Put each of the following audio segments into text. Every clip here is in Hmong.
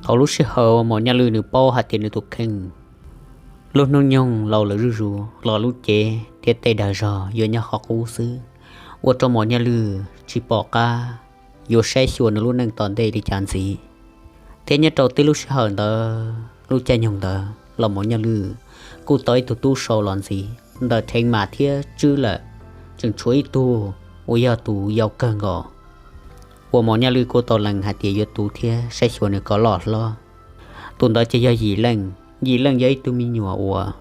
Thaum lub sij hawm Maum Nyaj Lwj nws paub hais tias nws tus kheej lub hnub nyoog laus lawm zuj zus, los lub cev thiab tej dag zog yuav nyob qhov qub xwb, ua rau Maum Nyaj Lwj tsis pom qab yuav saib xyuas nws lub neej tom ntej li cas ntxiv. Thiab nyob rau tib lub sij hawm ntawd, lub caij nyoog ntawd los Maum Nyaj Lwj kuj tau ib tug tub sau los ntxiv ntawm Theev Mam thiab Tswb lawm, tseem tshuav ib tug uas yog tus yau kawg nkaus uas Maum Nyaj Lwj kuj tau lees hais tias yuav tu thiab saib xyuas nws kom loj hlob. Tus ntawd ces yog Yim Leej. Yim Leej yog ib tug me nyuam uas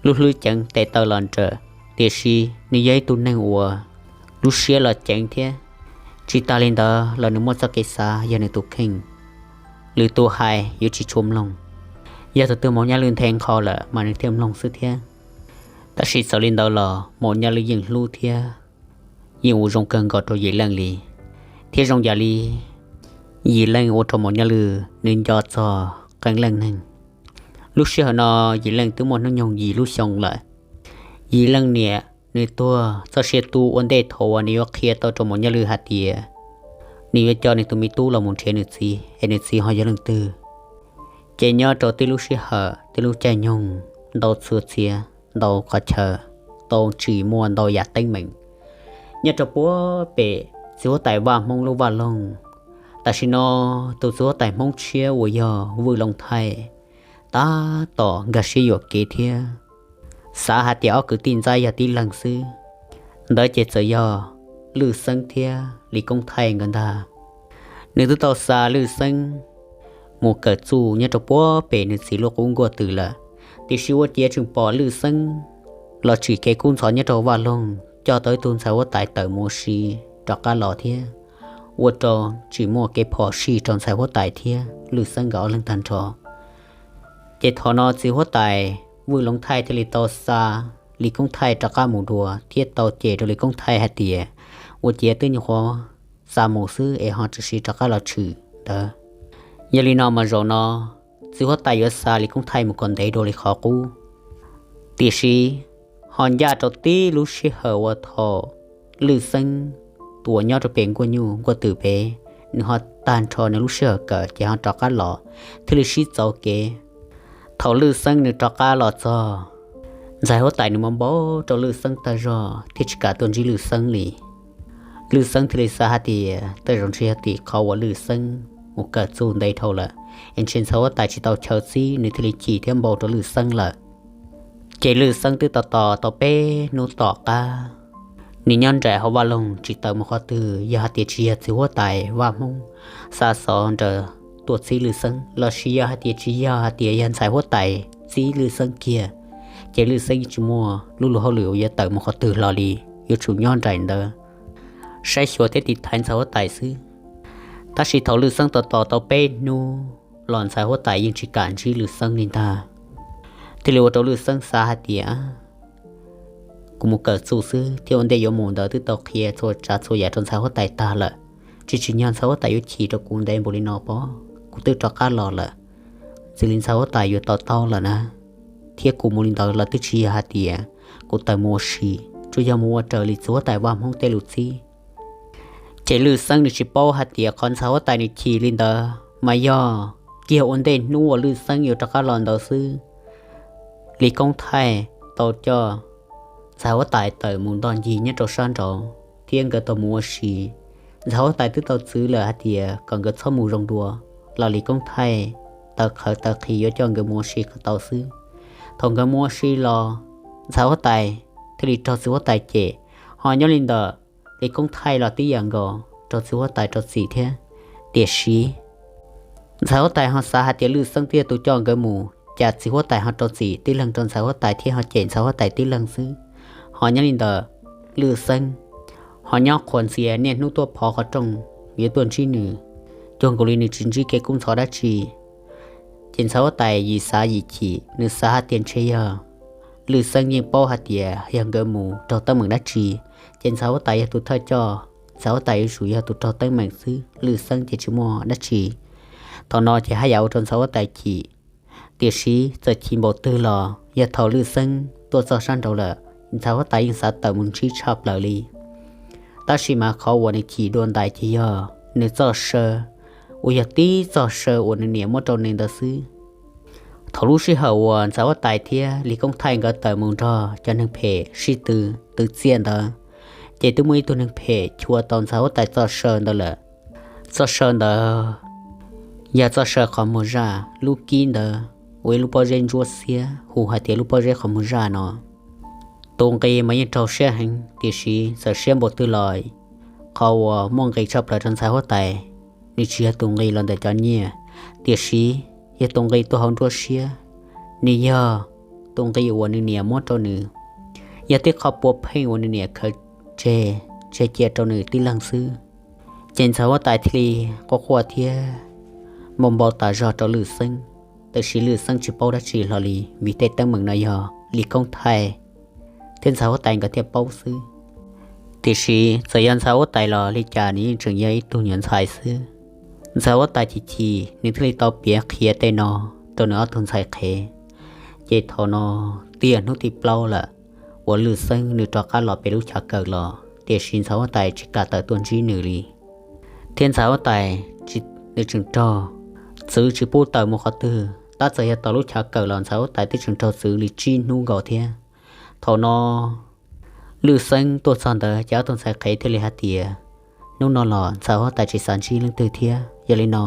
lub hlwb ceev tes taw los nrawm, tiam sis nws yog ib tug neeg uas lub siab los ceev thiab. Tsis tas li ntawd los nws muaj txoj kev xav yog nws tus kheej, lwm tus hais yuav tsis tshua mloog. Yog tus twg Maum Nyaj Lwj nthe nqho lawm mas nws thiaj mloog xwb thiab. Tab sis txawm li ntawd los Maum Nyaj Lwj yeej hlub thiab yeej ua zoo kawg nkaus rau Yim Leej li, thiab zoo yam li Yim Leej ua rau Maum Nyaj Lwj nws nco txog qee leej neeg. Lub sij hawm no Yim Leej twb muaj hnub nyoog yim lub xyoo lawm. Yim Leej niam nws tuag txoj sia tu ua ntej thaum uas nws yuav qhia tau rau Maum Nyaj Lwj hais tias nws yuav coj nws tus me tub los mus nrhiav nws txiv es nws txiv ho yog leej twg. Ces nyob rau tib lub sij hawm tib lub caij nyoog ntau txhua txhia, ntau qhov chaw, tau tsim muaj ntau yam teeb meem nyob rau puag pem txiv huab tais Vaj Hmoob lub vaj loog. Tam sim no tus txiv huab tais Hmoob tshiab uas yog Vwj Looj Thaij tab tom nkag siab yuam kev thiab xav hais tias ob kwv tij ntxaib yog tib leeg xwb. Ntawd ces txawm yog Lwj Xeeb thiab Lis Koob Thaij nkawd ntag. Nws twb tau xa Lwj Xeeb mus kawm txuj nyob rau puag pem nws txiv lub qub nkuaj twm lawm, tiam sis ua ciav tseem pom Lwj Xeeb los tsim kev kub ntxhov nyob rau vaj loog, coj tau ib tug ntxhais huab tais tawm mus ua si rov qab los thiab, ua rau tsis muaj kev phom sij rau ntxhais huab tais thiab Lwj Xeeb nkawd ob leeg tag nrho. Ces thaum no txiv huab tais Vwj Looj Thaij thiaj li tau xa Lis Koob Thaij rov qab mus dua thiab tau cem rau Lis Koob Thaij hais tias ua ciav twb nyuam qhuav xa mus xwb es ho tseem siv rov qab los tshwm ntawd. Yog li no mas zaum no txiv huab tais yuav xa Lis Koob Thaij mus kom ntev dua li qhov qub. Tiam sis ho ncaj rau tib lub sij hawm uas thaum Lwj Xeeb tus uas nyob rau pem nkuaj nyuj nkuaj twm pem, nws ho tag nrho nws lub sij hawm kawm ces ho rov qab los, thiaj li sib txaus kev. Thaum Lwj Xeeb nws rov qab los txog, ntxhais huab tais nws mam npau rau Lwj Xeeb tag zog thiab tsis kam tuaj ntsib Lwj Xeeb li. Lwj Xeeb thiaj li xav hais tias tej zaum ntshe yog tim qhov uas Lwj Xeeb mus kawm txuj ntev dhau lawm, es ntshe ntxhais huab tais tsis tau chaw txib nws thiaj li chim thiab npau rau Lwj Xeeb lawm. Ces Lwj Xeeb twb tos tos tau peb hnub tom qab, nws nyob nraim hauv vaj loog tsis tawm mus qhov twg. Yog hais tias tsis yog txiv huab tais Vaj Hmoob xa xov nraws tuaj txib Lwj Xeeb, los sis yog hais tias tsis yog hais tias yog ntxhais huab tais txib Lwj Xeeb kiag, ces Lwj Xeeb yeej tsis muaj lub luag hauj lwm uas yuav tawm mus qhov twg los li, yuav tsum nyob nraim ntawd saib xyuas thiab tiv thaiv ntxhais huab tais xwb. Tab sis thaum Lwj Xeeb tos tos tau peb hnub los ntxhais huab tais yeej tsis kam ntsib Lwj Xeeb li ntag. Thiaj li ua rau Lwj Xeeb xav hais tias kuv mus kawm txuj xwb thiab ua ntej yuav mus ntawd twb tau qhia txhua tsav txhua yam rau ntxhais huab tais tag lawm, tsis tsim nyog ntxhais huab tais yuav chim rau kuv ntev npaum li no pob. Kuv twb rov qab los lawm, txij li ntxhais huab tais yuav to taub lawm na, thiab kuv mus li ntawd los twb tsis yog hais tias kuv tawm mus ua si, tsuas yog mus ua raws li txiv huab tais Vaj Hmoob tej lus txib. Ces Lwj Xeeb nws tsis paub hais tias qhov ntxhais huab tais nws chim li ntawd mas yog kiag ua ntej hnub uas Lwj Xeeb yuav rov qab los ntawd xwb, Lis Koob Thaij tau coj ntxhais huab tais tawm mus ntoj ncig nyob rau sab nraud thiab nkawd tau mus ua si. Ntxhais huab tais twb tau txwv lawm hais tias kom nkawd txhob mus zoo dua, los Lis Koob Thaij taw qhawv taw qhis yuav coj nkawd mus ua si kom tau xwb. Thaum nkawd mus ua si los, ntxhais huab tais thiaj li raug txiv huab tais cem, ho nyob li ntawm Lis Koob Thaij los tib yam nkaus raug txiv huab tais rau txim thiab. Tiam sis ntxhais huab tais ho xav hais tias Lwj Xeeb twb yog tus coj nkawd mus, cas txiv huab tais ho rau txim tib leeg rau ntxhais huab tais thiab ho cem ntxhais huab tais tib leeg xwb. Ho nyob li ntawm Lwj Xeeb ho nyob qhuas ntxias niaj hnub tuaj phov qhov rooj yuav tuaj ntsib nws, cuag nkaus li nws tsis ntsib kev kub ntxhov dab tsi. Ces ntxhais huab tais yim xav yim chim, nws xav hais tias ntshe yog Lwj Xeeb yeej paub hais tias yog nkawd mus raug teeb meem dab tsi, ces ntxhais huab tais yog tus thawj coj, ntxhais huab tais yuav tsum yog tus raug teeb meem xwb, Lwj Xeeb ces tsis muaj dab tsi. Thaum no ces haj yam ua rau ntxhais huab tais chim. Tiam sis txawm chim npaum twg los yog thaum Lwj Xeeb tuaj txog sab nraud lawm, ntxhais huab tais yeej xav tawm mus ntsib tshaj plaws li. Tab sis mas qhov uas nws chim dua ntais ces yog nws txoj saw uas yog tib txoj saw uas nws niam muab rau nws ntawd xwb. Thaum lub sij hawm uas ntxhais huab tais thiab Lis Koob Thaij nkawd tawm mus nrog cov neeg phem sib tw, twv txiaj ntawd, ces twb muaj ib tug neeg phem chua tau ntxhais huab tais txoj saw ntawd lawm. Txoj saw ntawd yog txoj saw qhov muag zaj, lub kib ntawd ua ib lub pob zeb ntsuab xiab hu hais tias lub pob zeb qhov muag zaj no. Tus nqi mas yeej raug siab heev, tiam sis txawm siab npaum twg los qhov uas muaj nqis tshaj plaws rau ntxhais huab tais, nws tsis yog tus nqi los ntawm cov nyiaj, tiam sis yog tus nqi tuaj hauv nruab siab. Nws yog tus nqi uas nws niam muab rau nws, yog tej qhov puav pheej uas nws niam khaws tseg, tseg cia rau nws tib leeg xwb. Ces ntxhais huab tais thiaj li quaj quaj thiab npau npau tas zog rau Lwj Xeeb, tiam sis Lwj Xeeb tsis paub dab tsi hlo li, vim tej teeb meem no yog Lis Koob Thaij thiab ntxhais huab tais nkawd thiaj paub xwb. Tiam sis txawm yog ntxhais huab tais los li cas nws yeej tseem yog ib tug nyuam ntxhais xwb. Ntxhais huab tais chim chim nws thiaj li tau piav qhia tej no rau nws ob tug ntxhais qhev. Ces thaum no twb yog hnub tim plaub lawm uas Lwj Xeeb nws rov qab los pem lub chaw kawm los, tiam sis ntxhais huab tais tsis kam tawm tuaj ntsib nws li. Thiab ntxhais huab tais nws tseem raug txwv tsis pub tawm mus qhov twg, tab txawm yog tom lub chaw kawm los ntxhais huab tais twb tseem raug txwv li tsib hnub nkaus thiab. Thaum no Lwj Xeeb tuaj txog ntawd ces ob tug ntxhais qhev thiaj li hais tias, hnub no los ntxhais huab tais tsis xav ntsib leej twg thiab, yog li no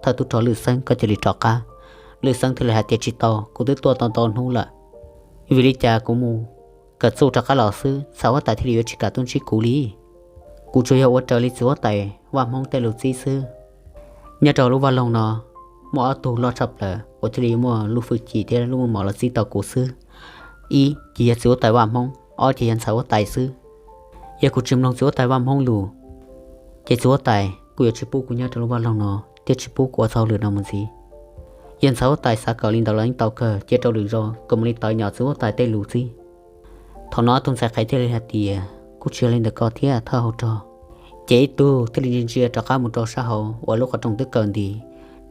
thawj tub rog Lwj Xeeb koj cia li rov qab. Lwj Xeeb thiaj li hais tias, tsis tau, kuv twb tuaj tau ntau hnub lawm, vim li cas kuv mus kawm txuj rov qab los xwb ntxhais huab tais thiaj li yuav tsis kam tuaj ntsib kuv li. Kuv tsuas yog ua raws li txiv huab tais vaj Hmoob tej lus txib xwb. Nyob rau lub vaj loog no muaj ob tug loj tshaj plaws uas thiaj li muaj lub hwj chim thiab lub muaj mos los txib tau kuv xwb. Ib ces yog txiv huab tais vaj Hmoob, ob ces yog ntxhais huab tais xwb. Yog kuv tsis mloog txiv huab tais vaj Hmoob lus, ces txiv huab tais kuj yuav tsis pub kuv nyob rau lub vaj loog no thiab tsis pub kuv ua txoj hauj lwm no mus ntxiv. Yog ntxhais huab tais xav kawm li ntawd los yeej tau kawg, cia rau lwm zaus kawg mus li tawv nyom txiv huab tais tej lus txib. Thaum no ob tug ntxhais qhev thiaj li hais tias, kuj tsis yog li ntawm koj thiab thawj hauv rog. Ces ib tug thiaj li ntsia ntsia rov qab mus rau sab hauv uas lub qhov rooj twb kaw nti,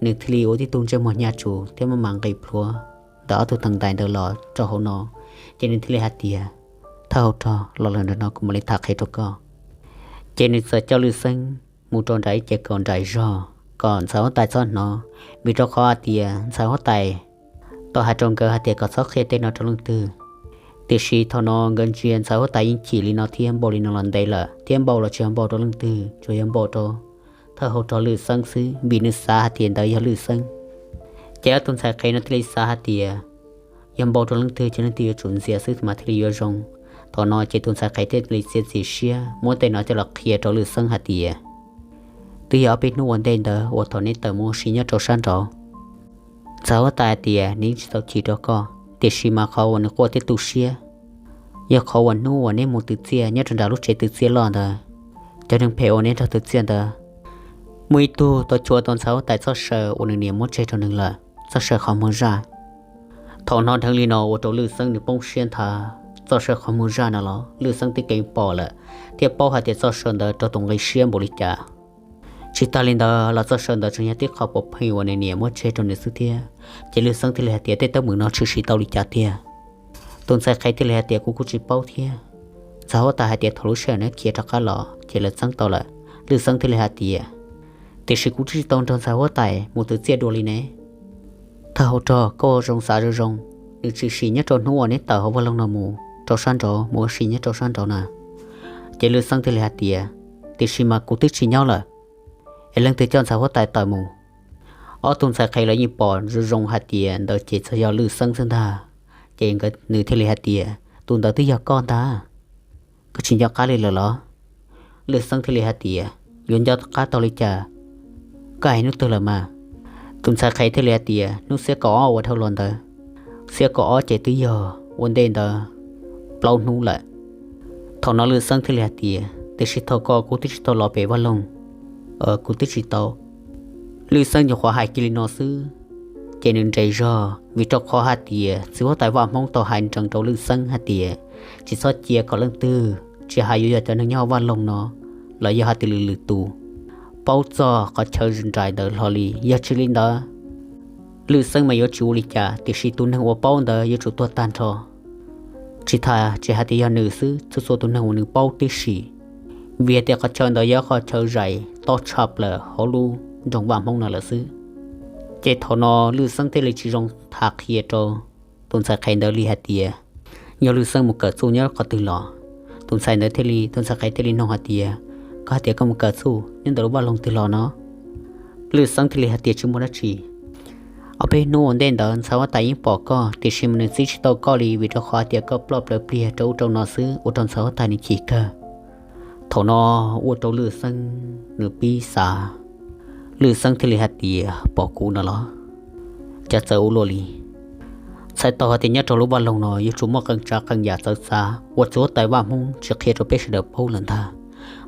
nws thiaj li ua tib tug ntsej muag hnyav tsuv thiab maj mam nqis plhuav ntawm ob tug teev ntais ntawd los rau hauv no. Ces nws thiaj li hais tias, thawj hauv rog, los lawm nram no kuv mam li tham qhia rau koj. Ces nws txawm coj Lwj Xeeb mus rau nram ib cev kaum nraim zog kom ntxhais huab tais txhob hnov, vim rau qhov hais tias ntxhais huab tais tau hais rau nkawd hais tias kom txhob qhia tej no rau leej twg. Tiam sis thaum no nkawd ntsia ntxhais huab tais yeej chim li no thiab npau li no los ntev lawm, thiab npau los tsis yog npau rau leej twg, tsuas yog npau rau thawj hauv rog Lwj Xeeb xwb, vim nws xav hais tias ntawd yog Lwj Xeeb. Ces ob tug ntxhais qhev no thiaj li xav hais tias yog npau rau leej twg ces leej twg yuav tsum ntxias xwb mas thiaj li yuav zoo. Thaum no ces tus ntxhais qhev thiaj li txiav txim siab muab tej no coj los qhia rau Lwj Xeeb hais tias, twb yog ob peb hnub ua ntej ntawd uas thaum neb tawm mus ua si nyob rau sab nraud, ntxhais huab tais hais tias nws yeej tsis tau chim rau koj, tiam sis mas qhov uas nws quaj thiab tu siab yog qhov uas hnub uas neb mus twv txiaj nyob rau nram lub tsev twv txiaj loj ntawd, cov neeg phem uas neb nrog twv txiaj ntawd, muaj ib tug tau chua tau ntxhais huab tais txoj saw uas nws niam muab tseg rau nws lawm, txoj saw qhov muag zaj. Thaum hnov dheev li no ua rau Lwj Xeeb nws poob siab nthav, txoj saw qhov muag zaj no los Lwj Xeeb twb keev pom lawm, thiab paub hais tias txoj saw ntawd raug tus nqi siab npaum li cas. Tsis tas li ntawd los txoj saw ntawd tseem yog tib qho puav pheej uas nws niam muab tseg rau nws xwb thiab. Ces Lwj Xeeb thiaj li hais tias, tej teeb meem no tshwm sim tau li cas tiag? Tus ntxhais qhev thiaj li hais tias, kuv kuj tsis paub thiab. Ntxhais huab tais hais tias thaum lub sij hawm neb khiav rov qab los ces lawv txeeb tau lawm. Lwj Xeeb thiaj li hais tias, tiam sis kuv twb tsis tau nrog ntxhais huab tais mus twv txiaj dua li ne. Thawj hauv rog, koj ua zoo xav zoo zoo, nws tshwm sim nyob rau hnub uas neb tawm hauv vaj loog no mus rau sab nraud, mus ua si nyob rau sab nraud na. Ces Lwj Xeeb thiaj li hais tias, tiam sis mas kuv twb tsis nyob lawm, es leej twg coj ntxhais huab tais tawm mus? Ob tug ntxhais qhev lawv yeej pom zoo zoo hais tias ntawd ces txog yog Lwj Xeeb xwb ntag. Ces nws thiaj li hais tias, tus ntawd twb yog koj ntag, koj tsis nco qab li lawm los? Lwj Xeeb thiaj li hais tias, yuav nco qab tau li cas, koj hais hnub twg lawm mas? Tus ntxhais qhev thiaj li hais tias, hnub xiab kaum ob uas dhau los ntawd. Xiab kaum ob ces twb yog ua ntej ntawd plaub hnub lawm. Thaum no Lwj Xeeb thiaj li hais tias, tiam sis thaum ko kuv twb tsis tau los pem vaj loog, kuv twb tsis tau. Lwj Xeeb nyuam qhuav hais kiag li no xwb, ces nws nres zog, vim rau qhov hais tias txiv huab tais vaj Hmoob tau hais nrees rau Lwj Xeeb hais tias, tsis txhob cia kom leej twg, tsis hais yuav yog cov neeg nyob hauv vaj loog no los yog hais tias lwm lwm tus, paub txog qhov chaw nraim ntawd hlo li. Yog tsis li ntawd, Lwj Xeeb mas yuav tsis ua li cas, tiam sis tus neeg uas paub ntawd yuav tsum tuag tag nrho. Tsis tas tsis hais tias yog nws xwb, txhua txhua tus neeg uas nws paub tib si, vim hais tias qhov chaw ntawd yog qhov chaw zais tob tshaj plaws hauv lub nroog Vaj Hmoob no lawm xwb. Ces thaum no Lwj Xeeb thiaj li tsis zoo tham qhia rau tus ntxhais qhev ntawd li hais tias yog Lwj Xeeb mus kawm txuj nyob qhov twg los. Tus ntxhais ntawd thiaj li, tus ntxhais qhev thiaj li nug hais tias, koj hais tias koj mus kawm txuj nyob ntawm lub vaj loog twg los no? Lwj Xeeb thiaj li hais tias tsis muaj dab tsi. Ob peb hnub ua ntej ntawd ntxhais huab tais yeej pom koj, tiam sis mas nws txib tsis tau koj li vim rau qhov hais tias koj ploj plawv pliag rau ub rau no xwb, ua rau ntxhais huab tais nws chim kawg. Thaum no ua rau Lwj Xeeb nws pib xav, Lwj Xeeb thiaj li hais tias pom kuv no los cas txawv ua luaj li. Txhais tau hais tias nyob rau lub vaj loog no yuav tsum muaj qee tsav qee yam txawv txav uas txiv huab tais Vaj Hmoob tsis qhia rau peb sawv daws paub lawm ntag.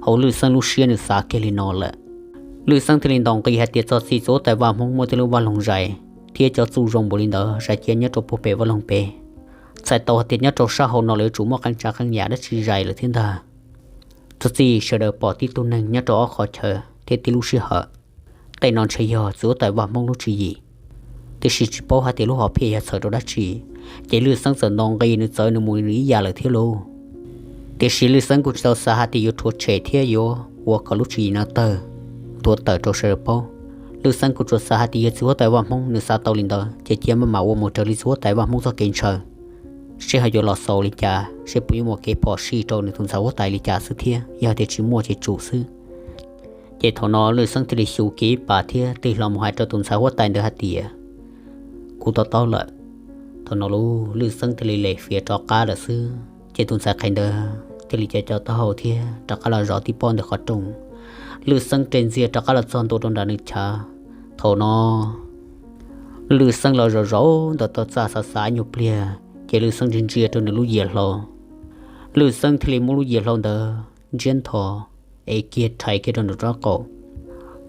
Hauv Lwj Xeeb lub siab nws xav kiag li no lawm. Lwj Xeeb thiaj li ntaus nqi hais tias txog txij txiv huab tais Vaj Hmoob muaj tej lub vaj loog zais thiab cov txuj zoo npaum li ntawd zais cia nyob rau puag pem vaj loog pem. Txhais tau hais tias nyob rau sab hauv no lawv yuav tsum muaj qee tsav qee yam dab tsi zais lawm thiab ntag. Txog txij sawv daws pom tib tug neeg nyob rau ob qhov chaw thiab tib lub sij hawm, tej no ntshe yog txiv huab tais Vaj Hmoob lub tswv yim, tiam sis tsis paub hais tias lub hom phiaj yog txhawm rau dab tsi. Ces Lwj Xeeb txawm ntaus nqi nws txawv nws mus nws ib yam lawm thiab lauj. Tiam sis Lwj Xeeb kuj tsis tau xav hais tias yuav rhuav tshem thiab yuav ua kom lub tswv yim no tawg, ntuav tawm rau sawv daws paub. Lwj Xeeb kuj tsuas xav hais tias yog txiv huab tais Vaj Hmoob nws xav tau li ntawd ces cia maj mam ua mus raws li txiv huab tais Vaj Hmoob txoj kev ntshaw, seb ho yuav los xaus li cas, seb puas yuav muaj kev phom sij rau nws tus ntxhais huab tais li cas xwb thiab, yog tias tsis muaj ces tsum xwb. Ces thaum no Lwj Xeeb thiaj li xyuv kiag ib pas thiab tig hlo mus hais rau tus ntxhais huab tais ntawd hais tias, kuv to taub lawm. Thaum no lub Lwj Xeeb thiaj li lem fiav rov qab lawm xwb, ces tus ntxhais qhev ntawd thiaj li co co taub hau thiab rov qab los zov tib pob ntawm qhov rooj. Lwj Xeeb res ntxiag rov qab los txog ntua rau nram nws chav. Thaum no Lwj Xeeb los zov zov ntawm tau txaj xav xav nyuag pliag, ces Lwj Xeeb ntsia ntsia rau nws lub yias hlau. Lwj Xeeb thiaj li muab lub yias hlau ntawd ntsiab ntho, ev kiag rhais kiag rau nws rab qaum.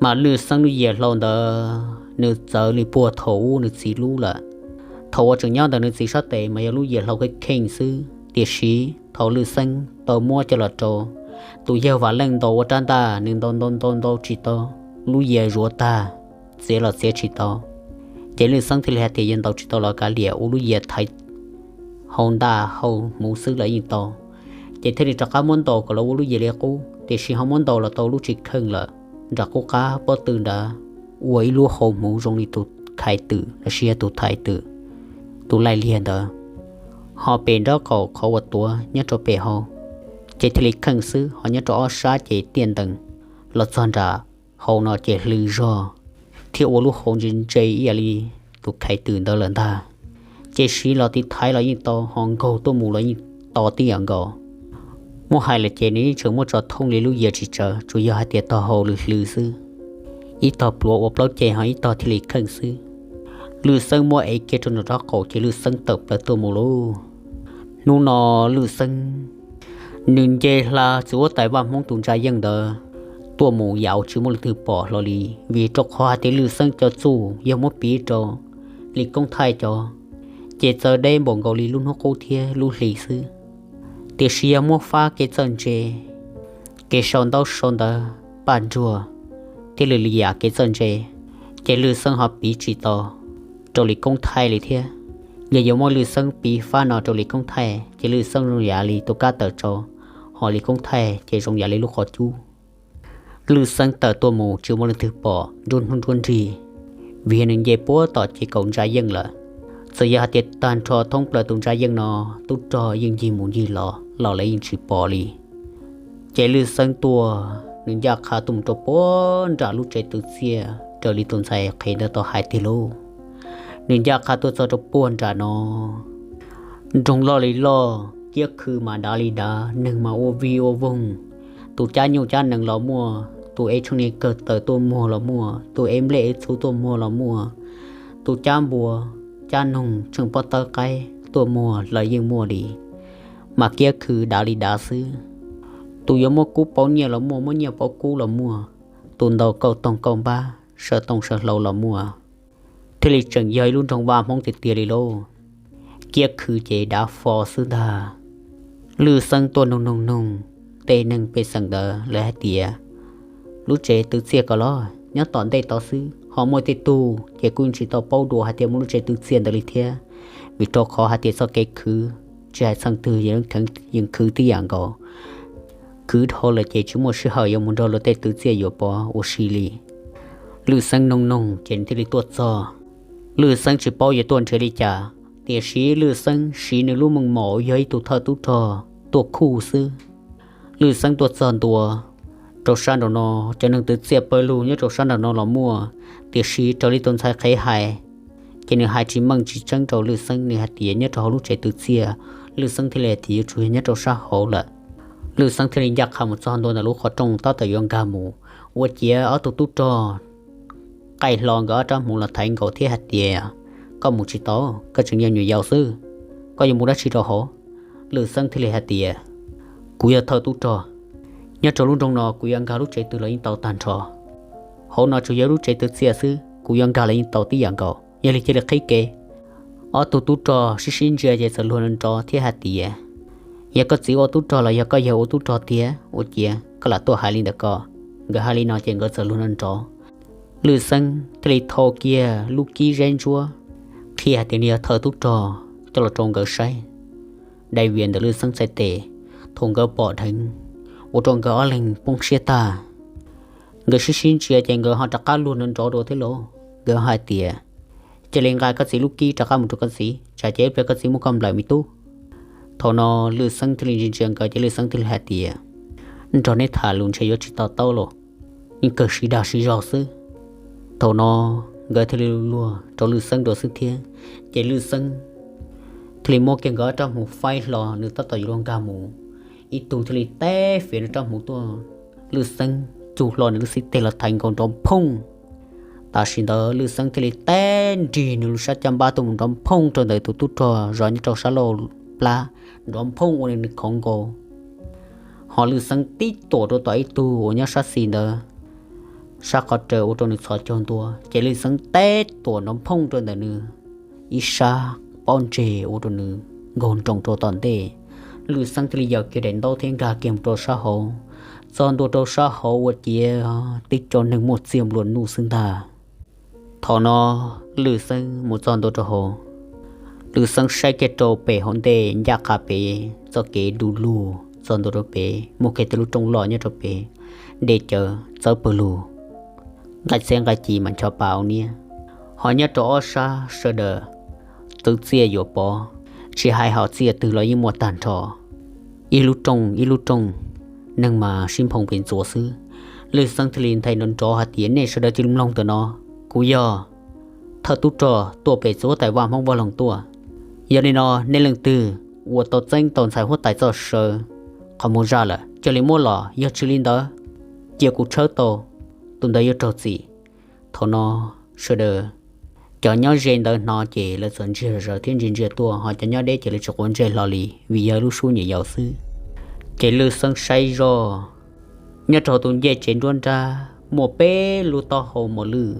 Mas Lwj Xeeb lub yias hlau ntawd nws txawv li puag thaum ub nws txiv lub lawm. Thaum uas tseem nyob ntawm nws txiv sab tes mas yog lub yias hlau kheej kheej xwb, tiam sis thaum Lwj Xeeb tau muab coj los rau tus yawg Vam Leej ntaus ua rab ntaj, nws ntaus ntaus ntaus ntaus tsis tau, lub yias zuav tag, txiav los txiav tsis tau. Ces Lwj Xeeb thiaj li hais tias yog ntaus tsis tau los kav liam, ua lub yias thaiv hau ntaj hau hmuv xwb los yeej tau. Ces thiaj li rov qab muab ntaus kom los ua lub yias li qub, tiam sis ho muab ntaus los tau lub tsis kheej lawm. Nram qub qab pob tw ntawd ua ib lub hau hmuv zoo li tus khais twm los sis yog tus thais twm, tus laij liag ntawd, ho pem nraub qaum qhov uas tuav nyob rau pem hau, ces thiaj li kheej xwb, ho nyob rau ob sab ces tiaj ntees. Los txog nram hau no ces hlw zog thiab ua lub hau ntse ntse ib yam li tus khais twm ntawd lawm ntag. Ces siv los tiv thaiv los yeej tau, ho nkaug tuaj mus los yeej to tib yam nkaus. Muab hais lawm ces nws yeej tseem muaj tso thooj li lub yias tsis tsawv, tsuas yog hais tias tog hau lwm hlw xwb. Ib tog pluav ua plaub ceg ho ib tog thiaj li kheej xwb. Lwj Xeeb muab ev kiag rau nws rab qaum ces Lwj Xeeb tawm plaws tuaj mus lauj. Hnub no Lwj Xeeb nws nce hla txiv huab tais Vaj Hmoob tus ntsa yeej ntawd tuaj mus yam uas tsis muaj leej twg pom hlo li, vim rau qhov hais tias Lwj Xeeb cov txuj yog muab piv rau Lis Koob Thaij cov, ces txawv deb npaum nkaus li lub hnub qub thiab lub hli xwb. Tiam sis yog muab fab kev txawj ntse, kev sau ntaub sau ntawv, paj nruag thiab lwm lwm yam kev txawj ntse, ces Lwj Xeeb ho piv tsis tau rau Lis Koob Thaij li thiab. Yog yuav muab Lwj Xeeb piv fab no rau Lis Koob Thaij ces Lwj Xeeb zoo yam li tus kab tawm tsau, ho Lis Koob Thaij ces zoo yam li lub qhov cub. Lwj Xeeb tawm tuaj mus tsis muaj leej twg pom nruab hnub nruab nrig, vim yog nws nce puag tom ces kaum ntsa yeej lawm. Txawm yog hais tias tag nrho thoob plaws tus ntsa yeej no, tub rog yeej ncig mus ncig los los lawv yeej tsis pom li. Ces Lwj Xeeb tuaj, nws ncaj qha tuaj mus rau puag nram lub tsev twv txiaj raws li tus ntxhais qhev ntawd tau hais tiag lauj. Nws ncaj qha tuaj txog rau puag nram no, nroog loj li loj, kiab khw mas dav li dav, neeg mas ua vig ua voog. Tus cab nyuj cab nees los muaj, tus ev tsheej niag kawg taws tuaj muag los muaj, tus ev nplej ev txhuv tuaj muag los muaj, tus cab npua cab noog tsheej pob tawb qaib tuaj muag los yeej muaj li. Mas kiab khw dav li dav xwb. Tus yuav muab kub pauv nyiaj los muaj, muab nyiaj pauv kub los muaj, tus ntaus kauj toog kauj npab saw tooj saw hlau los muaj. Thiaj li tseem yog ib lub nroog vaj Hmoob tiag tiag li lauj. Kiab khw ces dav fo xwb ntag. Lwj Xeeb tuaj noog noog noog tej neeg pej xeem ntawd lawv hais tias lub tsev twv txiaj ko los nyob tom ntej tod xwb, ho muaj tej tug ces kuj tsis tau paub dua hais tias muaj lub tsev twv txiaj ntawd li thiab, vim rau qhov hais tias txoj kev khwv tsis hais txheej twg yeej khwv tib yam nkaus. Khwv dhau lawm ces tsis muaj sij hawm yuav mus nrog luag tej twv txiaj yuav pov ua si li. Lwj Xeeb noog noog ces nws thiaj li tuaj txog. Lwj Xeeb tsis paub yuav tuaj nrhiav li cas, tiam sis Lwj Xeeb siv nws lub meej mom uas yog ib tug thawj tub rog tuaj khuj xwb. Lwj Xeeb tuaj txog ntua rau sab nraum no, cov neeg twv txiaj pawg lug nyob rau sab nraum no los muaj, tiam sis raws li tus ntxhais qhev hais, ces nws hais tsis meej tsis tseeb rau Lwj Xeeb. Nws hais tias nyob rau hauv lub tsev twv txiaj, Lwj Xeeb thiaj li hais tias yuav tsum yog nyob rau sab hauv lawm. Lwj Xeeb thiaj li ncaj qha mus txog ntua ntawm lub qhov rooj tab tom yuav nkag mus, ua ciav ob tug tub rog qaij hlo nkawd ob rab hmuv los thaiv nkaus thiab hais tias, koj mus tsis tau, koj tseem yog nyuam yaus xwb, koj yuav mus dab tsi rau hauv? Lwj Xeeb thiaj li hais tias, kuv yog thawj tub rog, nyob rau lub nroog no kuv yuav nkag lub tsev twg los yeej tau tag nrho. Hauv no tsuas yog lub tsev twv txiaj xwb, kuv yuav nkag los yeej tau tib yam nkaus, yog li cia li qhib kev. Ob tug tub rog sib sib ntsia ces txawm luag nrov nrov thiab hais tias, yog koj txiv ua tub rog los yog koj yawg ua tub rog tiag, ua ciav koj lam tuaj hais li ntawm ko. Nkawd hais li no ces nkawd txawm luag nrov nrov. Lwj Xeeb thiaj li thau kiag lub kib zeb ntsuab qhia hais tias nws yog thawj tub rog coj los rau nkawd saib. Dai vias ntawm Lwj Xeeb txhais tes, thaum nkawd pom dheev, ua rau nkawd ob leeg poob siab tag. Nkawd sib sib ntsia ces nkawd ho rov qab luag nrov nrov dua thiab lauj. Nkawd hais tias, cia li nqa koj txiv lub kib rov qab mus rau koj txiv, tsam ces ib pliag koj txiv muab koj nplawm me tub. Thaum no Lwj Xeeb thiaj li ntsia ntsia nkawd ces Lwj Xeeb thiaj li hais tias, nrog neb tham lus ntshe yuav tsis to taub los, yeej kawg siv dag siv zog xwb. Thaum no nkawd thiaj li luag rau Lwj Xeeb dua xwb thiab, ces Lwj Xeeb thiaj li muab kiag nkawd ob rab hmuv faib hlo, nws tab tom yuav luag nkag mus, ib tug thiaj li teb fiav nws rab hmuv tuaj, Lwj Xeeb cug hlo nws lub xib teg los thaiv nkaus nrov phooj. Tam sim ntawd Lwj Xeeb thiaj li teb nrig nws lub sab caj npab tuaj mus nrov phooj rau ntawm tus tub rog zov nyob rau sab lauj plab, nrov phooj ua nws khoov nkaus. Ho Lwj Xeeb tib tuam rau tom ib tug uas nyob sab xis ntawd, sab qhov raws ua rau nws txhos caug ntua, ces Lwj Xeeb teb tuam nrov phooj rau ntawm nws ib sab pob ntseg ua rau nws nkaug nroos rau tom ntej. Lwj Xeeb thiaj li yaws kiag daim ntaub thiab nkag kiag mus rau sab hauv. Txog ntua rau sab hauv ua ciav tib co neeg muaj txiag nplua nuj xwb ntag. Thaum no Lwj Xeeb mus txog ntua rau hauv, Lwj Xeeb saib kiag rau pem hauv ntej ncaj qha pem txoj kev du lug txog ntua rau pem muaj kiag tej lub rooj loj nyob rau pem, dej cawv txawb pawg lug, nqaij txhiab nqaij ci mas ncho pa ua niab. Ho nyob rau ob sab sawv daws twv txiaj yuam pov, tsis hais hom txiaj twg los yeej muaj tag nrho, ib lub rooj ib lub rooj, neeg mas sib nphoo pes ntxuav xwb. Lwj Xeeb thiaj li nthe nrov nrov hais tias nej sawv daws cia li mloog ntawm no, kuv yog thawj tub rog tuaj pem txiv huab tais vaj Hmoob Vaj Loog tuaj. Yog li no nej leej twg uas tau txeeb tau ntxhais huab tais txoj saw qhov muag zaj lawm cia li muab los, yog tsis li ntawd cia kuv tshawb tau, tus ntawd yuav raug txim. Thaum no sawv daws cov nyob ze ntawd hnov ces lawv txawm ntsia zom zaws thiab ntsia ntsia tuaj, ho cov nyob deb ces lawv tsis quav ntsej hlo li vim yog lub suab nyuam yaus xwb. Ces Lwj Xeeb saib zoj, nyob rau hauv tus ncej tsev nruab nrab muaj peb lub taub hau mos lwj,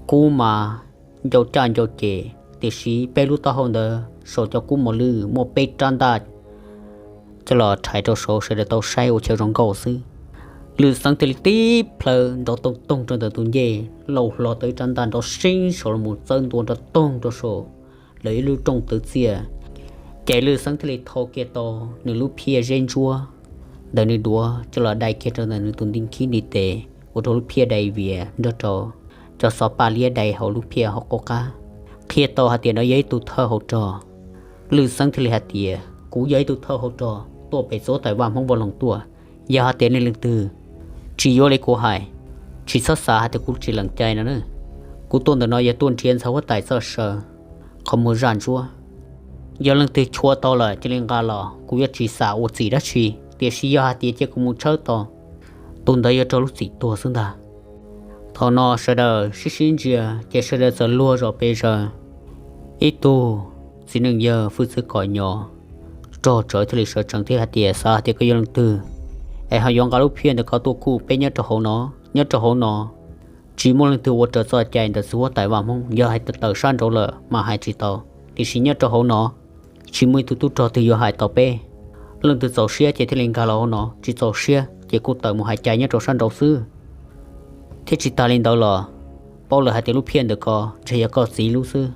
kub mas ncau caj ncau ces, tiam sis peb lub taub hau ntawd saum cov kub mos lwj muaj peb rab ntaj coj los rhais rau saud, sawv daws tau saib ua chaw zoo nkauj xwb. Lwj Xeeb thiaj li tib plhaw nrov toog toog rau ntawm tus ncej, lauj hlo tau ib rab ntaj nrov seeb saud los mus txawb ntua nrov toog rau saum lawv ib lub rooj twv txiaj. Ces Lwj Xeeb thiaj li thau kiag tau nws lub phiaj zeb ntsuab ntawm nws duav coj los dai kiag rau ntawm nws tus nti khib nti tes, ua rau lub phiaj dai vias nrog rau cov xov paj liab dai hauv lub phiaj hauv qub qab, qhia tau hais tias nws yog ib tug thawj hauv rog. Lwj Xeeb thiaj li hais tias, kuv yog ib tug thawj hauv rog tuaj pem txiv huab tais vaj Hmoob Vaj Loog tuaj. Yog hais tias nej leej twg tsis yuav li kuv hais, tsis txhob xav hais tias kuv tsis lees cai no na. Kuv tuaj ntawm no yog tuaj nrhiav ntxhais huab tais txoj saw qhov muag zaj ntsuab. Yog leej twg chua tau lawm cia li nqa los, kuv yuav tsis xam ua txim dab tsi. Tiam sis yog hais tias cia kuv mus tshawb tau, tus ntawd yuav raug lub txim tuag xwb ntag. Thaum no sawv daws sib sib ntsia ces sawv daws txawm luag zom pes zaws. Ib tug txiv neej yawg hwj txwv kom nyo rog tsawv thiaj li sawv tsees thiab hais tias, xav hais tias koj yog leej twg es ho yuav nqa lub phiaj ntawm ko tuaj khuj peb nyob rau hauv no? Nyob rau hauv no tsis muaj leej twg ua raws txoj cai ntawm txiv huab tais vaj Hmoob. Yog hais tawm sab nraud lawm mas hais tsis tau, tiam sis nyob rau hauv no tsis muaj ib tug tub rog twg yuav hais tau peb. Leej twg txaus siab ces thiaj li nkag los hauv no, tsis txaus siab ces kuj tawm mus hais cai nyob rau sab nraud xwb. Thiab tsis tas li ntawd los, paub lawm hais tias lub phiaj ntawm ko ntshe yog koj txiv lub xwb,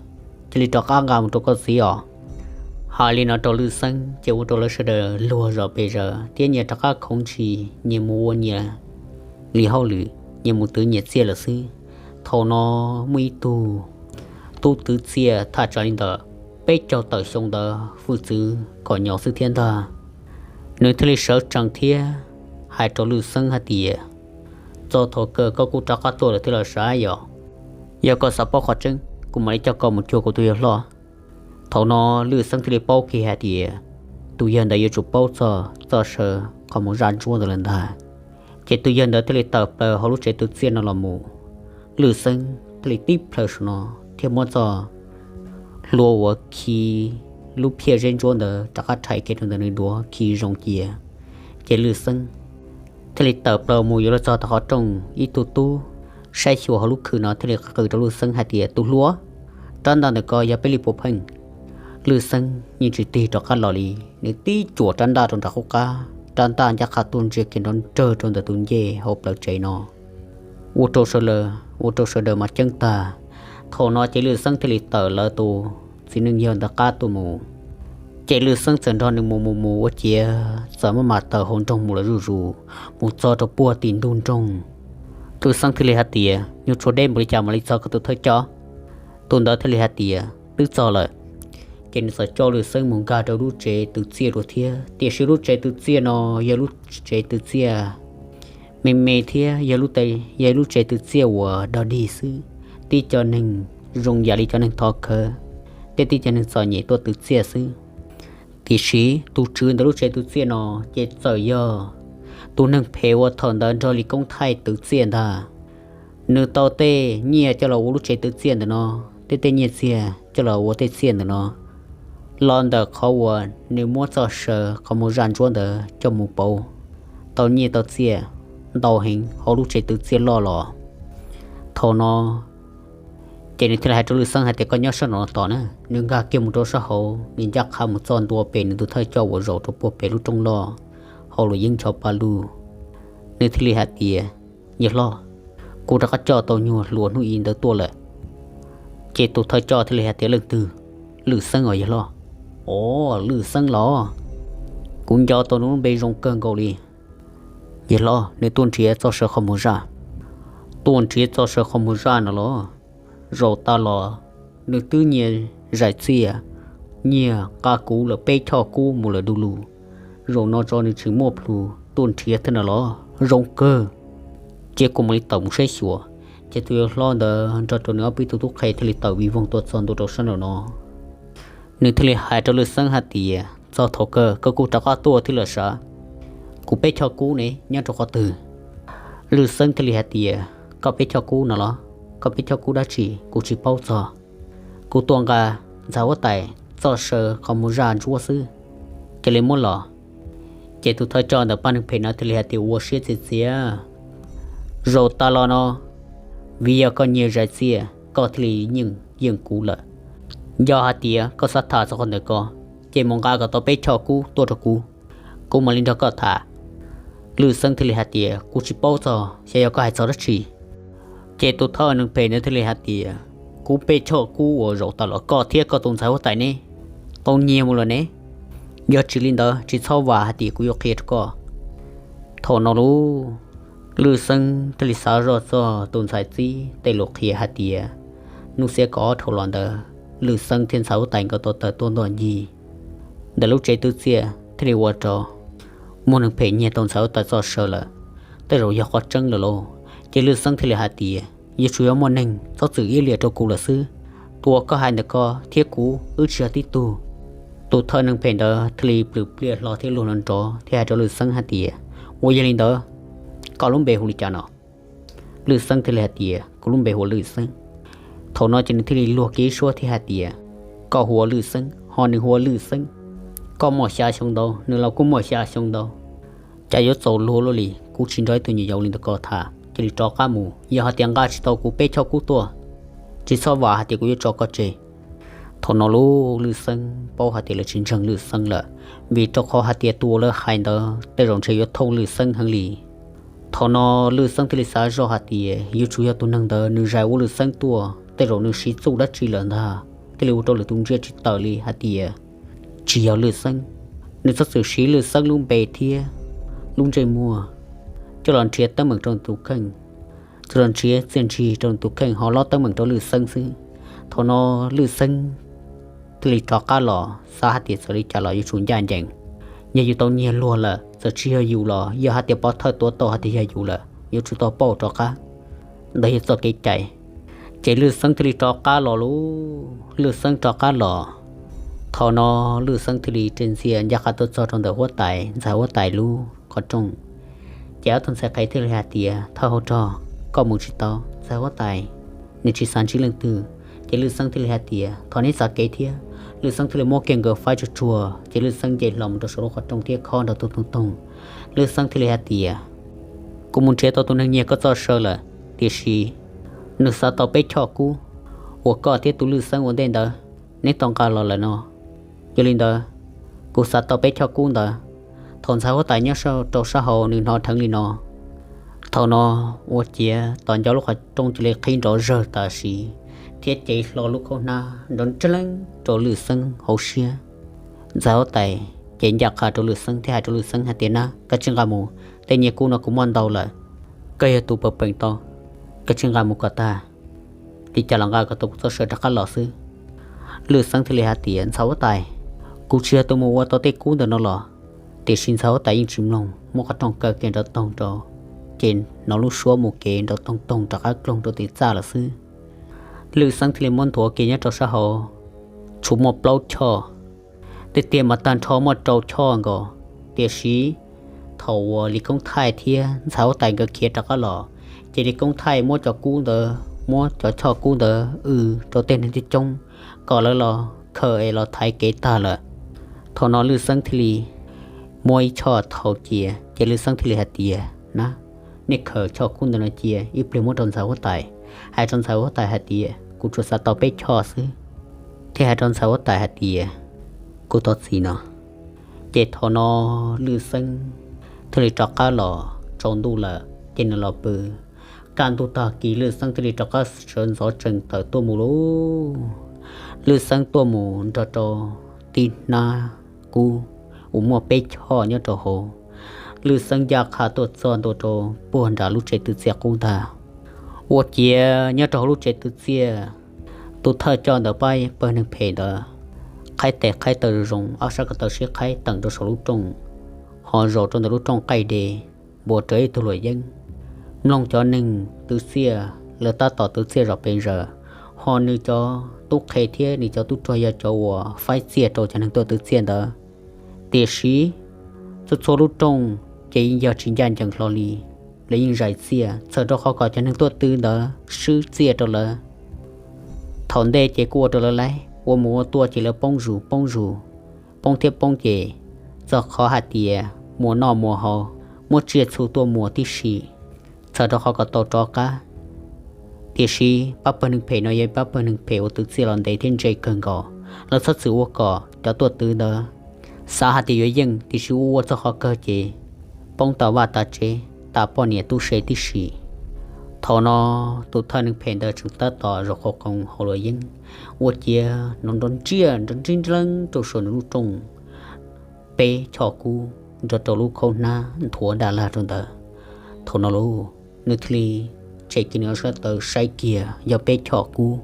cia li rov qab nqa mus rau koj txiv os. Hais li no rau Lwj Xeeb ces ua rau lawv sawv daws luag zom pes zaws thiab nyias rov qab khoov ntshis, nyias mus ua nyias li hauj lwm, nyias mus twv nyias txiaj lawm xwb. Thaum no muaj ib tug tub twv txiaj thaj tsam li ntawm peb caug tawm xyoo ntawd hwj txwv kom nyo xwb thiab ntag. Nws thiaj li sawv tsees thiab hais rau Lwj Xeeb hais tias, Txog thaum kawg koj kuj rov qab tuaj lawm thiab los sav yom? Yog koj xav paub qhov tseeb, kuv mam li coj koj mus cuag kuv tus yawg hlob. Thaum no Lwj Xeeb thiaj li paub kiag hais tias tus yawg ntawd yuav tsum paub txog txoj saw qhov muag zaj ntsuab ntawd lawm ntag. Ces tus yawg ntawd thiaj li tawm plaws hauv lub tsev twv txiaj no los mus. Lwj Xeeb thiaj li tib plhaw saum no thiab muab txoj hlua uas khi lub phiaj zeb ntsuab ntawd rov qab rhais kiag rau ntawm nws duav khi zoo cia. Ces Lwj Xeeb thiaj li tawm plaws mus yuav luag txog tom qhov rooj. Ib tug tub saib xyuas hauv lub khw no thiaj li qw rau Lwj Xeeb hais tias, Tus hluas, rab ntaj ntawm ko yog peb li puav pheej? Lwj Xeeb yeej tsis tig rov qab los li, nws tib cuam rab ntaj rau nram qub qab, rab ntaj ncaj qha tuaj ntsia kiag nrov nrawg rau ntawm tus ncej hauv plawv tsev no. Ua rau sawv daws, ua rau sawv daws mas ceeb tag. Thaum no ces Lwj Xeeb thiaj li tawm lawv tus txiv neej yawg ntawd qab tuaj mus. Ces Lwj Xeeb txawm nrog nws mus mus mus ua ciav txawm maj mam tawm hauv nroog mus lawm zuj zus, mus txog rau puag tim ntug nroog. Lwj Xeeb thiaj li hais tias, Nyuag tshuav deb npaum li cas mam li txog koj tus thawj coj? Tus ntawd thiaj li hais tias, Twb txog lawm. Ces nws txawm coj Lwj Xeeb mus nkag rau lub tsev twv txiaj dua thiab, tiam sis lub tsev twv txiaj no yog lub tsev twv txiaj me me thiab yog lub, yog lub tsev twv txiaj uas dog dig xwb, tib co neeg zoo yam li cov neeg thov khawv thiab tib co neeg txom nyem tuaj twv txiaj xwb. Tiam sis tus tswv ntawm lub tsev twv txiaj no ces txawm yog tus neeg phem uas thaum ntawd nrog Lis Koob Thaij twv txiaj ntag. Nws tau tej nyiaj coj los ua lub tsev twv txiaj ntawm no, thiab tej nyiaj txiag coj los ua tej txiaj ntawm no, los ntawm qhov uas nws muab txoj saw qhov muag zaj ntsuab ntawd coj mus pauv, tau nyiaj tau txiaj ntau heev hauv lub tsev twv txiaj loj los. Thaum no ces nws thiaj li hais rau Lwj Xeeb hais tias, Koj nyob sab nraum no tos na. Nws nkag kiag mus rau sab hauv, nws ncaj qha mus txog ntua pem nws tus thawj coj uas zaum rau puag pem lub roob loj hauv luam yeeb ncho pa lug. Nws thiaj li hais tias, Yawg hlob, kuv rov qab coj tau nyuag hluas hnub i ntawd tuaj lawm. Ces tus thawj coj thiaj li hais tias, Leej twg? Lwj Xeeb os yawg hlob. Os, Lwj Xeeb los? Kuv nco tau nws lub npe zoo kawg nkaus li. Yawg hlob, nws tuaj nrhiav txoj saw qhov muag zaj. Tuaj nrhiav txoj saw qhov muag zaj no los? Zaum tas los nws twb nyiag zais txiaj, nyiag nqa kuv lawm peb choj kub mus lawm du lug. Zaum no tso nws tsis muaj plhu tuaj nrhiav thiab no los? Zoo kawg. Cia kuv mam li tawm mus saib xyuas. Ces tus yawg hlob ntawd nrog rau nws ob peb tug tub qhe thiaj li tawm vij voog tuaj txog ntua rau sab nraum no. Nws thiaj li hais rau Lwj Xeeb hais tias, Txog thaum kawg koj kuj rov qab tuaj thiab lawm sav? Kuv peb choj kub ne nyob rau qhov twg? Lwj Xeeb thiaj li hais tias, Koj peb choj kub no los? Koj peb choj kub dab tsi kuv tsis paub txog. Kuv tuaj nqa ntxhais huab tais txoj saw qhov muag zaj ntsuab xwb, cia li muab los. Ces tus thawj coj ntawm pab neeg phem no thiaj li hais tias, Ua siab txias txias. Zaum tas los no, vim yog koj nyiag zais txiaj koj thiaj li yeej yeej kuv lawm. Yog hais tias koj xav tham txog qhov ntawd ko, ces mus nqa kom tau peb choj kub tuaj rau kuv, kuv mam li nrog koj tham. Lwj Xeeb thiaj li hais tias, Kuv tsis paub txog, xyov yog koj hais txog dab tsi. Ces tus thawj neeg phem ntawd thiaj li hais tias, Kuv peb choj kub uas zaum tas los koj thiab koj tus ntxhais huab tais neb tau nyiag mus lawm ne. Yog tsis li ntawd tsis txhob vam hais tias kuv yuav qhia rau koj. Thaum no lauj, Lwj Xeeb thiaj li xav zoj txog tus ntxhais txib tej lus qhia hais tias, hnub xiab kaum ob dhau los ntawd Lwj Xeeb thiab ntxhais huab tais nkawd tau tawm tuaj ntoj ncig ntawm lub tsev twv txiaj thiaj li ua rau muaj neeg phem nyiag tau ntxhais huab tais txoj saw lawm. Tej zaum yog qhov tseeb lawm lauj. Ces Lwj Xeeb thiaj li hais tias, Yuav tsum yog muaj neeg txhob txwm iab liam rau kuv lawm xwb. Tus uas koj hais ntawm ko thiab kuv wb tsis yog tib tug. Tus thawj neeg phem ntawd thiaj li plhws pliaj hlo thiab luag nrov nrov thiab hais rau Lwj Xeeb hais tias, Ua yog li ntawd, koj lub npe hu li cas no? Lwj Xeeb thiaj li hais tias, Kuv lub npe hu ua Lwj Xeeb. Thaum no ces nws thiaj li luag kiag ib suab thiab hais tias, Koj hu ua Lwj Xeeb, ho nws hu ua Lwj Xeeb. Koj muaj xya xyoo ntau, nws los kuj muaj xya xyoo ntau. Cas yuav txaus luag luaj li, kuv tsis nrog ib tug nyuam yaus li ntawm ko tham, cia li rov qab mus. Yog hais tias nqa tsis tau kuv peb choj kub tuaj, tsis txhob vam hais tias kuv yuav tso koj tseg. Thaum no lauj, Lwj Xeeb paub hais tias lawv tsis ntseeg Lwj Xeeb lawm, vim rau qhov hais tias tus uas lawv hais ntawd tej zaum ntshe yuav thooj Lwj Xeeb heev li. Thaum no Lwj Xeeb thiaj li xav zoj hais tias yuav tsum yog tus neeg ntawd nws zais ua Lwj Xeeb tuaj, tej zaum nws siv txuj dab tsi lawm ntag, thiaj li ua rau lwm tus ntsia tsis tawm li hais tias tsis yog Lwj Xeeb. Nws txhob txwm siv Lwj Xeeb lub npe thiab lub ntsej muag coj los nrhiav teeb meem rau tus kheej. txuas nrhiav txiaj ntsig rau tus kheej ho lob teeb meem rau Lwj Xeeb xwb. Thaum no Lwj Xeeb thiaj li rov qab los xav hais tias txawm li cas los yuav tsum ncaj ncees, yog yus tau nyiag luag lawm txawm tsis yog yus los yog hais tias pov thawj tuav tau hais tias yog yus lawm yuav tsum tau pauj rov qab, ntawd yog txoj kev cai. Ces Lwj Xeeb thiaj li rov qab los lauj. Lwj Xeeb rov qab los, thaum no Lwj Xeeb thiaj li ris ntxias ncaj qha tuaj txog rau ntawm huab tais, ntxhais huab tais lub qhov rooj. Ces ob tug ntxhais qhev thiaj li hais tias, thawj hauv rog, koj mus tsis tau, ntxhais huab tais nws tsis xav ntsib leej twg. Ces Lwj Xeeb thiaj li hais tias, thov neb txav kev thiab. Lwj Xeeb thiaj li muab kiag nkawd faib tsuag tsuag ces Lwj Xeeb nce hlo mus rau saum lub qhov rooj thiab khob nrog tus toog toog. Lwj Xeeb thiaj li hais tias, kuv mus nrhiav tau tus neeg nyiag koj txoj saw lawm, tiam sis nws xav tau peb choj kub uas koj thiab tus Lwj Xeeb ua ntej ntawd neb tau nqa los lawm no. Yog li ntawd, kuv xav tau peb choj kub ntawd. Thaum ntxhais huab tais nyob rau sab hauv nws hnov dheev li no, thaum no ua ciav tom ncauj lub qhov rooj cia li qhib nrov zawg tam sim thiab cev hlo lub khaub hnab nrov nreeb rau Lwj Xeeb hauv siab. Ntxhais huab tais ces ncaj qha rau Lwj Xeeb thiab hais rau Lwj Xeeb hais tias, nab, koj tsis nqa mus, tej nyiaj kub no kuv muaj ntau lawm, koj yog tus pawg peem tau, koj tsis nqa mus kom tag, li cas los nqa kom tau kuv txoj saw rov qab los xwb. Lwj Xeeb thiaj li hais tias, ntxhais huab tais, kuv tsis yog tus mus ua tau tej kub ntawm no los. Tiam sis ntxhais huab tais yeej tsis mloog, muab qhov rooj kaw kiag nrov toog rau, ces hnov lub suab mus kev nrov toog toog rov qab kloog rau tim txaj lawm xwb. Lwj Xeeb thiaj li muab nthuav kiag nyob rau sab hauv, tshuav muaj plaub choj, tej tiag mas tag nrho muaj rau choj nkaus. Tiam sis thaum uas Lis Koob Thaij thiab ntxhais huab tais nkawd khiav rov qab los, ces Lis Koob Thaij muab cov kub ntawd, muab cov choj kub ntawd w rau tej neeg coob coob kom lawv los khaws es los thaiv kev tag lawm. Thaum no Lwj Xeeb thiaj li muab ib choj thau cia, ces Lwj Xeeb thiaj li hais tias, nab, nej khaws choj kub ntawm no cia, ib pliag muab rau ntxhais huab tais, hais rau ntxhais huab tais hais tias kuv tsuas xav tau peb choj xwb, thiab hais rau ntxhais huab tais hais tias kuv thov txim no. Ces thaum no Lwj Xeeb thiaj li rov qab los, tsaus ntuj lawm ces nws los pw. Kaj ntug tag kis Lwj Xeeb thiaj li rov qab sawv ntxov tsees tawm tuaj mus lauj. Lwj Xeeb tuaj mus nrog rau tib hnab kub uas muaj peb choj nyob rau hauv. Lwj Xeeb ncaj qha tuaj txog ntua rau puag nram lub tsev twv txiaj qub ntag. Ua ciav nyob rau hauv lub tsev twv txiaj, tus thawj coj ntawm pab pawg neeg phem ntawd qhaib tes qhaib taw zoo zoo, ob sab ko taw sib qhaib teem rau saum lub rooj, ho zaum rau ntawm lub rooj qaij de, npuas rawv ib tug luam yeeb, mloog cov neeg twv txiaj lawv tab tom twv txiaj zom pes zaws, ho nws cov tub qhe thiab nws cov tub rog yog cov uas faib txiaj rau cov neeg tuaj twv txiaj ntawd. Tiam sis txhua txhua lub rooj ces yeej yog tsis ncaj ncees hlo li, lawv yeej zais txiaj txhawm rau qhov kom cov neeg tuaj twv ntawd swb txiaj rau lawv. Thaum ntej ces kuj ua rau lawv laib, ua mus ua tuaj ces lawv poob zus poob zus, poob thiab poob ces txog qhov hais tias muas noj muas haus, muab tsiaj txhu tuaj muas tib si, txhawm rau qhov kom tau rov qab. Tiam sis pab pawg neeg phem no yog pab pawg neeg phem uas twv txiaj los ntev thiab ntse kawg nkaus, lawv txhob txwm ua kom cov tuaj twv ntawd xav hais tias yuav yeej, tiam sis ua ua txog qhov kawg ces poob tas vaj tas tsev, tas poj niam tub se tib si. Thaum no tus thawj neeg phem ntawd tseem tab tom zaum qhov qoos hauv luam yeeb, ua ciav hnov nrov nriaj nrov nrib nrib leeb rau saum nws lub rooj, peb choj kub nrog rau lub khaub hnab nthuav ntaj lag rau ntawd. Thaum no lauj, nws thiaj li tshem kiag nws ob sab taw saib kiag yog peb choj kub.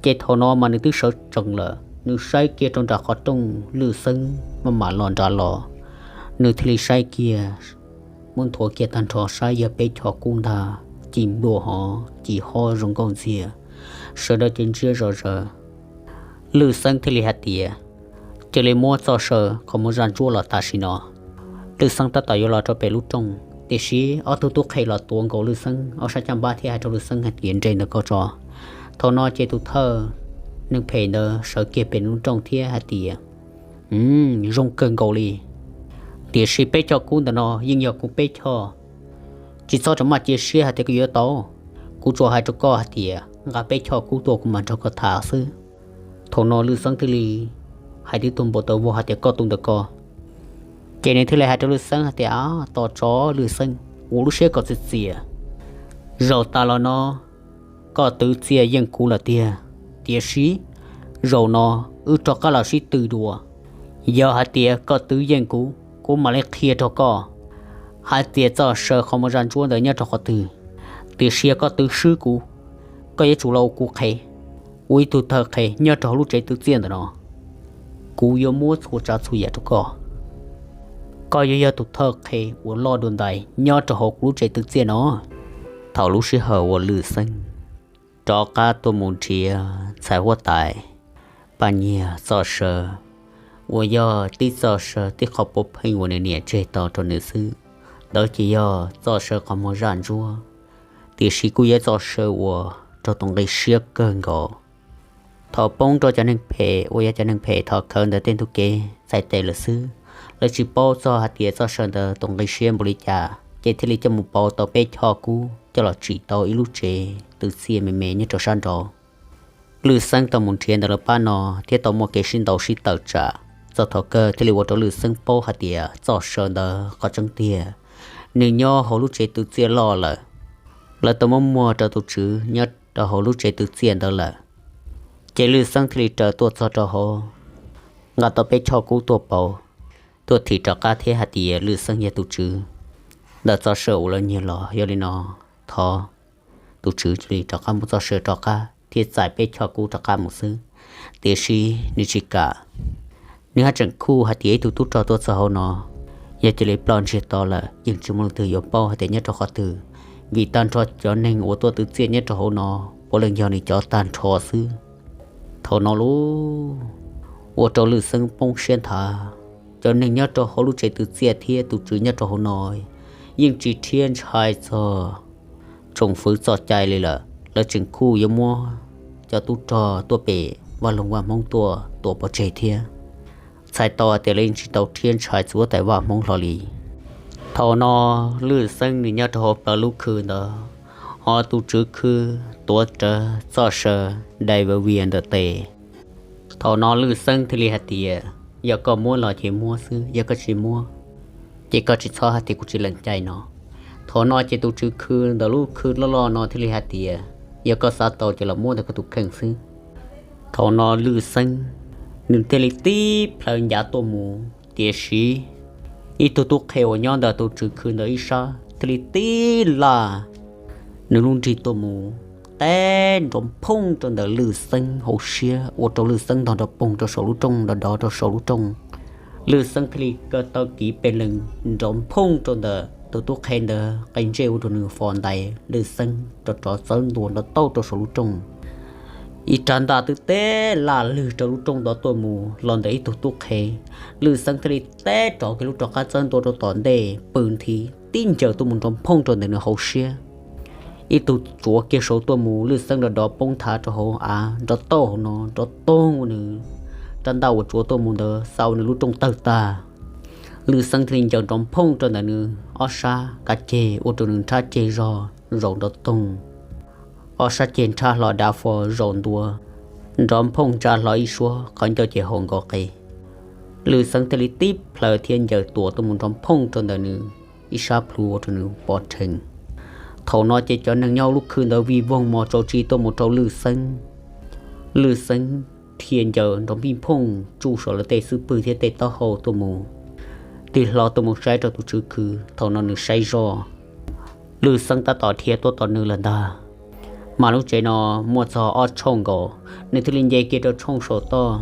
Ces thaum no mas nws twb sawv tsees lawm, nws saib kiag rau nram qhov rooj Lwj Xeeb maj mam los nrad los, nws thiaj li saib kiag, muab nthuav kiag tag nrho saib yog peb choj kub ntag, ci nplua hov ci hob zoo nkauj ntxiag, sawv daws ces ntsia zom zaws. Lwj Xeeb thiaj li hais tias, cia li muab txoj saw qhov muag zaj ntsuab los tam sim no. Lwj Xeeb tab tom yuav los rau pem lub rooj, tiam sis ob tug tub qhe los tuav nkaus Lwj Xeeb ob sab caj npab thiab hais rau Lwj Xeeb hais tias, nres ntawm ko tso. Thaum no ces tus thawj neeg phem ntawd sawv kiag pem lub rooj thiab hais tias, zoo kawg nkaus li, tiam sis peb choj kub ntawm no yeej yog kuv peb choj, tsis txhob rov maj cia siab hais tias koj yuav tau. Kuv tsuas hais rau koj hais tias nqa peb choj kub tuaj kuv mam nrog koj tham xwb. Thaum no Lwj Xeeb thiaj li hais tib tug npau taws vog hais tias, koj tus ntawm ko. Ces nws thiaj li hais rau Lwj Xeeb hais tias, tos tso Lwj Xeeb, ua lub siab kom txias txias. Zaum tas los no koj twv txiaj yeej kuv lawm tiag, tiam sis zaum no wb rov qab los sib tw dua. Yog hais tias koj twv yeej kuv, kuv mam li qhia rau koj hais tias txoj saw qhov muag zaj ntsuab ntawd nyob rau qhov twg. Tiam sis yog koj twv swb kuv, koj yuav tsum los ua kuv qhev, ua ib tug thawj qhev nyob rau hauv lub tsev twv txiaj ntawm no. Kuv yuav muab txhua tsav txhua yam rau koj. Koj yuav yog tus thawj qhev uas loj dua ntais nyob rau hauv kuv lub tsev twv txiaj no. Thaum lub sij hawm uas Lwm Xeeb rov qab tuaj mus nrhiav ntxhais huab tais Paj Nyiag Txoj Saw, uas yog tib Txoj Saw tib qho puav pheej uas nws niam tseg tau rau nws xwb, ntawd ces yog Txoj Saw qhov muag zaj ntsuab, tiam sis kuj yog Txoj Saw uas raug tus nqi siab kawg nkaus. Thaum poob rau cov neeg phem uas yog cov neeg phem thov khawv ntawd tej ntug kev txhais tes lawm xwb, lawv tsis paub txog hais tias Txoj Saw ntawd tus nqi siab npaum li cas, ces thiaj li coj mus pauv tau peb choj kub coj los tsim tau ib lub tsev twv txiaj me me nyob rau sab nraud. Lwm Xeeb tau mus nrhiav ntawm lawv pab no thiab tau muaj kev sib ntaus sib tawm tsam txog thaum kawg thiaj li ua rau Lwm Xeeb paub hais tias Txoj Saw ntawd qhov tseeb tiag, nws nyob hauv lub tsev twv txiaj loj lawm. Lawv tau muab muag rau tus tswv nyob rau hauv lub tsev twv txiaj ntawd lawm. Ces Lwm Xeeb thiaj li raws tuaj txog rau hauv, nqa tau peb choj kub tuaj pauv, tuaj thim rov qab thiab hais tias Lwm Xeeb yog tus tswv ntawm Txoj Saw uas lawv nyiag los. Yog li no, thov tus tswv cia li rov qab muab Txoj Saw rov qab thiab txais peb choj kub rov qab mus xwb. Tiam sis nws tsis kam. Nws haj tseem khuj hais tias ib tug tub rog tuaj txog hauv no, yog cia li ploj ntsiag to lawm yeej tsis muaj leej twg yuav paub hais tias nyob rau qhov twg, vim tag nrho cov neeg uas tuaj twv txiaj nyob rau hauv no puav leej yog nws cov tag nrho xwb. Thaum no lauj, ua rau Lwm Xeeb poob siab nthav. Cov neeg nyob rau hauv lub tsev twv txiaj thiab tus tswv nyob rau hauv no yeej tsis rhiab ntshai txog tsoom fwv txoj cai li lawm. Lawv tseem khuj yuav muab cov tub rog tuaj pem vaj loog vaj Hmoob tuaj tua pov tseg thiab. Txhais tau hais tias lawv yeej tsis tau rhiab ntshai txog huab tais vaj Hmoob hlo li. Thaum no Lwm Xeeb nws nyob rau hauv plawv lub khw ntawd, ho tus tswv khw tuav rawv Txoj Saw dai vawv vias ntawm tes. Thaum no Lwm Xeeb thiaj li hais tias, yog koj muab los ces muab xwb, yog koj tsis muab ces koj tsis txhob hais tias kuv tsis lees cai no. Thaum no ces tus tswv khw ntawm lub khw loj loj no thiaj li hais tias, yog koj xav tau ces los muab ntawm koj tus kheej xwb. Thaum no Lwm Xeeb nws thiaj li tib plhaw ncav tuaj mus, tiam sis ib tug tub qhe uas nyob ntawm tus tswv khw ntawd ib sab thiaj li tib laj nws lub nrig tuaj mus, teb nrov phooj rau ntawm Lwm Xeeb hauv siab ua rau Lwm Xeeb ntog nrov poog rau saum lub rooj, nrov dov rau saum lub rooj. Lwm Xeeb thiaj li kaw taw kiv pes lees nrov phooj rau ntawm tus tub qhe ntawd qe ntsej ua rau nws fo ntais, Lwm Xeeb rov rov txawb ntua nrov tauj rau saum lub rooj. Ib rab ntaj twb teb laj lwg rau lub rooj ntawd tuaj mus los ntawm ib tug tub qhe. Lwm Xeeb thiaj li teb rov kiag lub rov qab txawb ntua rau tom ntej pw nthi, tib ncaws tuaj mus nrov phooj rau ntawm nws hauv siab. Ib tug tsuav kiag saud tuaj mus, Lwm Xeeb rov dov poob nthav rau hauv av nrov tauj hauv no, nrov toog ua nws rab ntaj uas tsuav tuaj mus ntawd xa ua nws lub rooj tawg tag. Lwm Xeeb thiaj li ncaws nrov phooj rau ntawm nws ob sab kav ceg ua rau nws nrhab ceg zog zaum nrov toog, ob sab ceg nrhab hlo dav fo zaum ntua, nrov phooj ntsa hlo ib suab qhov ncauj ces haum nkaus qe. Lwm Xeeb thiaj li tib plhaw thiab ncaws tuam tuaj mus nrov phooj rau ntawm nws ib sab plhu ua rau nws pov rhees. Thaum no ces cov neeg nyob lub khw ntawd vij voog mos tsaus tsis tuaj mus rau Lwm Xeeb. Lwm Xeeb thiaj ncaws nrov npij phooj tsuj saum lawv tej xub pwg thiab tej taub hau tuaj mus, tig hlo tuaj mus saib rau tus tswv khw. Thaum no nws saib zoj, Lwm Xeeb tab tom dhia tuaj tos nws lawm ntag. Mas lub tsev no muaj txog ob tshooj nkaus, nws thiaj li nce kiag rau tshooj saum toj.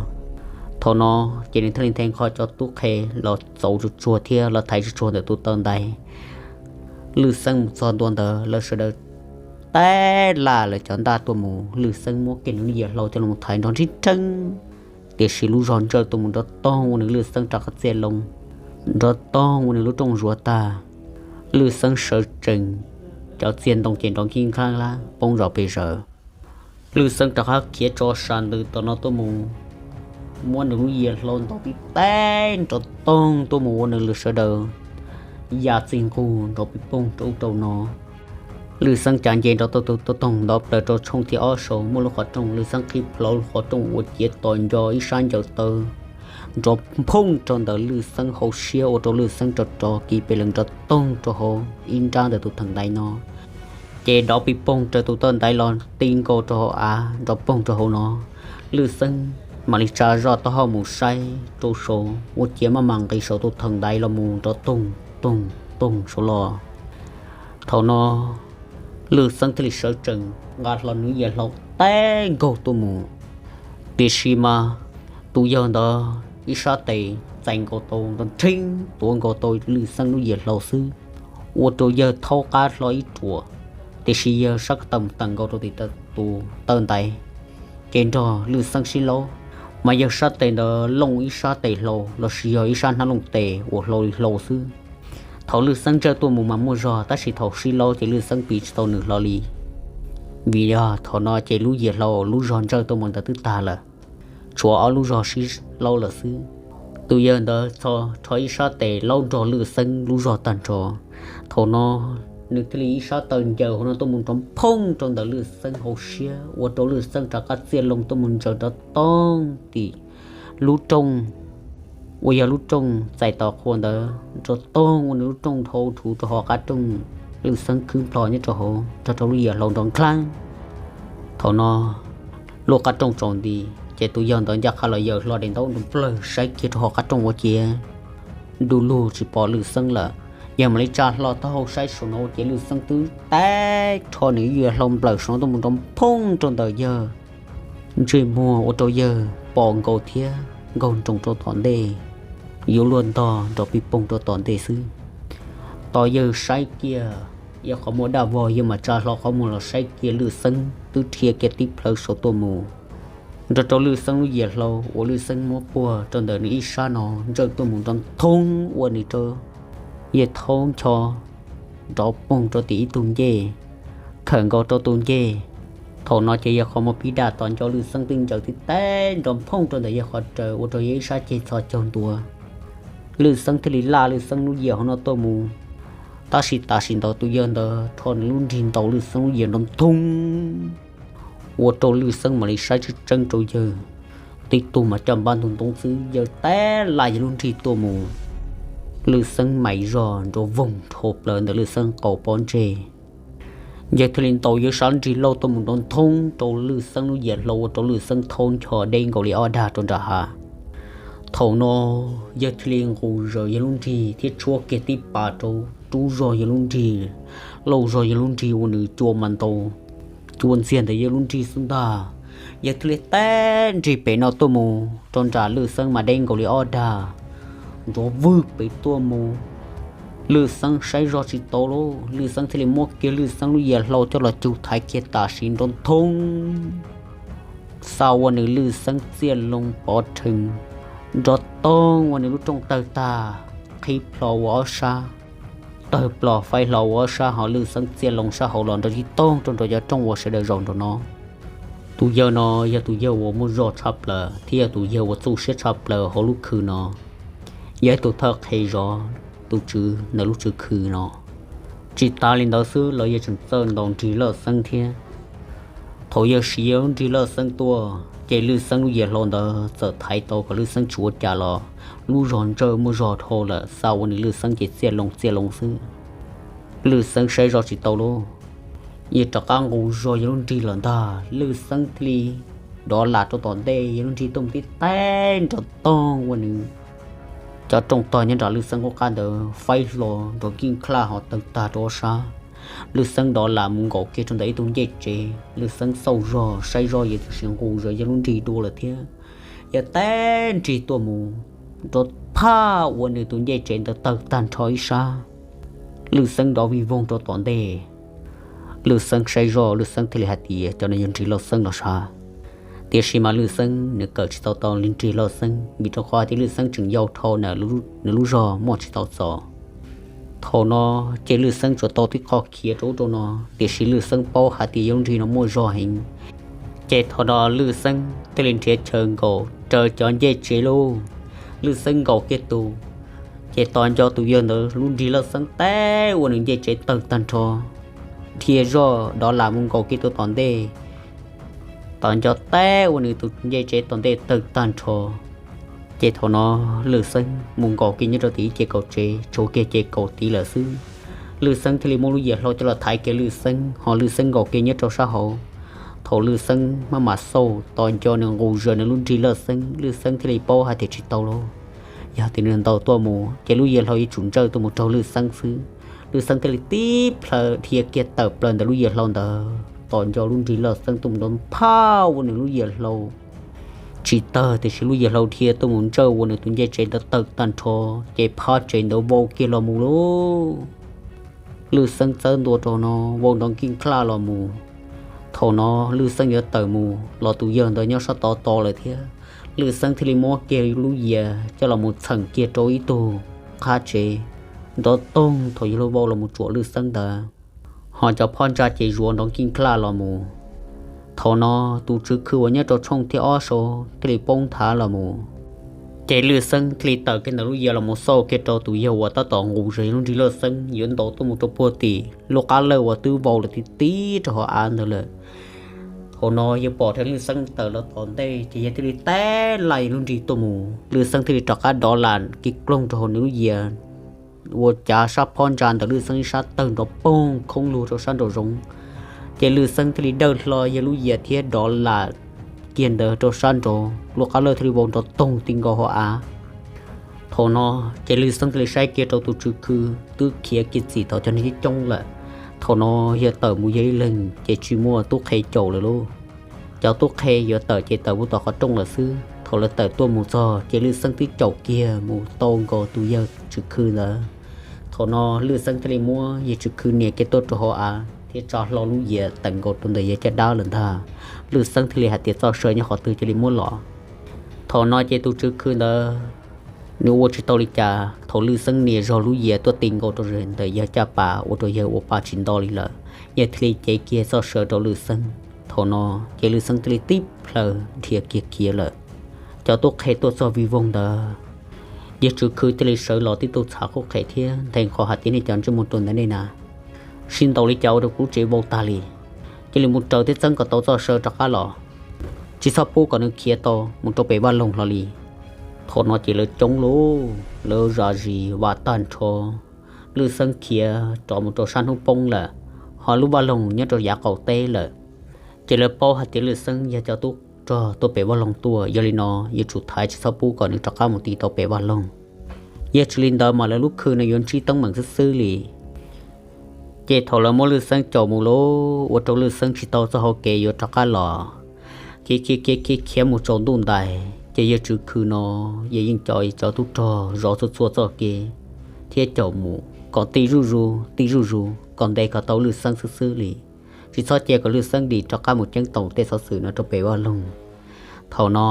Thaum no ces nws thiaj li nthe nqho cov tub qhe los txaus tsuag tsuag thiab los thaiv tsuag tsuag ntawm tus taw ntaiv. Lwm Xeeb mus txog ntua ntawd lawv sawv daws teb laj lawv cov ntaj tuaj mus, Lwm Xeeb muab kiag nws lub yias hlau coj los thaiv nrov nrhib rheeb, tiam sis lub zog ntsawj tuaj mus nrov toog ua nws Lwm Xeeb rov qab txias loo, nrov toog ua nws lub rooj zuav tag. Lwm Xeeb sawv tsees, cov txiag ntoo ces nrov nkij nqab poob zos pes zaws. Lwm Xeeb rov qab khiav tso sas ntws tom no tuaj mus, muab nws lub yias hlau ntaus pib teb nrov toog tuaj mus ua nws lwm sawv daws ya txij nqug nrov pij poog rau ub rau no. Lwm Xeeb cav nce nrov toog toog toog nto plaws rau tshooj thib ob saud muaj lub qhov rooj, Lwm Xeeb qhib plho lub qhov rooj uas ciav tos nco ib sab ncaws taw nrov phooj rau ntawm Lwm Xeeb hauv siab ua rau Lwm Xeeb rov rov kiv pes lees nrov toog rau hauv ib nrab ntawm tus theem ntaiv no, ces dov pij poog raws tus taw ntaiv los ti nkaus rau hauv av nrov poog rau hauv no. Lwm Xeeb mam li tsa zoj taub hau mus saib rau saud ua ciav maj mam nqis saum tus theem ntaiv los mus nrov toog toog toog saud los. Thaum no Lwj Xeeb thiaj li sawv tsees nqa hlo nws yias hlau teb nkaug tuaj mus. Tiam sis mas tus yawg ntawd ib sab tes txais nkaus tau nrov nrheeb tuav nkaus tau Lwj Xeeb lub yias hlau xwb, ua rau yawg thaub qab hlo ib ruam. Tiam sis yawg sab ko taw mus tawm nkaus rau tim tus taw ntaiv, ces nrog Lwj Xeeb sib laub, mas yawg sab tes ntawd looj ib sab tes hlau los sis yog ib sab hnab looj tes uas hlau li hlau xwb. Thaum Lwj Xeeb ntsawj tuaj mus mas muaj zog, tab sis thaum sib laub ces Lwj Xeeb piv tsis tau nws hlo li. Vim yog thaum no ces lub yias hlau lub zog ntsawj tuaj mus ntawd twb tag lawm, tshuav ob lub zog sib laub lawm xwb. Tus yawg ntawd txho rho ib sab tes laub nrog Lwj Xeeb lub zog tag nrho. Thaum no nws thiaj li ib sab taw ncaws hauv no tuaj mus nrov nphooj rau ntawm Lwj Xeeb hauv siab, ua rau Lwj Xeeb rov qab txiaj loo tuaj mus ntsaws nrov toog tim lub rooj uas yog lub rooj txais tos qhua ntawd, nrov toog ua nws lub rooj dhau thuv rau hauv qab rooj. Lwj Xeeb khwb nplho nyob rau hauv, nrog rau lub yias hlau nrov nkhav. Thaum no lub qab rooj tsaus nti, ces tus yawg ntawd ncaj qha los yaws hlo daim ntaub nrov nplawg saib kiag rau hauv qab rooj ua ciav du lug tsis pom Lwj Xeeb lawm. Yawg mam li tsa hlo taub hau saib saum no ua ciav Lwj Xeeb twb teb rho nws yias hlau nplawm saum no tuaj mus nrov nphooj rau ntawm yawg ntsej muag, ua rau yawg pom nkaus thiab nkaug nroos rau tom ntej, yuav luag ntog nrov pij poog rau tom ntej xwb. Tos yawg saib kiag, yog qhov muag daj vog, yawg mam tsa hlo qhov muag los saib kiag Lwj Xeeb twb dhia kiag tib plhawv saum tuaj mus, nrog rau Lwj Xeeb lub yias hlau uas Lwj Xeeb muab puag rau ntawm nws ib sab no ntsawj tuaj mus nrov nthoob ua nws rau yawg thaub ncho nrov poog rau tim ib tug ncej, khawm nkaus rau tus ncej. Thaum no ces yawg qhov muag pib daj, tos nco Lwj Xeeb twb ncaws tib teb nrov nphooj rau ntawm yawg qhov raws, ua rau yawg ib sab ceg txhos caug ntua. Lwj Xeeb thiaj li laj Lwj Xeeb lub yias hauv no tuaj mus, tab sis tam sim ntawd tus yawg ntawd rho nws lub nrig ntaus Lwj Xeeb lub yias nrov nthoob, ua rau Lwj Xeeb mam li saib tseeb tseeb rau yawg. Tib tug mas caj npab ntug ntoo xwb, yawg teb laj yawg lub nrig tuaj mus, Lwj Xeeb mais zog nrov voog dhau plaws ntawm Lwj Xeeb qau pob ntseg. Yawg thiaj li ntaus yawg sab nrig lauj tuaj mus nrov nthoob rau Lwj Xeeb lub yias hlau, ua rau Lwj Xeeb thaub ncho deb nkaus li ob dag rau nram hav. Thaum no yawg thiaj li nqus zaws yawg lub nrig thiab tshuab kiag tib pas rau rub zog yawg lub nrig, lauj zog yawg lub nrig ua nws cua mas ntaus, cua ntxiag ntawm yawg lub nrig xwb ntag. Yawg thiaj li teb nrig pem no tuaj mus rau nram Lwj Xeeb mas deb nkaus li ob dag, nrov vwg pem tuaj mus. Lwj Xeeb saib zog tsis tau lauj, Lwj Xeeb thiaj li muab kiag Lwj Xeeb lub yias hlau coj los cug thaiv kiag tam sim nrov nthoob, xa ua nws Lwj Xeeb txiaj loo pov rhees, nrov toog ua nws lub rooj tawg tag, qhib plho ua ob sab, tawg plho faib hlo ua ob sab, ho Lwj Xeeb txiaj loo sab hauv los nrov tib toog rau nram cov rooj uas sawv daws zaum nraum no. Tus yawg no yog tus yawg uas muaj zog tshaj plaws thiab yog tus yawg uas txuj siab tshaj plaws hauv lub khw no, yog ib tug thawj qhe zov tus tswv ntawm lub tswv khw no. Tsis tas li ntawd xwb los yawg tseem txawj ntaus nrig lawj xeeb thiab. Thaum yawg siv yawg lub nrig lawj xeeb tuaj ces Lwj Xeeb lub yias hlau ntawd txawm thaiv tau kom Lwj Xeeb tsis ua cas los lub zog ntsawj muaj zog dhau lawm, xa ua nws Lwj Xeeb ces txiaj loo txiaj loo xwb. Lwj Xeeb saib zog tsis tau lauj, yawg rov qab nqus zog yawg lub nrig los ntag. Lwj Xeeb thiaj li dov lam rau tom ntej, yawg lub nrig tuaj mus tib teb nrov toog ua nws cov rooj tog nyob nram Lwj Xeeb qub qab ntawd faib hlo nrov nkij nklaj ho tawg tag rau ob sab. Lwj Xeeb dov lam mus nkaum kiag rau ntawm ib tug ncej tsev, Lwj Xeeb xauj zog saib zog yawg tiam sis nqus zog yawg lub nrig dua lawm thiab. Yawg teb nrig tuaj mus, nrov phaj ua nws tus ncej tsev ntawd tawg tag nrho ib sab. Lwj Xeeb dov vij voog rau tom ntej. Lwj Xeeb saib zoj, Lwj Xeeb thiaj li hais tias cov no yog nrig loj xeeb los sav. Tiam sis mas Lwj Xeeb nws kawm tsis tau tau li nrig loj xeeb, vim rau qhov hais tias Lwj Xeeb tseem yau dhau, nws lub zog muaj tsis tau txaus. Thaum no ces Lwj Xeeb tsuas tau tib qho khiav rau ub rau no, tiam sis Lwj Xeeb paub hais tias yawg lub nrig no muaj zog heev. Ces thaum no Lwj Xeeb thiaj li nrhiav chaw nkaum raws cov ncej tsev lauj. Lwj Xeeb nkaum kiag tus, ces tos nco tus yawg ntawd lub nrig loj xeeb teb ua nws ncej tsev tawg tag nrho, dhia zoj dov lam mus nkaum kiag tus tom ntej, tos nco teb ua nws tus ncej tsev tom ntej tawg tag nrho. Ces thaum no Lwj Xeeb mus nkaum kiag nyob rau tim ib ce kaum tsev, tshuav kiag ce kaum tid lawm xwb. Lwj Xeeb thiaj li muab lub yias hlau coj los thaiv kiag Lwj Xeeb, ho Lwj Xeeb nkaum kiag nyob rau sab hauv. Thaum Lwj Xeeb maj mam xauj tos nco nws nqus zog nws lub nrig loj xeeb, Lwj Xeeb thiaj li paub hais tias tsis tau lauj. Yog tias nws ntaus tuaj mus ces lub yias hlau yuav tsum ntsawj tuaj mus raug Lwj Xeeb xwb. Lwj Xeeb thiaj li tib plhaw dhia kiag tawm plaws ntawm lub yias hlau ntawd tos nco lub nrig loj xeeb tuaj mus nrov phaj ua nws lub yias hlau tsis tawg, tiam sis lub yias hlau dhia tuaj mus ntsawj ua nws tus ncej tsev ntawd tawg tag nrho, ces phab tsev ntawd vau kiag los mus lauj. Lwj Xeeb txawb ntua rau no, vau nrov nkij nklaj los mus. Thaum no Lwj Xeeb yuav tawm mus los tus yawg ntawd nyob sab tod tos lawm thiab. Lwj Xeeb thiaj li muab kiag lub yias coj los mus txheem kiag rau ib tug qab tsev, nrov toog thaum yawg luag vau los mus tsuam Lwj Xeeb ntawd, ho cov phab ntsa ces zuav nrov nkij nklaj los mus. Thaum no tus tswv khw uas nyob rau tshooj thib ob saud thiaj li poob nthav los mus. Ces Lwj Xeeb thiaj li tawm kiag ntawm lub yias los mus xauj kiag rau tus yawg uas tab tom nqus zog lub nrig loj xeeb yuav ntaus tuaj mus rau puag tim lub qab lawj uas twb vau lawm tib tib rau hauv av ntawd lawm. Thaum no yawg pom tias Lwj Xeeb tawm los tom ntej ces yawg thiaj li tab laj lub nrig tuaj mus, Lwj Xeeb thiaj li rov qab dov lam kiag kloog rau hauv nws lub yias, ua cav sab phab ntsa ntawm Lwj Xeeb ib sab tawg nrov poog khoob lug rau sab nraum zoov. Ces Lwj Xeeb thiaj li dawj hlo yawg lub yias thiab dov lam kiag ntawd rau sab nraud, lub qab lawj thiaj li vau nrov toog ti nkaus hauv av. Thaum no ces Lwj Xeeb thiaj li saib kiag rau tus tswv khw twb khiav kiag txim tau cov neeg coob coob lawm. Thaum no yawg tawm mus yawg ib leeg ces tsis muaj tub qhe caum lawm lauj. Cov tub qhe yuav tawm ces tawm mus tom qhov rooj lawm xwb. Thaum lawv tawm tuaj mus txog ces Lwj Xeeb twb caum kiag mus tau nkaus tus yawg tswv khw ntawd. Thaum no Lwj Xeeb thiaj li muab yawg tswv khw nias kiag tuaj rau hauv av thiab tsa hlo lub yias tawm nkaus rau ntawm yawg caj dab lawm ntag. Lwj Xeeb thiaj li hais tias txoj saw nyob qhov twg cia li muab los. Thaum no ces tus tswv khw ntawd nws ua tsis tau li cas, thaum Lwj Xeeb nias zog lub yias tuaj ti nkaus rau ntawm yawg caj pas ua rau yawg ua pa tsis nto li lawm, yawg thiaj li cev kiag txoj saw rau Lwj Xeeb. Thaum no ces Lwj Xeeb thiaj li tib plhaw dhia kiag khiav lawm. Cov tub qhe tuaj txog vij voog ntawd, yawg tswv khw thiaj li sawv los tib tug txhav qub qhe thiab nthe nqho hais tias nej cov ntsej muag ruam ntawd nej na, sib ntaus li cas ua rau kuv lub tsev vau tag li, cia li mus raws thiab txeeb kom tau txoj saw rov qab los, tsis txhob pub kom nws khiav tau mus rau pem vaj loog hlo li. Thaum no ces lawv coob lauj, lawv zam zis vam tag nrho. Lwj Xeeb khiav rov mus rau sab hnub poob lawm, ho lub vaj loog nyob rau yav qaum teb lawm. Ces lawv paub hais tias Lwj Xeeb yog cov tub rog tuaj pem vaj loog tuaj, yog li no yuav tsum thaiv tsis txhob pub kom nws rov qab mus ti tau pem vaj loog. Yog tsis li ntawd mas lawv lub khw no yuav ntsib teeb meem xwb xwb li. Ces thaum lawv muab Lwj Xeeb caum mus lauj, ua rau Lwj Xeeb tsis tau txoj hau kev yuav rov qab los. Khiav khiav khiav khiav khiav mus tsaus ntuj ntais, ces yawg tswv khw no yog yeej cov cov tub rog zov txhua txhua txoj kev thiab caum mus kom ti zuj zus ti zuj zus kom ntes kom tau Lwj Xeeb xwb xwb li, tsis txhob cia kom Lwj Xeeb dim rov qab mus ceeb toom tej xov xwm no rau pem vaj loog. Thaum no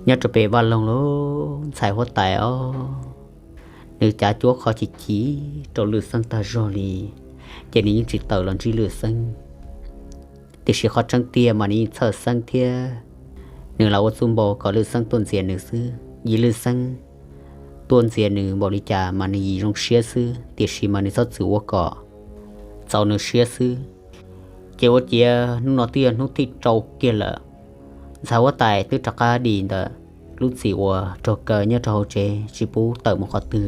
nyob rau pem vaj loog lauj, ntxhais huab tais os, nws cav cuab qhov chim chim rau Lwj Xeeb tag zog li, ces nws yeej tsis tawm los ntsib Lwj Xeeb. Tiam sis qhov tseeb tiag mas nws yeej txhawj Xeeb thiab nws lam ua txuj npau kom Lwj Xeeb tuaj ntxias nws xwb. Yim Lwj Xeeb tuaj ntxias nws npaum li cas mas nws yim zoo siab xwb, tiam sis mas nws txhob txwm ua kom txaus nws siab xwb. Ces ua ciav hnub no twb yog hnub thib rau kiag lawm, ntxhais huab tais twb rov qab dim ntawm lub txim uas raug kaw nyob rau hauv tsev tsis pub tawm mus qhov twg.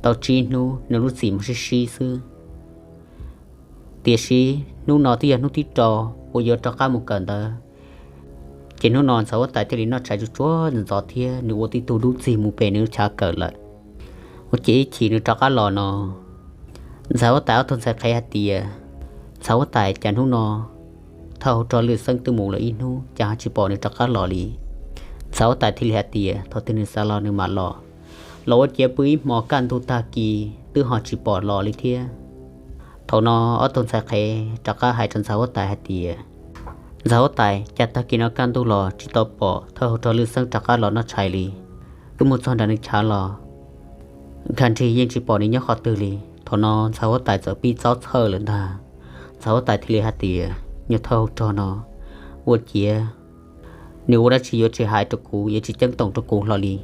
Tau tsib hnub nws lub txim mus sib sib xwb. Tiam sis hnub no twb yog hnub thib rau uas yuav rov qab mus kawm ntawv, ces hnub no ntxhais huab tais thiaj li noj tshais tsuag tsuag ntxov ntxov thiab nws ua tib tug dub txig mus pem nws lub chav kawm lawm. Ua ciav ib chim nws rov qab los no, ntxhais huab tais ob tug ntxhais qhev hais tias, ntxhais huab tais, cas hnub no thawj hauv rog Lwj Xeeb twb mus lawm ib hnub cas ho tsis pom nws rov qab los li? Ntxhais huab tais thiaj li hais tias thaum twg nws xav los nws mam los, los ua ciav pw ib hmos kaj ntug tag kis twb ho tsis pom los li thiab. Thaum no ob tug ntxhais qhev rov qab hais rau ntxhais huab tais hais tias, ntxhais huab tais, cas tag kis no kaj ntug los tsis tau pom thawj hauv rog Lwj Xeeb rov qab los noj tshais li. Wb mus txog nram nws chav los nkag nrig yeej tsis pom nws nyob qhov twg li. Thaum no ntxhais huab tais txawm pib txob txhawj lawm ntag. Ntxhais huab tais thiaj li hais tias, nyuag thawj hauv rog no ua ciav nws ua dab tsi yuav tsis hais rau kuv, yuav tsis ceeb toom rau kuv hlo li.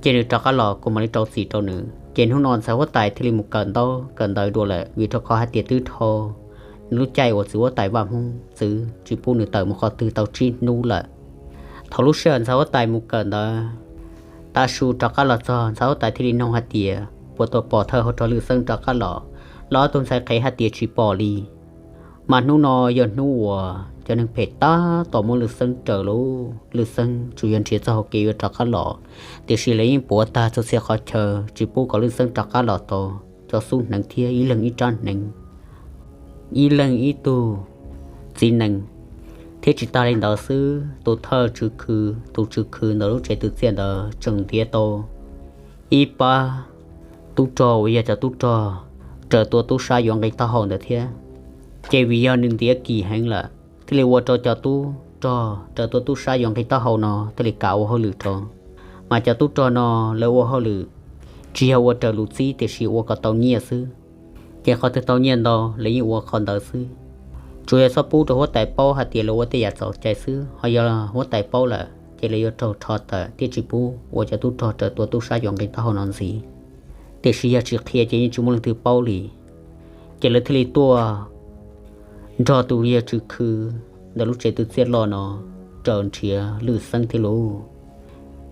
Ces nws rov qab los kuv mam li rau txim rau nws. Ces hnub no ntxhais huab tais thiaj li mus kawm ntaub kawm ntawv dua lawm, vim rau qhov hais tias twb dhau nws lub caij uas txiv huab tais Vaj Hmoob txwv tsis pub nws tawm mus qhov twg tau tsib hnub lawm. Thaum lub sij hawm ntxhais huab tais mus kawm ntawv tav su rov qab los txog, ntxhais huab tais thiaj li noog hais tias puas tau pom thawj hauv rog Lwj Xeeb rov qab los, los ob tug ntxhais qhev hais tias tsis pom li. Mas hnub no yog hnub uas cov neeg phem tab tom muab Lwj Xeeb raws lauj, Lwj Xeeb tsuas yog nrhiav txoj hau kev yuav rov qab los, tiam sis lawv yeej puav tag txhua txhia qhov chaw tsis pub kom Lwj Xeeb rov qab los tau. cov xub hneev thiab ib leeg ib rab hneev, ib leeg ib tug txiv nees. Thiab tsis tas li ntawd xwb, tus thawj tswv khw, tus tswv khw ntawm lub tsev twv txiaj ntawd tseem ntiav tau ib pab tub rog uas yog cov tub rog raws tua tub sab yuav nqi taub hau ntawd thiab. Ces vim yog nws ntiav kim heev lawm thiaj li ua rau cov tub rog raws tua tub sab yuav nqi taub hau no thiaj li kam ua hauj lwm rau. Mas cov tub rog no lawv ua hauj lwm tsis yog ua raws lus txib tiam sis ua kom tau nyiaj xwb. Ces qhov twg tau nyiaj ntau lawv yeej ua qhov ntawd xwb. Tsuas yog txhob pub rau huab tais paub hais tias lawv ua tej yam txhaum cai xwb, ho yog huab tais paub lawm ces lawv yuav raug rho tawm thiab tsis pub ua cov tub rog raws tua tub sab yuav nqi taub hau no ntxiv. Tiam sis yog tsis qhia ces yeej tsis muaj leej twg paub li. Ces lawv thiaj li tuaj nrog tus yawg tswv khw ntawm lub tsev twv txiaj loj no raws nrhiav Lwj Xeeb thiab lauj.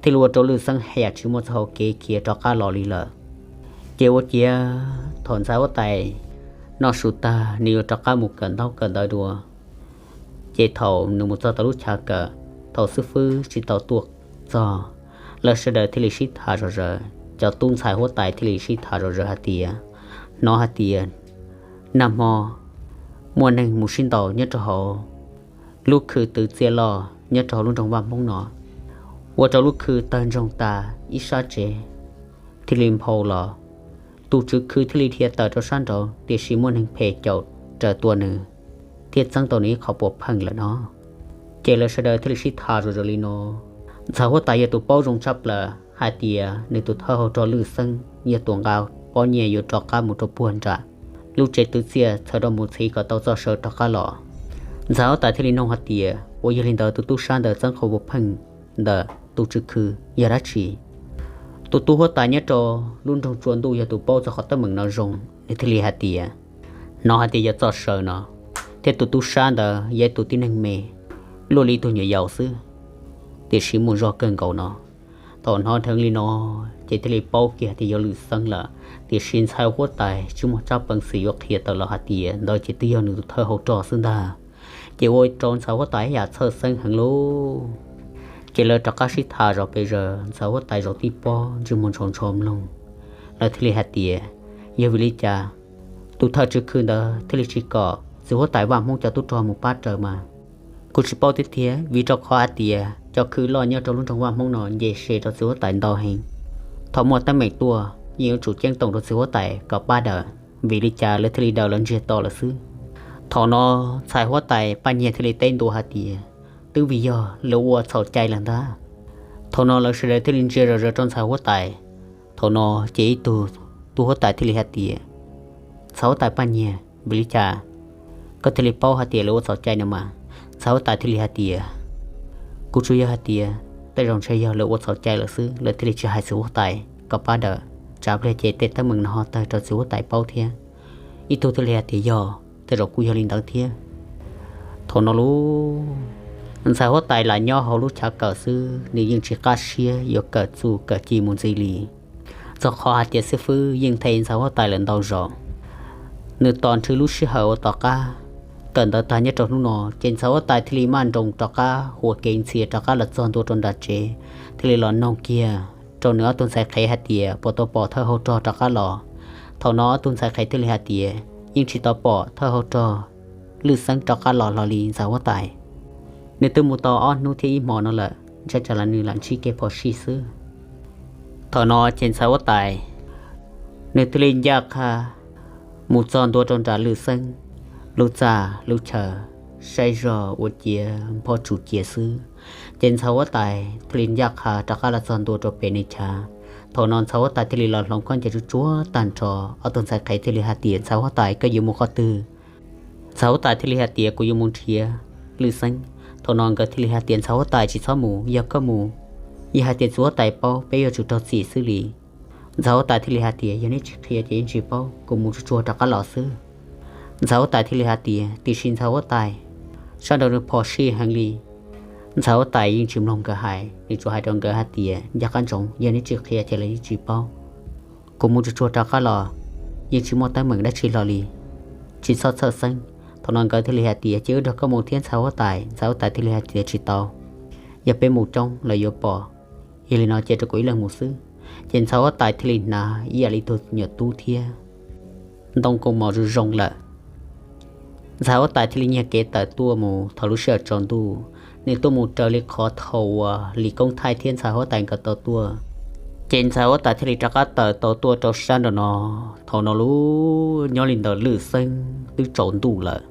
Thiaj li ua rau Lwj Xeeb haj yam tsis muaj txoj hau kev khiav rov qab los li lawm. Ces ua ciav thaum ntxhais huab tais noj su tag nws yuav rov qab mus kawm ntaub kawm ntawv dua. Ces thaum nws mus txog tau lub chaw kawm, thaum xib fwb tsis tau tuaj txog, lawv sawv daws thiaj li sib tham zom zaws, cov tub ntxhais huab tais thiaj li sib tham zom zaws hais tias, hnov hais tias nag hmo muaj neeg mus sib ntaus nyob rau hauv lub khw twv txiaj loj nyob rau hauv lub nroog Vaj Hmoob no, ua rau lub khw tawg ntsoog tas ib sab tsev thiaj li nphau los. Tus tswv khw thiaj li dhia tawm rau sab nraud tiam sis muaj neeg phem caum raws tua nws thiab txeeb tau nws ib qho puas pheej lawm no. Ces lawv sawv daws thiaj li sib tham zom zaws li no. Ntxhais huab tais yog tus paub zoo tshaj plaws hais tias nws tus thawj hauv rog Lwj Xeeb yog tus nqa pob nyiaj yuav rov qab mus rau puag nram lub tsev twv txiaj txhawm rau mus txhiv kom tau txoj saw rov qab los. Ntxhais huab tais thiaj li nug hais tias, ua yog li ntawd tus tub sab ntawd txeeb qho puas pheej ntawm tus tswv khw yog dab tsi? Tus tub huab tais nyob rau lub nroog Tsua Ntuj yog tus paub txog qhov teeb meem no zoo, nws thiaj li hais tias, hnov hais tias yog txoj saw no, thiab tus tub sab ntawd yog ib tus tib neeg me, luaj li ib tug nyuam yaus xwb, tiam sis muaj zog kawg nkaus no. Thaum hnov dheev li no, ces thiaj li paub kiag tias yog Lwj Xeeb lawm, tiam sis ntxhais huab tais tsis muaj tsab peev xwm yuav qhia tawm los hais tias ntawd ces twb yog nws tus thawj hauv rog xwb ntag. Ces ua rau ntxhais huab tais yam txhawj xeeb heev lauj. Ces lawv rov qab sib tham zom pes zaws, ntxhais huab tais zaum tib pob ntsej muag ntsho ntsho mloog. Lawv thiaj li hais tias, yog vim li cas tus thawj tswv khw ntawd thiaj li tsis kom txiv huab tais Vaj Hmoob cov tub rog mus pab raws mas? Kuv tsis paub thiab thiab, vim rau qhov hais tias cov khw loj nyob rau lub nroog Vaj Hmoob no nce se rau txiv huab tais ntau heev. Thaum muaj teeb meem tuaj yeej yuav tsum ceeb toom rau txiv huab tais kom pab daws, vim li cas lawv thiaj li daws lawv ntsiag to lawm xwb. Thaum no ntxhais huab tais Paj Nyiag thiaj li teb ntua hais tias, twb vim yog lawv ua txhaum cai lawm ntag. Thaum no lawv sawv daws thiaj li ntsia zom zaws rau ntxhais huab tais. Thaum no ces ib tug tub huab tais thiaj li hais tias, ntxhais huab tais Paj Nyiag, vim li cas koj thiaj li paub hais tias lawv ua txhaum cai no mas? Ntxhais huab tais thiaj li hais tias, kuv tsuas yog hais tias tej zaum ntshe yog lawv ua txhaum cai lawm xwb, lawv thiaj li tsis hais txiv huab tais kom pab daws, tsam pliag ces tej teeb meem no ho tawg rau txiv huab tais paub thiab. Ib tug thiaj li hais tias yog, tej zaum kuj yog li ntawd thiab. Thaum no lauj, ntxhais huab tais lam nyob hauv lub chav kawm xwb, nws yeej tsis qab siab yuav kawm txuj kawm ci mus ntxiv li, txog qhov hais tias xib fwb yeej the ntxhais huab tais lawm ntau zaus. Nws tos nrhw lub sij hawm uas tom qab kawm ntawv tag nyob rau hnub no, ces ntxhais huab tais thiaj li maj nroos rov qab ua kev ntxhias rov qab los txog ntua rau nram tsev, thiaj li los noog kiag rau nws ob tug ntxhais qhev hais tias puas tau pom thawj hauv rog rov qab los. Thaum no ob tug ntxhais qhev thiaj li hais tias yeej tsis tau pom thawj hauv rog Lwj Xeeb rov qab los hlo li ntxhais huab tais. Nws twb mus tau ob hnub thiab ib hmo no lawm, ntshai tsam los nws lam ntsib kev phom sij xwb. Thaum no ces ntxhais huab tais nws thiaj li ncaj qha mus txog ntua rau nram Lwj Xeeb lub txaj lub chaw, saib zog ua ciav npho tsum cia xwb. Ces ntxhais huab tais thiaj li ncaj qha rov qab los txog ntua rau pem nws chav. Thaum no ntxhais huab tais thiaj li los hloov khaub ncaws tsuag tsuag tag nrho, ob tug ntxhais qhev thiaj li hais tias, ntxhais huab tais, koj yuav mus qhov twg? Ntxhais huab tais thiaj li hais tias, kuv yuav mus nrhiav Lwj Xeeb. Thaum no nkawd thiaj li hais tias, ntxhais huab tais, tsis txhob mus, yog koj mus, yog hais tias txiv huab tais paub, peb yuav tsum raug txim xwb li. Ntxhais huab tais thiaj li hais tias, yog neb tsis qhia ces yeej tsis paub, kuv mus tsuag tsuag rov qab los xwb. Ntxhais huab tais thiaj li hais tias, tiam sis ntxhais huab tais, sab nraud nws phom sij heev li. Ntxhais huab tais yeej tsis mloog nkawd hais, nws tsuas hais rau nkawd hais tias, ncaj qab ntsoov, yog neb tsis qhia ces lawv yeej tsis paub. Kuv mus tsuag tsuag rov qab los, yeej tsis muaj teeb meem dab tsi hlo li, tsis txhob txhawj xeeb. Thaum no nkawd thiaj li hais tias, ces wb nrog koj mus thiab ntxhais huab tais. Ntxhais huab tais thiaj li hais tias, tsis tau, yog peb mus coob lawv yuav pom, yog li no cia rau kuv ib leeg mus xwb. Ces ntxhais huab tais thiaj li hnav ib yam li tug nyuam tub thiab ntoo kaus mom zoo zoo lawm. Ntxhais huab tais thiaj li nyiag kev tawm tuaj mus thaum lub sij hawm tsaus ntuj, nws tuaj mus raws li qhov thaum uas Lis Koob Thaij thiab ntxhais huab tais nkawd tau tuaj. Ces ntxhais huab tais thiaj li rov qab tawm tau tuaj rau sab nraum no. Thaum no lub nyob li ntawm Lwj Xeeb twb tsaus ntuj lawm.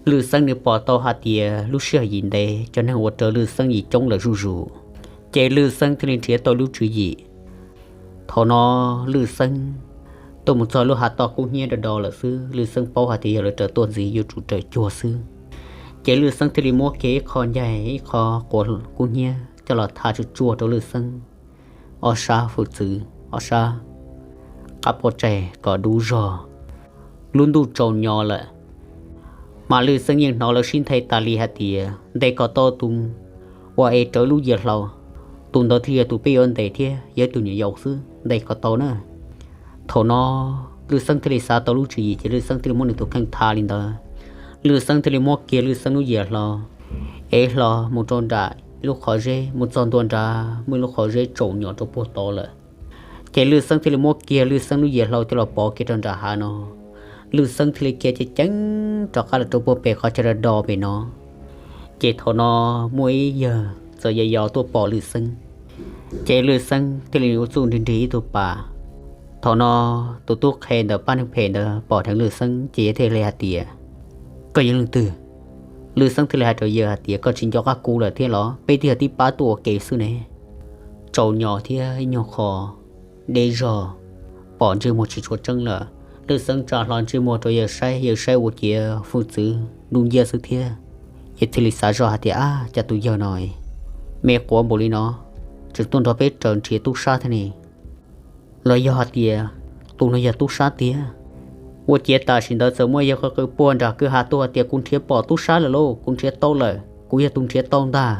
Lwj Xeeb nws pom tau hais tias lub sij hawm yim ntev cov neeg uas raws Lwj Xeeb yim coob lawm zuj zus, ces Lwj Xeeb thiaj li nrhiav tau lub tswv yim. Thaum no Lwj Xeeb tuaj mus txog lub hav toj kub hnyiab do do lawm xwb, Lwj Xeeb paub hais tias yog lawv raws tuaj ntxiv yuav tsum raws cuag xwb. Ces Lwj Xeeb thiaj li muab kiag ib qho ncaig ib qho quav kub hnyiab coj los tha tsuag tsuag rau Lwj Xeeb ob sab hwj txwv, ob sab qab pob tsaig kom dub zog. Lub ntuj tsaus nyo lawm, mas Lwj Xeeb yeej hnov lawv sib nthe tas li hais tias ntes kom tau tus uas ev rawv lub yias hlau, tus ntawd thiaj yog tus peb yuav ntes thiab yog ib tug nyuam yaus xwb, ntes kom tau na. Thaum no Lwj Xeeb thiaj li xav tau lub tswv yim ces Lwj Xeeb thiaj li muab nws tus kheej tha li ntawd. Lwj Xeeb thiaj li muab kiag Lwj Xeeb lub yias hlau, ev hlo mus rau nram lub qhov zeb, mus txog ntua nrad muaj ib lub qhov zeb tsaus nyo rau puag tod lawm. Ces Lwj Xeeb thiaj li muab kiag Lwj Xeeb lub yias hlau coj los pov kiag rau nram hav no. Lwj Xeeb thiaj li khiav ceev ceev rov qab los rau puag pem qhov chaw do do pem no. Ces thaum no muaj ib yawg txawm yos yos tuaj pom Lwj Xeeb, ces Lwj Xeeb thiaj li ua txuj nrig nrig ib tug pas. Thaum no tus tub qhe ntawm pab neeg phem ntawd pom dheev Lwj Xeeb ces yawg thiaj li hais tias, koj yog leej twg? Lwj Xeeb thiaj li hais rau yawg hais tias, koj tsis nco qab kuv lawm thiab los? Peb twb yog tib pab tuaj ua ke xwb ne. Tsaus nyo thiab ib nyuag qho deb zog, pom ntsej muag tsis tshua tseeb lawm. Lwj Xeeb tsa hlo ntsej muag rau yawg saib, yawg saib ua ciav hwj txwv dub nciab xwb thiab. Yawg thiaj li xav zoj hais tias, ab, cas tus yawg no me quav npaum li no, tseem tuaj nrog peb raws nrhiav tub sab thiab ne? Los yog hais tias tus no yog tub sab tiag? Ua ciav tam sim ntawd txawm muaj yawg qw qw puag nram kwj ha tuaj hais tias, kuv nrhiav pom tub sab lawm lauj, kuv nrhiav tau lawm, kuv yog tus nrhiav tau ntag.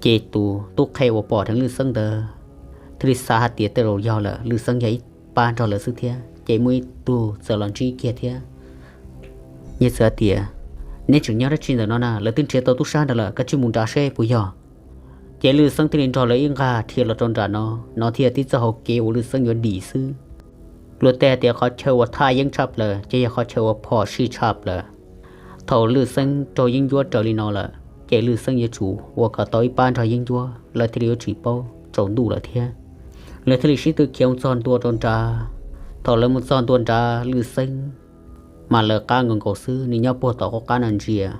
Ces tus tub qhe uas pom dheev Lwj Xeeb ntawd thiaj li xav hais tias tej zaum yog lawm, Lwj Xeeb yog ib pab nrog lawv xwb thiab. Ces muaj ib tug txawm los ntsib kiag thiab, yawg txawm hais tias, neb tseem nyob dab tsi ntawm no na? Lawv twb nrhiav tau tub sab nrad lawm, koj cia li mus nrad seb puas yog. Ces Lwj Xeeb thiaj li nrog lawv ib nqag dhia los rau nram no. No thiaj yog tib txoj hau kev uas Lwj Xeeb yuav dim xwb. Luag tej hais tias qhov chaw uas thaj yeeb tshaj plaws ces yog qhov chaw uas phom sij tshaj plaws. Thaum Lwj Xeeb raug yeeb ncuab raws li no lawm ces Lwj Xeeb yuav tsum ua kom tau ib pab nrog yeeb ncuab, lawv thiaj li yuav tsis paub tsaus ntuj lawm thiab. Lawv thiaj li sib tw khiav mus txog ntua rau nrad. Thaum lawv mus txog ntua nrad Lwj Xeeb mas lawv qab nkaus nkaus xwb, nws nyob puag tom qub qab no ntsia.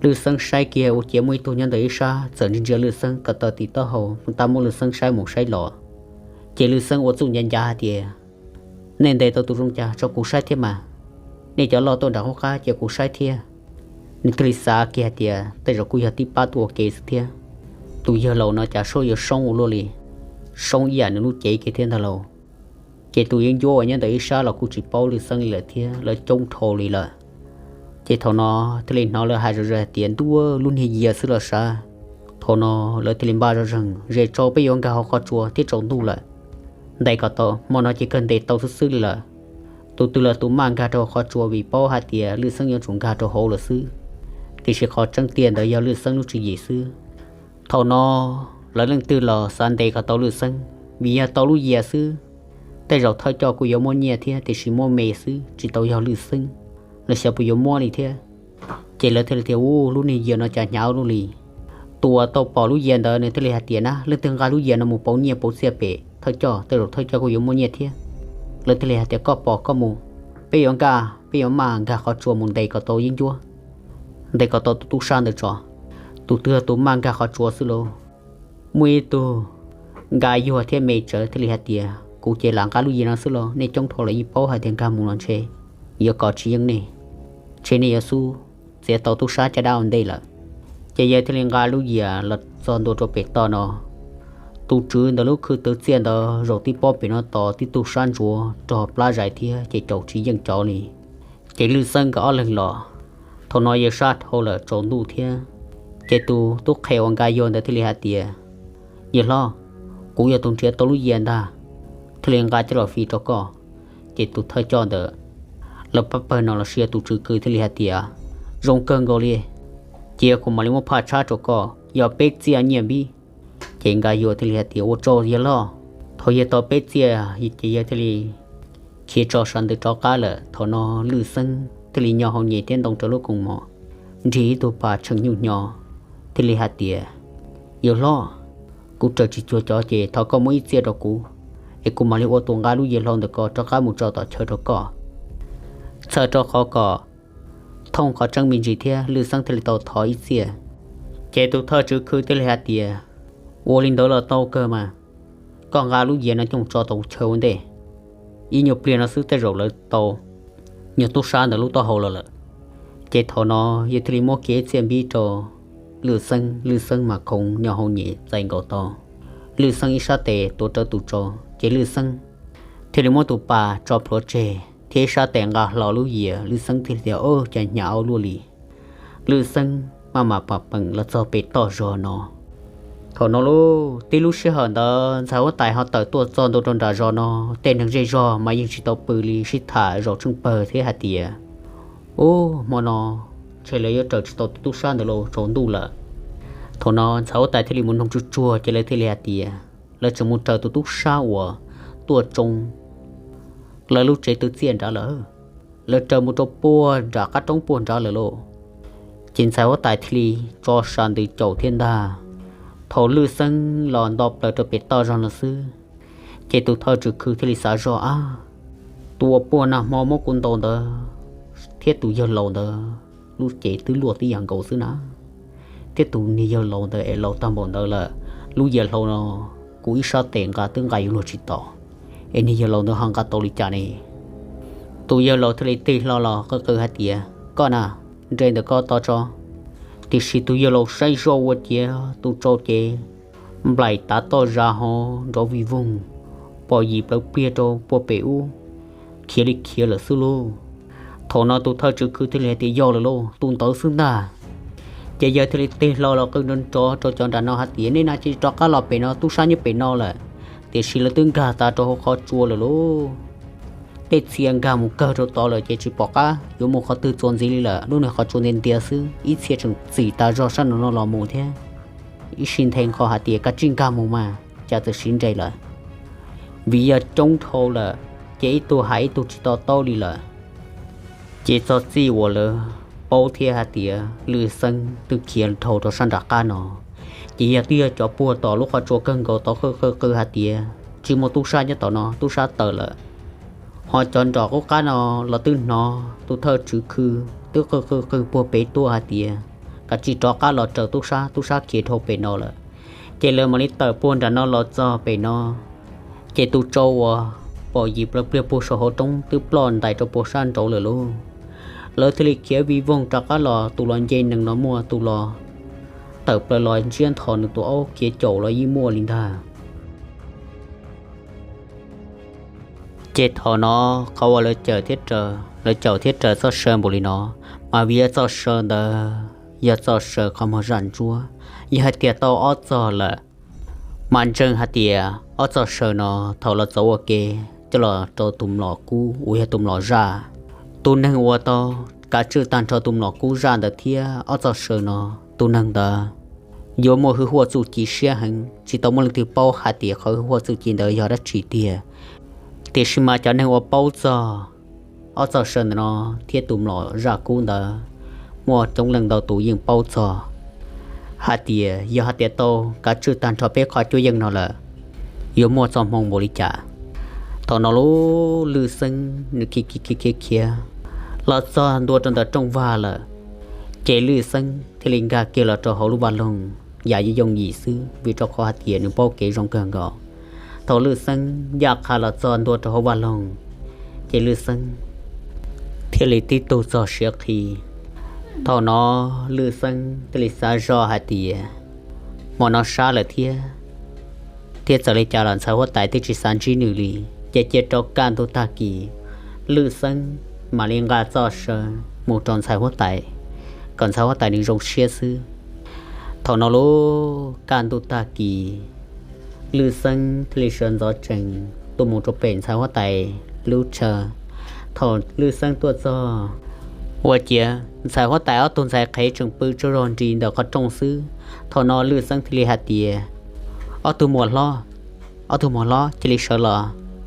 Lwj Xeeb saib kiag ua ciav muaj ib tug nyob ntawm ib sab txawm ntsia ntsia Lwj Xeeb kom tawm tim taub hau, tab muab Lwj Xeeb saib mus saib los. Ces Lwj Xeeb ua txuj ncav ncav hais tias, nej ntes tau tus zoo cas tso kuv saib thiab mas, nej cov loj tuaj nram qub qab cia kuv saib thiab. Nws thiaj li xav kiag hais tias tej zaum kuj yog tib pab tuaj ua ke xwb thiab. Tus yawg laus no cas soob yuav soob ua luaj li, soob ib yam nws lub cev kiag thiab ntag lauj. Ces tus yeeb ncuab uas nyob ntawm ib sab los kuj tsis paub Lwj Xeeb li lawm thiab, lawv coob dhau li lawm. Ces thaum no thiaj li hnov lawv hais zom zaws hais tias, ntuj, lub niag yias xwb los sav. Thaum no lawv thiaj li npaj zoj zeeg, zes tso peb yuav nkag hauv qhov tsua thiab tsaus ntuj lawm. Ntes kom tau, hmo no ces kawg ntes tau xwb xwb li lawm. Tus twg los tus maj nkag rau hauv qhov tsua vim paub hais tias Lwj Xeeb yuav tsum nkag rau hauv lawm xwb. Tiam sis qhov tseeb tiag ntawd yog Lwj Xeeb lub tswv yim xwb. Thaum no lawv leej twg los xav ntes kom tau Lwj Xeeb, vim yog tau lub yias xwb. Tej zaum thawj coj kuj yuav muab nyiaj thiab, tiam sis muab me xwb tsis tau yog Lwj Xeeb, los xyov puas yuav muab li thiab. Ces lawv thiaj li tias, ub, lub niag yias no cas hnyav ua luaj li. Tus uas tau pom lub yias ntawd nws thiaj li hais tias, na, leej twg nqa lub yias no mus pauv nyiaj pauv txiaj pem thawj coj, tej zaum thawj coj kuj yuav muab nyiaj thiab. Lawv thiaj li hais tias, koj pom koj mus, peb yuav nkag, peb yuav maj nkag qhov tsua mus ntes kom tau yeeb ncuab, ntes kom tau tus tub sab ntawd tso. Tus twg tus maj nkag qhov tsua xwb lauj. Muaj ib tug nqa yuag thiab me tsawv thiaj li hais tias, kuv ces lam nqa lub yias no xwb los, nej coob dhau los yeej paub hais tias nkag mus los ntshe yuav kov tsis yeej nej, ntshe nej yuav xub txiav tau tub sab caj dab ua ntej lawm. Ces yawg thiaj li nqa lub yias los txog ntua rau pem toj no. Tus tswv ntawd lub khw twv txiaj ntawd zaum tib pob pem no tos tib tug sab ntsuav rog plab zais thiab ces caum tsis yeej cov li. Ces Lwj Xeeb nkawd ob leeg los, thaum no yawg sab dhau lawm tsaus ntuj thiab. Ces tus tub qhe uas nqa yuag ntawd thiaj li hais tias, yawg hlob, kuv yog tus nrhiav tau lub yias ntag, thiaj li nqa coj los fij rau koj. Ces tus thawj coj ntawd, lawv pab pawg no los sis yog tus tswv kws thiaj li hais tias, zoo kawg nkaus li, cia kuv mam li muab phaj tshab rau koj, yog peb txiaj nyiaj npib. Ces nqa yuag thiaj li hais tias, ua tsaug yawg hlob. Thaum yawg tau peb txiaj ces yawg thiaj li khiav tso sab ntawd rov qab lawm. Thaum no Lwj Xeeb thiaj li nyo hau nyem thiab ntoo rau lub koos mom, nrig ib tug pas tshee nyuj hnyo, thiaj li hais tias, Yawg hlob, kuv raws tsis cuag cov ces thov koj muab ib txiaj rau kuv, es kuv mam li ua tus nqa lub yias hlau ntawm ko rov qab mus tso tom chaw rau koj. Txhawm rau qhov kom thooj qhov tseeb me ntsis thiab Lwj Xeeb thiaj li tau thov ib txiaj. Ces tus thawj tswv khw thiaj li hais tias, Ua li ntawd los tau kawg mas, koj nqa lub yias no coj tso tom chaw ua ntej, ib nyuag pliag no xwb tej zaum lawv tau nyuag tub sab ntawm lub taub hau los lawm. Ces thaum no yawg thiaj li muab kiag ib txiaj npib rau Lwj Xeeb, Lwj Xeeb mas khoov nyo hau nyem txais nkaus tau Lwj Xeeb ib sab tes tuav rawv tus tsau, ces Lwj Xeeb thiaj li muab tus pas tso plhuav tseg thiab ib sab tes nqa hlo lub yias. Lwj Xeeb thiaj li tias, Ov, cas hnyav ua luaj li. Lwj Xeeb maj mam pam peem los txog pem toj zog no. Thaum no lauj, tib lub sij hawm ntawd ntxhais huab tais ho tawm tuaj txog ntua rau nram zos no, tej neeg zej zog mas yeej tsis tau pw li, sib tham zaum tsheej pawg thiab hais tias, Ub, hmo no ntshe lawv yuav raws tsis tau tus tub sab ntawd los, tsaus ntuj lawm. Thaum no ntxhais huab tais thiaj li mus noog tsuag tsuag ces lawv thiaj li hais tias, Lawv tseem mus raws tus tub sab uas tuaj tsoo lawv lub tsev twv txiaj nrad lawm. Lawv raws mus rau puag nram qab roob puag nrad lawm lauj. Ces ntxhais huab tais thiaj li tso sab ntawd caum thiab ntag. Thaum Lwj Xeeb los nto plaws rau pem toj zog no xwb, ces tus thawj tswv khw thiaj li xav zoj, Ab, tus uas puag nag hmo muab kuv ntaus ntawd thiab tus yawg laus ntawd lub cev twb luaj tib yam nkaus xwb na. Thiab tus niag yawg laus ntawd es laus tag npaum ntawd lawm, lub yias hlau no kuv ib sab tes nqa twb nqa yuav luag tsis tau, es niag yawg laus ntawd ho nqa tau li cas ne? Tus yawg laus thiaj li tig hlo los qw qw hais tias, Koj na, nres ntawm ko tos tso. Tiam sis tus yawg laus saib zoj ua ciav tus tsau ces nplaim tav toj zas ho nrov vij voog, pom yim plawv pliag rau puag pem ub, khiav li khiav lawm xwb lauj. Thaum no tus thawj tswv khw thiaj li hais tias, Yog lawm lauj, tus ntawd xwb ntag. Ces yawg thiaj li tig hlo los qw nrov nrov rau cov nram no hais tias, Nej na cia li rov qab los pem no, tub sab nyob pem no lawm, tiam sis lawv twb nkag tas rau hauv qhov tsua lawm lauj. Tej txhia nkag mus kawg rau tod lawm ces tsis pom qab yuav mus qhov twg txuas ntxiv li lawm, lub niag qhov tsua ntiag ntiag xwb, ib txhia tseem txim tas zog sab no no los mus thiab. Ib sij nthe nqho hais tias, Kav tsij nkag mus mas, cas txawm siv nres lawm. Vim yog coob dhau lawm, ces ib tug hais ib tug tsis to taub li lawm. Ces txog txij uas lawv paub thiab hais tias Lwj Xeeb twb khiav dhau rau sab nram qab no, ces yog twb yog cov puag tom lub qhov tsua kawg nkaus tod qw qw qw hais tias, Tsis muaj tub sab nyob tom no, tub sab tawm lawm. Ho cov nram qub qab no los twb hnov tus thawj tswv khw twb qw qw qw puag pem tuaj hais tias, Kav tsij rov qab los raws tub sab, tub sab khiav dhau pem no lawm. Ces lawv mam li tawm puag nram no los txog pem no, ces tus tsau uas pom yim plawv pliag puag saum hauv roob twb ploj ntais rau puag sab nraud lawm lauj. Lawv thiaj li khiav vij voog rov qab los, tus los nce nees los muaj, tus los tawm plaws los ntsiab nthos nws tus aub khiav caum los yeej muaj li ntag. Ces thaum no qhov uas lawv caum thiab raws, lawv caum thiab raws txoj saw npaum li no, mas vim yog txoj saw ntawd yog txoj saw qhov muag zaj ntsuab, yog hais tias tau ob txog lawm, mas ntseeg hais tias ob txoj saw no thaum los txov ua ke coj los rau tus mlom kub uas yog tus mlom zaj. Tus neeg uas tau kav tswj tag nrho tus mlom kub zaj ntawd thiab ob txoj saw no, tus neeg ntawd yuav muaj hwj huaj txuj ci siab heev, tsis tau muaj leej twg paub hais tias qhov hwj huaj txuj ci ntawd yog dab tsi tiag. Tiam sis mas cov neeg uas paub txog ob txoj saw ntawm no thiab tus mlom zaj kub ntawd, muaj coob leej ntau tus yeej paub txog hais tias yog hais tias tau kav tswj tag nrho peb qhov cuab yeej no lawm, yuav muaj txoj hmoo npaum li cas. Thaum no lub Lwj Xeeb nws khiav khiav khiav khiav los txog ntua rau ntawm rooj vag lawm, ces Lwj Xeeb thiaj li nkag kiag los rau hauv lub vaj loog yam yooj yim xwb, vim rau qhov hais tias nws paub kev zoo kawg nkaus. Thaum Lwj Xeeb ncaj qha los txog ntua rau hauv vaj loog, ces Lwj Xeeb thiaj li tib tug txog siav qhi. Thaum no Lwj Xeeb thiaj li xav zoj hais tias, hmo no sab lawm thiab, thiab txawm li cas los ntxhais huab tais twb tsis xav ntsib nws li. Ces cia rau kaj ntug tag kis, Lwj Xeeb mam li nqa txoj saw mus rau ntxhais huab tais, kom ntxhais huab tais nws zoo siab xwb. Thaum no lub kaj ntug tag kis, Lwj Xeeb thiaj li sawv ntxov tsees tuaj mus rau pem ntxhais huab tais lub chaw. Thaum Lwj Xeeb tuaj txog, ua ciav ntxhais huab tais ob tug ntxhais qhev tseem pw tsaug zog nris ntawm qhov rooj xwb. Thaum no Lwj Xeeb thiaj li hais tias, Ob tug muam hlob, ob tug muam hlob, cia li sawv los,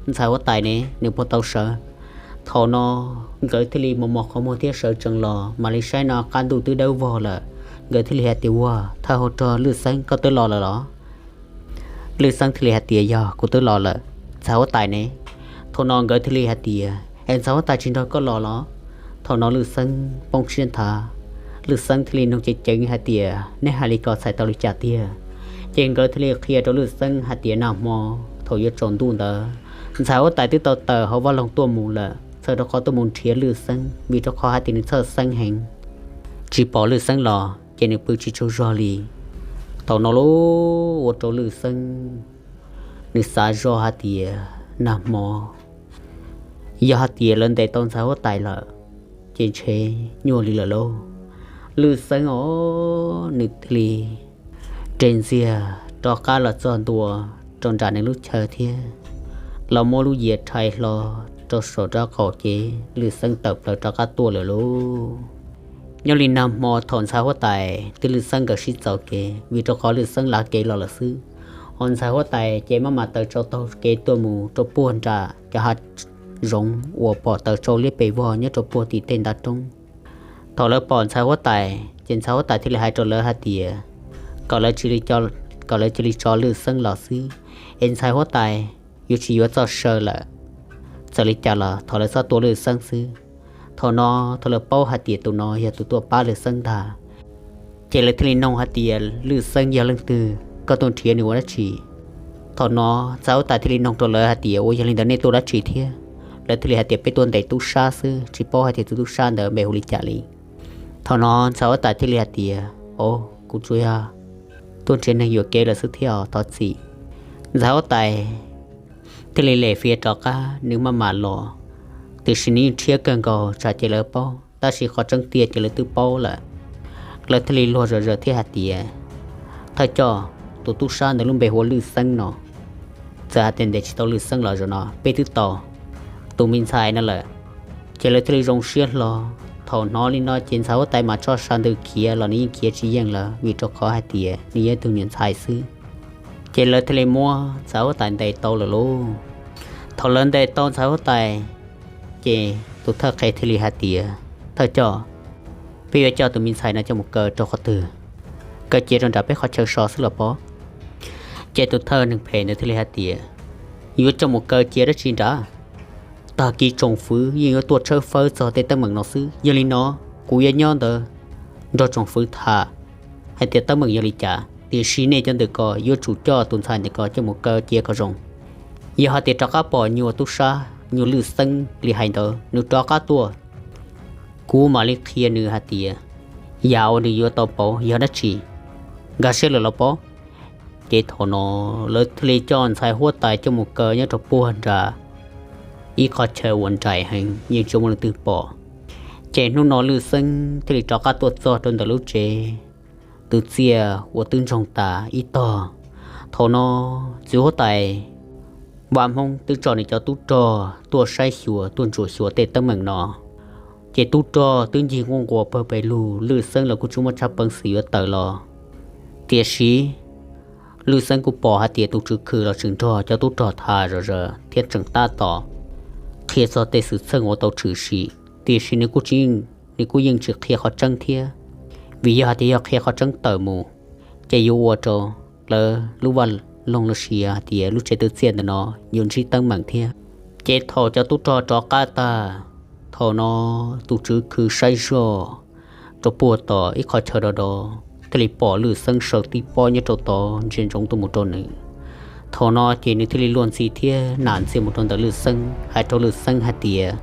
ntxhais huab tais ne, nws puas tau sawv? Thaum no nkawd thiaj li mos mos qhov muag thiab sawv tsees los mam li saib no qab ntuj twb dawb vog lawm. Nkawd thiaj li hais tias, Ua, thawj hauv rog Lwj Xeeb, koj twb los lawm los? Lwj Xeeb thiaj li hais tias, Yog, kuv twb los lawm. Ntxhais huab tais ne? Thaum no nkawd thiaj li hais tias, Es ntxhais huab tais tsis nrog koj los los? Thaum no Lwj Xeeb poob siab nthav. Lwj Xeeb thiaj li nug ceev ceev hais tias, Nej hais li ko txhais tau li cas tiag? Ces nkawd thiaj li qhia rau Lwj Xeeb hais tias, Nag hmo thaum yuav tsaus ntuj ntawd, ntxhais huab tais twb tau tawm hauv vaj loog tuaj mus lawm, txhawm rau qhov tuaj mus nrhiav Lwj Xeeb, vim rau qhov hais tias nws txhawj Xeeb heev, tsis pom Lwj Xeeb los ces nws pw tsis tsaug zog li. Thaum no lub ua rau Lwj Xeeb nws xav zoj hais tias, Nag hmo yog hais tias lawv ntes tau ntxhais huab tais lawm, ces ntshe nyuaj li lawm lauj. Lwj Xeeb os, nws thiaj li res ntxiag rov qab los txog ntua rau nram nws lub chaw thiab los muab lub yias rhais hlo rau saum rab qaum, ces Lwj Xeeb tawm plaws rov qab tuaj lawm lauj. Nyob li nag hmo thaum ntxhais huab tais thiab Lwj Xeeb nkawd sib txaus kev, vim rau qhov Lwj Xeeb lav kev los lawm xwb, ho ntxhais huab tais ces maj mam taws tsau taug kev tuaj mus rau puag nram cov hav zoov uas pom taws tsau liab pes vog nyob rau puag tim tej ntav roob. Thaum lawv pom ntxhais huab tais ces ntxhais huab tais thiaj li hais rau lawv hais tias, kom lawv cia li tso Lwj Xeeb los xwb, es ntxhais huab tais yuav tsis yuav txoj saw lawm. Txawm li cas los thov lawv txhob tua Lwj Xeeb xwb. Thaum no, thaum lawv paub hais tias tus no yog tus tuaj pab Lwj Xeeb ntag, ces lawv thiaj li nug hais tias, Lwj Xeeb yog leej twg? Koj tuaj nrhiav nws ua dab tsi? Thaum no ntxhais huab tais thiaj li nug rau lawv hais tias, Ua yog li ntawd nej tuaj dab tsi thiab? Lawv thiaj li hais tias, Peb tuaj ntes tub sab xwb, tsis paub hais tias tus tub sab ntawd npe hu li cas li. Thaum no ntxhais huab tais thiaj li hais tias, O, kuv tsuas yog tuaj nrhiav neeg yuam kev lawm xwb thiab os, thov txim. Ntxhais huab tais thiaj li lem fiav rov qab, nws maj mam los, tiam sis nws yeej rhiab kawg nkaus, tsam ces lawv paub, tab sis qhov tseeb tiag ces lawv twb paub lawm. Lawv thiaj li luag zom zaws thiab hais tias, Thawj coj, tus tub sab ntawd lub npe hu ua Lwj Xeeb no. Txawm hais tias ntes tsis tau Lwj Xeeb los zaum no peb twb tau tus me ntxhais no lawm. Ces lawv thiaj li zoo siab hlo. Thaum hnov li no ces ntxhais huab tais mas tso sas ntws khiav los nws yeej khiav tsis yeej lawm, vim rau qhov hais tias nws yog ib tug niam ntxhais xwb. Ces lawv thiaj li muab ntxhais huab tais ntes tau lawm lauj. Thaum lawv ntes tau ntxhais huab tais, ces tus thawj qhev thiaj li hais tias, Thawj coj, peb yuav coj tus me ntxhais no coj mus kaw rau qhov twg? Kaw cia rau nram peb qhov chaw so xwb los pob? Ces tus thawj neeg phem ntawd thiaj li hais tias, Yuav coj mus kaw cia dab tsi nrad? Tag kis tsoom fwv yeej yuav tuaj tshawb fawb txog tej teeb meem no xwb. Yog li no, kuv yuav nyob ntawd nrog tsoom fwv tham hais tias teeb meem yog li cas, tiam sis nej cov ntawm ko yuav tsum coj tus ntxhais ntawm ko coj mus kaw cia kom zoo. Yog hais tias rov qab pom nyuag tub sab, nyuag Lwj Xeeb li hais ntawd nws rov qab tuaj, kuv mam li qhia nws hais tias yam uas nws yuav tau pauv yog dab tsi. Nkag siab lawm los pob? Ces thaum no lawv thiaj li coj ntxhais huab tais coj mus kaw nyob rau puag nram ib qhov chaw uas nraim heev yeej tsis muaj leej twg pom. Ces hnub no Lwj Xeeb thiaj li rov qab tuaj txog rau ntawm lub tsev, tus txiaj uas twb ntsoog tas ib tog. Thaum no txiv huab tais Vaj Hmoob twb tso nws cov tub rog tuaj saib xyuas, tuaj ntsuam xyuas tej teeb meem no. Ces tub rog twb ncig nquj nquas pawg pes lug, Lwj Xeeb los kuj tsis muaj tsab peev xwm yuav tawm los. Tiam sis Lwj Xeeb kuj pom hais tias tus tswv khw los tseem nrog cov tub rog tham zom zaws thiab tseem tab tom qhia txog tej xwm txheej uas tau tshwm sim, tiam sis nws kuj tsis, nws kuj yeej tsis qhia qhov tseeb thiab, vim yog hais tias yog qhia qhov tseeb tawm mus, ces yuav ua rau lawv lub vaj loog los sis hais tias lub tsev twv txiaj ntawm no yuav ntsib teeb meem thiab. Ces thaum cov tub rog rov qab tag, thaum no tus tswv khw saib zoj rau puag tom ib qhov chaw do do, thiaj li pom Lwj Xeeb sawv tib pob nyob rau tod ntsia ntsoov tuaj mus rau nws. Thaum no ces nws thiaj li luag ntxhi thiab nam ntxias mus rau ntawm Lwj Xeeb, hais rau Lwj Xeeb hais tias,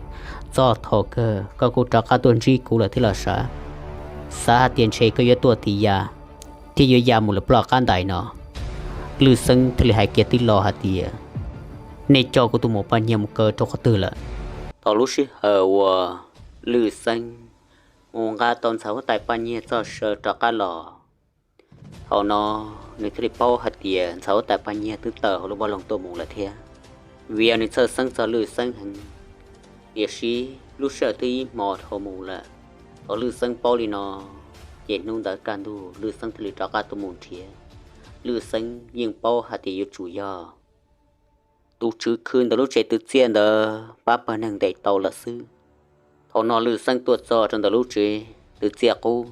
Txoj thaum kawg koj kuj rov qab tuaj ntsib kuv lawm thiab los sav? Xav hais tias ntshe koj yuav tuaj tim ya thiab yuav ya mus lawm ploj qab ntais no. Lwj Xeeb thiaj li hais kiag tib lo hais tias, Nej coj kuv tus muam Paj Nyiag mus kaw rau qhov twg lawm? Thaum lub sij hawm uas Lwj Xeeb mus nqa tau ntxhais huab tais Paj Nyiag txoj saw rov qab los, thaum no nws thiaj li paub hais tias ntxhais huab tais Paj Nyiag twb tawm hauv lub vaj loog tuaj mus lawm thiab, vim yog nws txhawj Xeeb txog Lwj Xeeb heev. Tiam sis lub sij hawm twb ib hmo dhau mus lawm, thaum Lwj Xeeb paub li no, ces hnub ntawd kaj ntug Lwj Xeeb thiaj li rov qab tuaj mus nrhiav. Lwj Xeeb yeej paub hais tias yuav tsum yog tus tswv khw ntawm lub tsev twv txiaj ntawd pab pawg neeg ntes tau lawm xwb. Thaum no Lwj Xeeb tuaj txog rau ntawm lub tsev twv txiaj qub,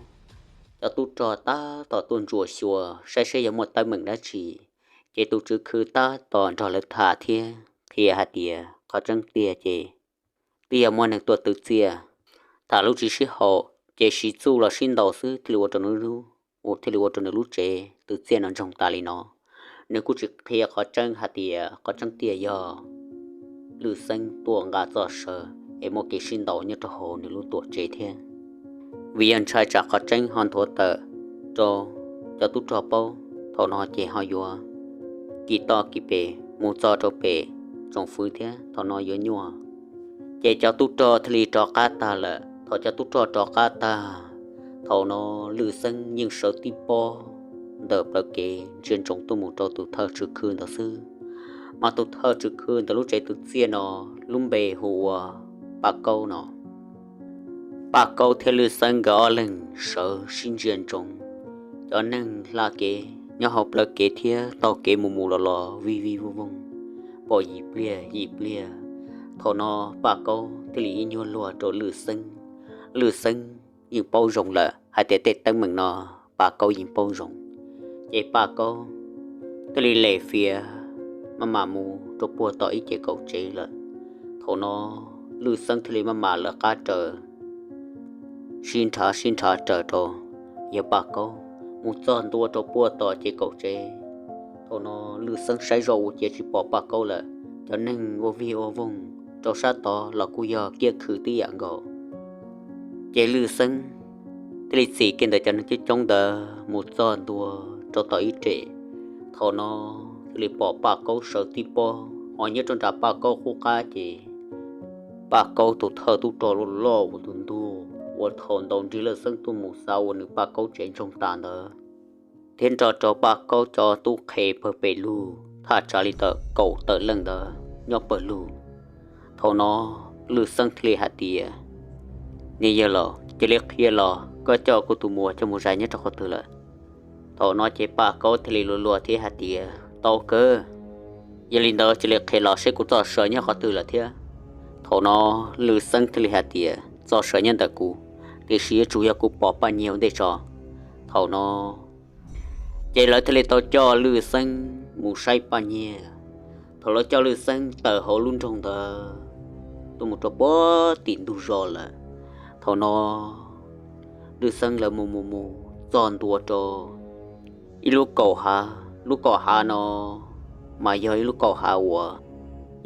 cov tub rog tab tom tuaj ntsuam xyuas saib seb yog muaj teeb meem dab tsi, ces tus tswv khw tab tom nrog lawv tham thiab qhia hais tias qhov tseeb tiag ces twb yog muaj neeg tuaj twv txiaj, tham lub tsis sib haum ces siv txuj los sib ntaus xwb thiaj li ua rau nws lub, thiaj li ua rau nws lub tsev twv txiaj no ntsoog tas li no. Nws kuj tsis qhia qhov tseeb hais tias qhov tseeb tiag yog Lwj Xeeb tuaj nqa txoj saw es muaj kev sib ntaus nyob rau hauv nws lub tuam tsev thiab, vim yog ntshai tsam qhov tseeb ho nthuav tawm rau cov tub rog paub, thaum no ces ho yuav kis toj kis pes mus txog rau pem tsoom fwv thiab thaum no yuav nyuaj. Ces cov tub rog thiaj li rov qab tag lawm. Thaum cov tub rog rov qab tag, thaum no Lwj Xeeb yeej sawv tib pob ntawm plawv kev ntsia ntsoov tuaj mus rau tus thawj tswv khw ntawd xwb. Mas tus thawj tswv khw ntawm lub tsev twv txiaj no lub npe hu ua Paj Kaub no. Paj Kaub thiab Lwj Xeeb nkawd ob leeg sawv sib ntsia ntsoov, cov neeg hla kev nyob hauv plawv kev thiab taug kev mus mus los los vij vij voog voog, pom yim pliag yim pliag. Thaum no Paj Kaub thiaj li ib nyuag luag rau Lwj Xeeb. Lwj Xeeb yeej paub zoo lawm hais tias tej teeb meem no Paj Kaub yeej paub zoo, ces Paj Kaub thiaj li lem fiav maj mam mus rau puag tom ib ce kaum tsev lawm. Thaum no Lwj Xeeb thiaj li maj mam lawv qab raws sib nrhav sib nrhav raws rau, yog Paj Kaub mus txog ntua rau puag tom ce kaum tsev. Thaum no Lwj Xeeb saib zoj ua ciav tsis pom Paj Kaub lawm, cov neeg ua vij ua voog rau sab tod los kuj yog kiab khw tib yam nkaus. Ces Lwj Xeeb thiaj li txhim kiag ntawm cov neeg coob coob ntawd mus txog ntua rau tom ib rem. Thaum no thiaj li pom Paj Kaub sawv tib pob, ho nyob rau nram Paj Kaub qub qab ces Paj Kaub tus thawj tub rog loj loj ua tus ntug uas thaum ntaus nrig Lwj Xeeb tuaj mus xav ua nws Paj Kaub tsev ntsoog tas ntawd, thiab nrog rau Paj Kaub cov tub qhe pawg pes lug thaj tsam li tawm kaum tawm leej ntawd nyob pawg lug. Thaum no Lwj Xeeb thiaj li hais tias, Niam yawg laus, cia li qhia los koj coj kuv tus muam coj mus zais nyob rau qhov twg lawm? Thaum no ces Paj Kaub thiaj li luag luag thiab hais tias, Tau kawg, yog li ntawd cia li qhia los seb kuv txoj saw nyob qhov twg lawm thiab. Thaum no Lwj Xeeb thiaj li hais tias, Txoj saw nyob ntawm kuv, tiam sis yuav tsum yog kuv pom Paj Nyiag ua ntej tso. Thaum no ces lawv thiaj li tau coj Lwj Xeeb mus saib Paj Nyiag. Thaum lawv coj Lwj Xeeb tawm hauv lub nroog ntawd tuaj mus rau puag tim ntug zos lawm, thaum no Lwj Xeeb lawv mus mus mus txog ntua rau ib lub kaum hav. Lub kaum hav no mas yog ib lub kaum hav uas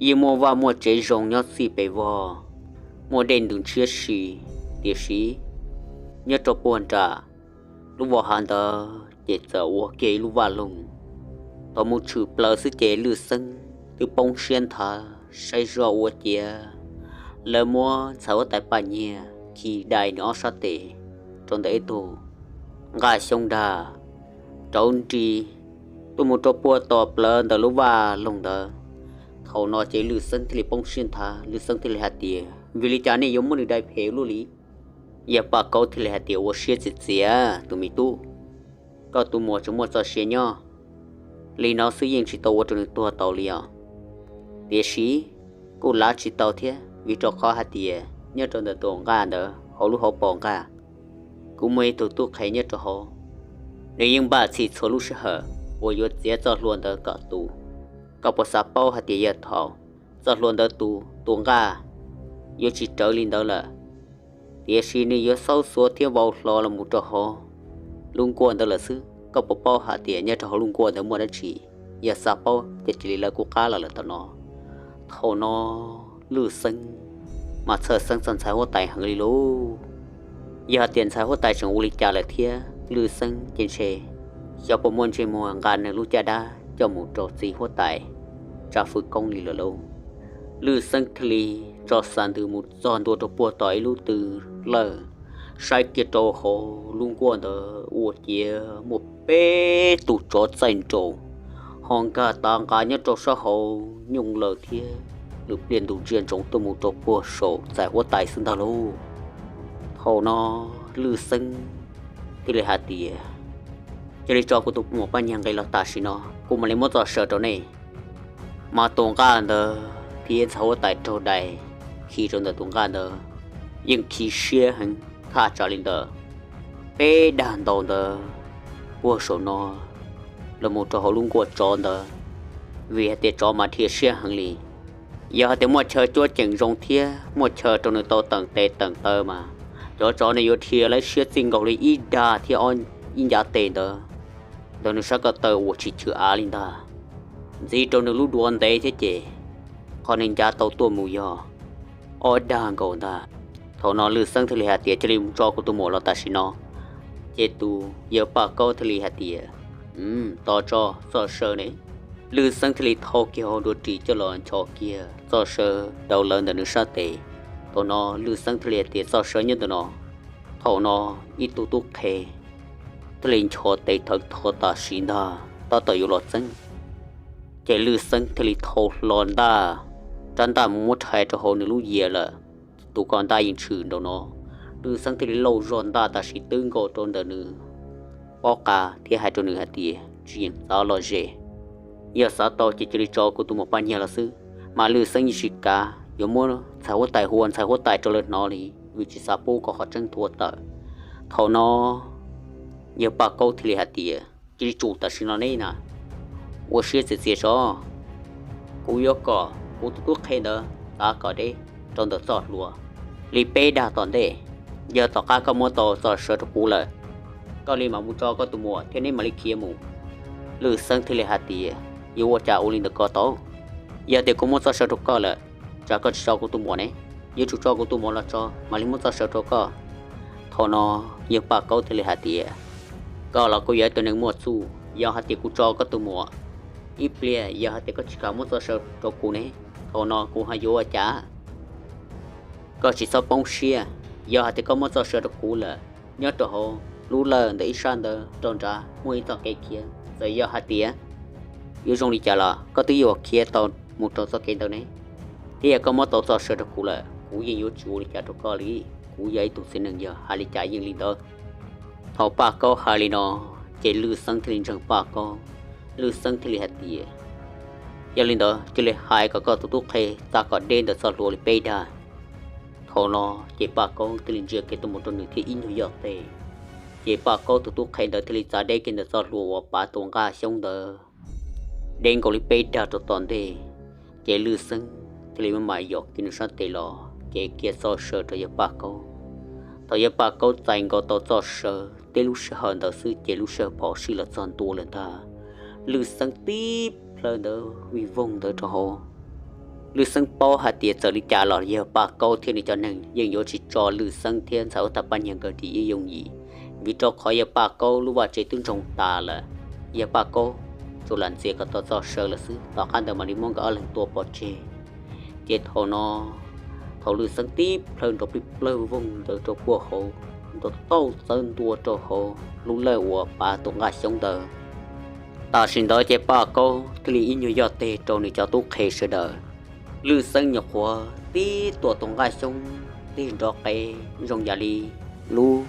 yeej muaj vaj muaj tsev zoo nyob txij pes vog, muaj dej ntws ntshiab si, tiam sis nyob rau puag nram lub voj hav ntawd ces txawm ua kiag ib lub vaj loog. Thaum mus tshwm plaws xwb ces Lwj Xeeb twb poob siab nthav saib zoj ua ciav lawv muab ntxhais huab tais Paj Nyiag khi dai nws ob sab tes rau ntawm ib tug nqaj xyoob dag rauv nris tuaj mus rau puag tom plawv ntawm lub vaj loog ntawd. Thaum no ces Lwj Xeeb thiaj li poob siab nthav, Lwj Xeeb thiaj li hais tias, Vim li cas nej yuav muab nws dai phem luaj li? Yawg Paj Kaub thiaj li hais tias, Ua siab txias txias tus me tub, koj tus muam tseem muaj txoj sia nyob li no xwb yeej tsis tau ua rau nws tuag tau li os. Tiam sis kuj lav tsis tau thiab, vim rau qhov hais tias nyob rau ntawm tus nqaj ntawd hauv lub hauv paus nqaj, kuv muaj ib tug tub qhe nyob rau hauv, nws yeej npaj txhij txhua lub sij hawm uas yuav txiav txoj hlua ntawd kom tu. Koj puas xav paub hais tias yog thaum txoj hlua ntawd tu, tus nqaj yuav tsis rawv li ntawd lawm, tiam sis nws yuav xaub xuav thiab vau hlo los mus rau hauv lub nkuaj ntawd lawm xwb. Koj puas paub hais tias nyob rau hauv lub nkuaj ntawd muaj dab tsi? Yog xav paub ces cia li lawv kuv qab los lawm tam no. Thaum no Lwj Xeeb mas txhawj xeeb txog ntxhais huab tais heev li lauj. Yog hais tias ntxhais huab tais tseem ua li cas lawm thiab Lwj Xeeb ces ntshe xyov puas muaj ntsej muag nqa nws lub caj dab coj mus rau txiv huab tais tsa fwj koob li lawm lauj. Lwj Xeeb thiaj li tso xav ntws mus txog ntua rau puag tom ib lub tw lawj, saib kiag rau hauv lub nkuaj ntawd ua ciav muaj peb tus tsov txaij nraus ho nkag tav nqa nyob rau sab hauv nyooj lawm thiab lwm pliaj ntus ntsia ntsoov tuaj mus rau puag saum ntxhais huab tais xwb ntag lauj. Thaum no Lwj Xeeb thiaj li hais tias, Cia li tso kuv tus muam Paj Nyiag nqis los tam sim no, kuv mam li muab txoj saw rau nej. Mas tus nqaj ntawd thiab ntxhais huab tais raug dai khi rau ntawm tus nqaj ntawd yeej khi siab heev. Thaj tsam li ntawd peb dag ntau ntawd puag saum no los mus rau hauv lub nkuaj tsov ntawd, vim hais tias tsov mas dhia siab heev li. Yog hais tias muaj chaw cuab ceem zoo thiab muaj chaw rau nws tau teem tes teem taw mas cov tsov nws yuav dhia lawv siab txij nkaus li ib dag thiab ib ncav tes ntawd ntawm nws sab ko taw uas tsis chwv av li ntag, ntxiv rau nws lub duav ntev thiab ces qhov nws ncav tau tuaj mus yog ob dag nkaus ntag. Thaum no Lwj Xeeb thiaj li hais tias, Cia li mus tso kuv tus muam los tam sim no. Ces tus yawg Paj Kaub thiaj li hais tias, Tos tso, Txoj Saw ne. Lwj Xeeb thiaj li thau kiag hauv nruas ris coj los nchos kiag Txoj Saw rau lawv ntawm nws sab tes. Thaum no Lwj Xeeb thiaj li hais tias, Txoj Saw nyob ntawm no. Thaum no ib tug tub qhe thiaj li nchos tes thawv tho tam sim ntag tab tom yuav los txeeb. Ces Lwj Xeeb thiaj li thau hlo ntaj, rab ntaj mus muab rhais rau hauv nws lub yias lawm. Tus ko ntaj yeej tshwm nraum no, Lwj Xeeb thiaj li lauj zog ntaj tam sim twb nkaus rau ntawm nws pob qa thiab hais rau nws hais tias, Tsis yeem txav los ze, yog xav tau ces cia li tso kuv tus muam Paj Nyiag los xwb. Mas Lwj Xeeb yeej tsis kav yuav muab ntxhais huab tais hu ua ntxhais huab tais rau lawv hnov li, vim tsis xav pub kom qhov tseeb tuag tawm. Thaum no yawg Paj Kaub thiaj li hais tias, Cia li tsum tam sim no ne na, ua siab txias txias tso. Kuv yuav kom kuv tus tub qhe ntawd txav kom deb rau ntawm txoj hlua li peb dag tom ntej. Yog tom qab koj muab tau Txoj Saw rau kuv lawm, koj li mam mus tso koj tus muam thiab neb mam li khiav mus. Lwj Xeeb thiaj li hais tias, Yuav ua cas ua li ntawd ko tau? Yog tias kuv muab Txoj Saw rau koj lawm, tsam koj tsis tso kuv tus muam ne? Yuav tsum tso kuv tus muam los tso mam li muab Txoj Saw rau koj. Thaum no yawg Paj Kaub thiaj li hais tias, Koj los kuj yog ib tug neeg muaj txuj, yog hais tias kuv tso koj tus muam ib pliag, yog hais tias koj tsis kam muab Txoj Saw rau kuv ne, thaum no kuv ho yuav ua cas? Koj tsis txhob poob siab, yog hais tias koj muab Txoj Saw rau kuv lawm, nyob rau hauv lub lawj ntawm ib sab ntawd rau nrad muaj ib txoj kev khiav. Txawm yog hais tias yuav zoo li cas los koj twb yuav khiav tau mus rau txoj kev ntawd ne. Thiab yog koj muab tau Txoj Saw rau kuv lawm, kuv yeej yuav tsis ua li cas rau koj li. Kuv yog ib tug txiv neej yog hais li cas yeej li ntawd. Thaum Paj Kaub hais li no, ces Lwj Xeeb thiaj li ntseeg Paj Kaub. Lwj Xeeb thiaj li hais tias, Yog li ntawd cia li hais kom koj tus tub qhe txav kom deb ntawm txoj hlua li peb dag. Thaum no ces Paj Kaub thiaj li ntsia kiag tuaj mus rau nws thiab ib nyuag yoj tes. Ces Paj Kaub tus tub qhe ntawd thiaj li txav deb kiag ntawm txoj hlua uas pav tus nqaj xyoob ntawd deb nkaus li peb dag rau tom ntej. Ces Lwj Xeeb thiaj li maj mam yos kiag nws sab tes los cev kiag Txoj Saw rau yawg Paj Kaub. Thaum yawg Paj Kaub txais nkaus tau Txoj Saw, tib lub sij hawm ntawd xwb ces lub sij hawm phom sij los txog ntua lawm ntag. Lwj Xeeb tib plhaw ntawd vij voog ntawd rau hauv. Lwj Xeeb paub hais tias txawm li cas los yawg Paj Kaub thiab nws cov neeg yeej yuav tsis tso Lwj Xeeb thiab ntxhais huab tais Paj Nyiag nkawd dim ib yooj yim, vim rau qhov yawg Paj Kaub lub vaj tse twb ntsoog tas lawm. Yawg Paj Kaub tsuas lam ntxias kom tau Txoj Saw lawm xwb, tom qab ntawd mam li muab nkawd ob leeg tua pov tseg. Ces thaum no, thaum Lwj Xeeb tib plhaw nrov plig plawg voog ntawd rau puag hauv, nrov tauj txawb ntua rau hauv lub lawj uas pav tus nqaj xyoob ntawd. Tam sim ntawd ces Paj Kaub thiaj li ib nyuag yoj tes rau nws cov tub qhe sawv daws. Lwj Xeeb nyuam qhuav tib tuam tus nqaj xyoob tig nrov qev zoo yam li lub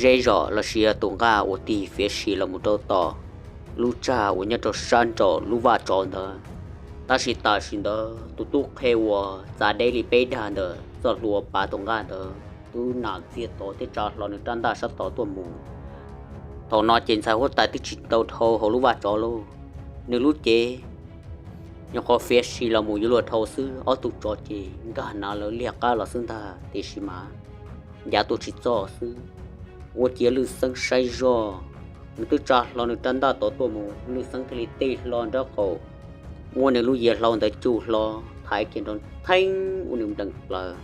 zeb zom los sis yog tus nqaj uas tig fiav si los mus rau tom lub tsag uas nyob rau sab nraum lub vaj tsov ntawd. Tab sis tam sim ntawd tus tub qhe uas txav deb li peb dag ntawm txoj hlua pav tus nqaj ntawd twb nam txiag tod thiab tsa hlo nws rab ntaj sab tod tuaj mus. Thaum no ces ntxhais huab tais twb tsis tau dhau hauv lub vaj tsov lauj, nws lub cev nyuam qhuav fiav si los mus yuav luag dhau xwb, ob tug tsov ces nkag hnav lawv liag qab los xwb ntag, tiam sis mas ncav tuaj tsis txog xwb. Ua ciav Lwj Xeeb saib zoj, nws twb tsa hlo nws rab ntaj tod tuaj mus, Lwj Xeeb thiaj li tig hlo nraub qaum, muab nws lub yias hlau ntawd cug hlo, thaiv kiag nrov theeb ua nws nplees plaws.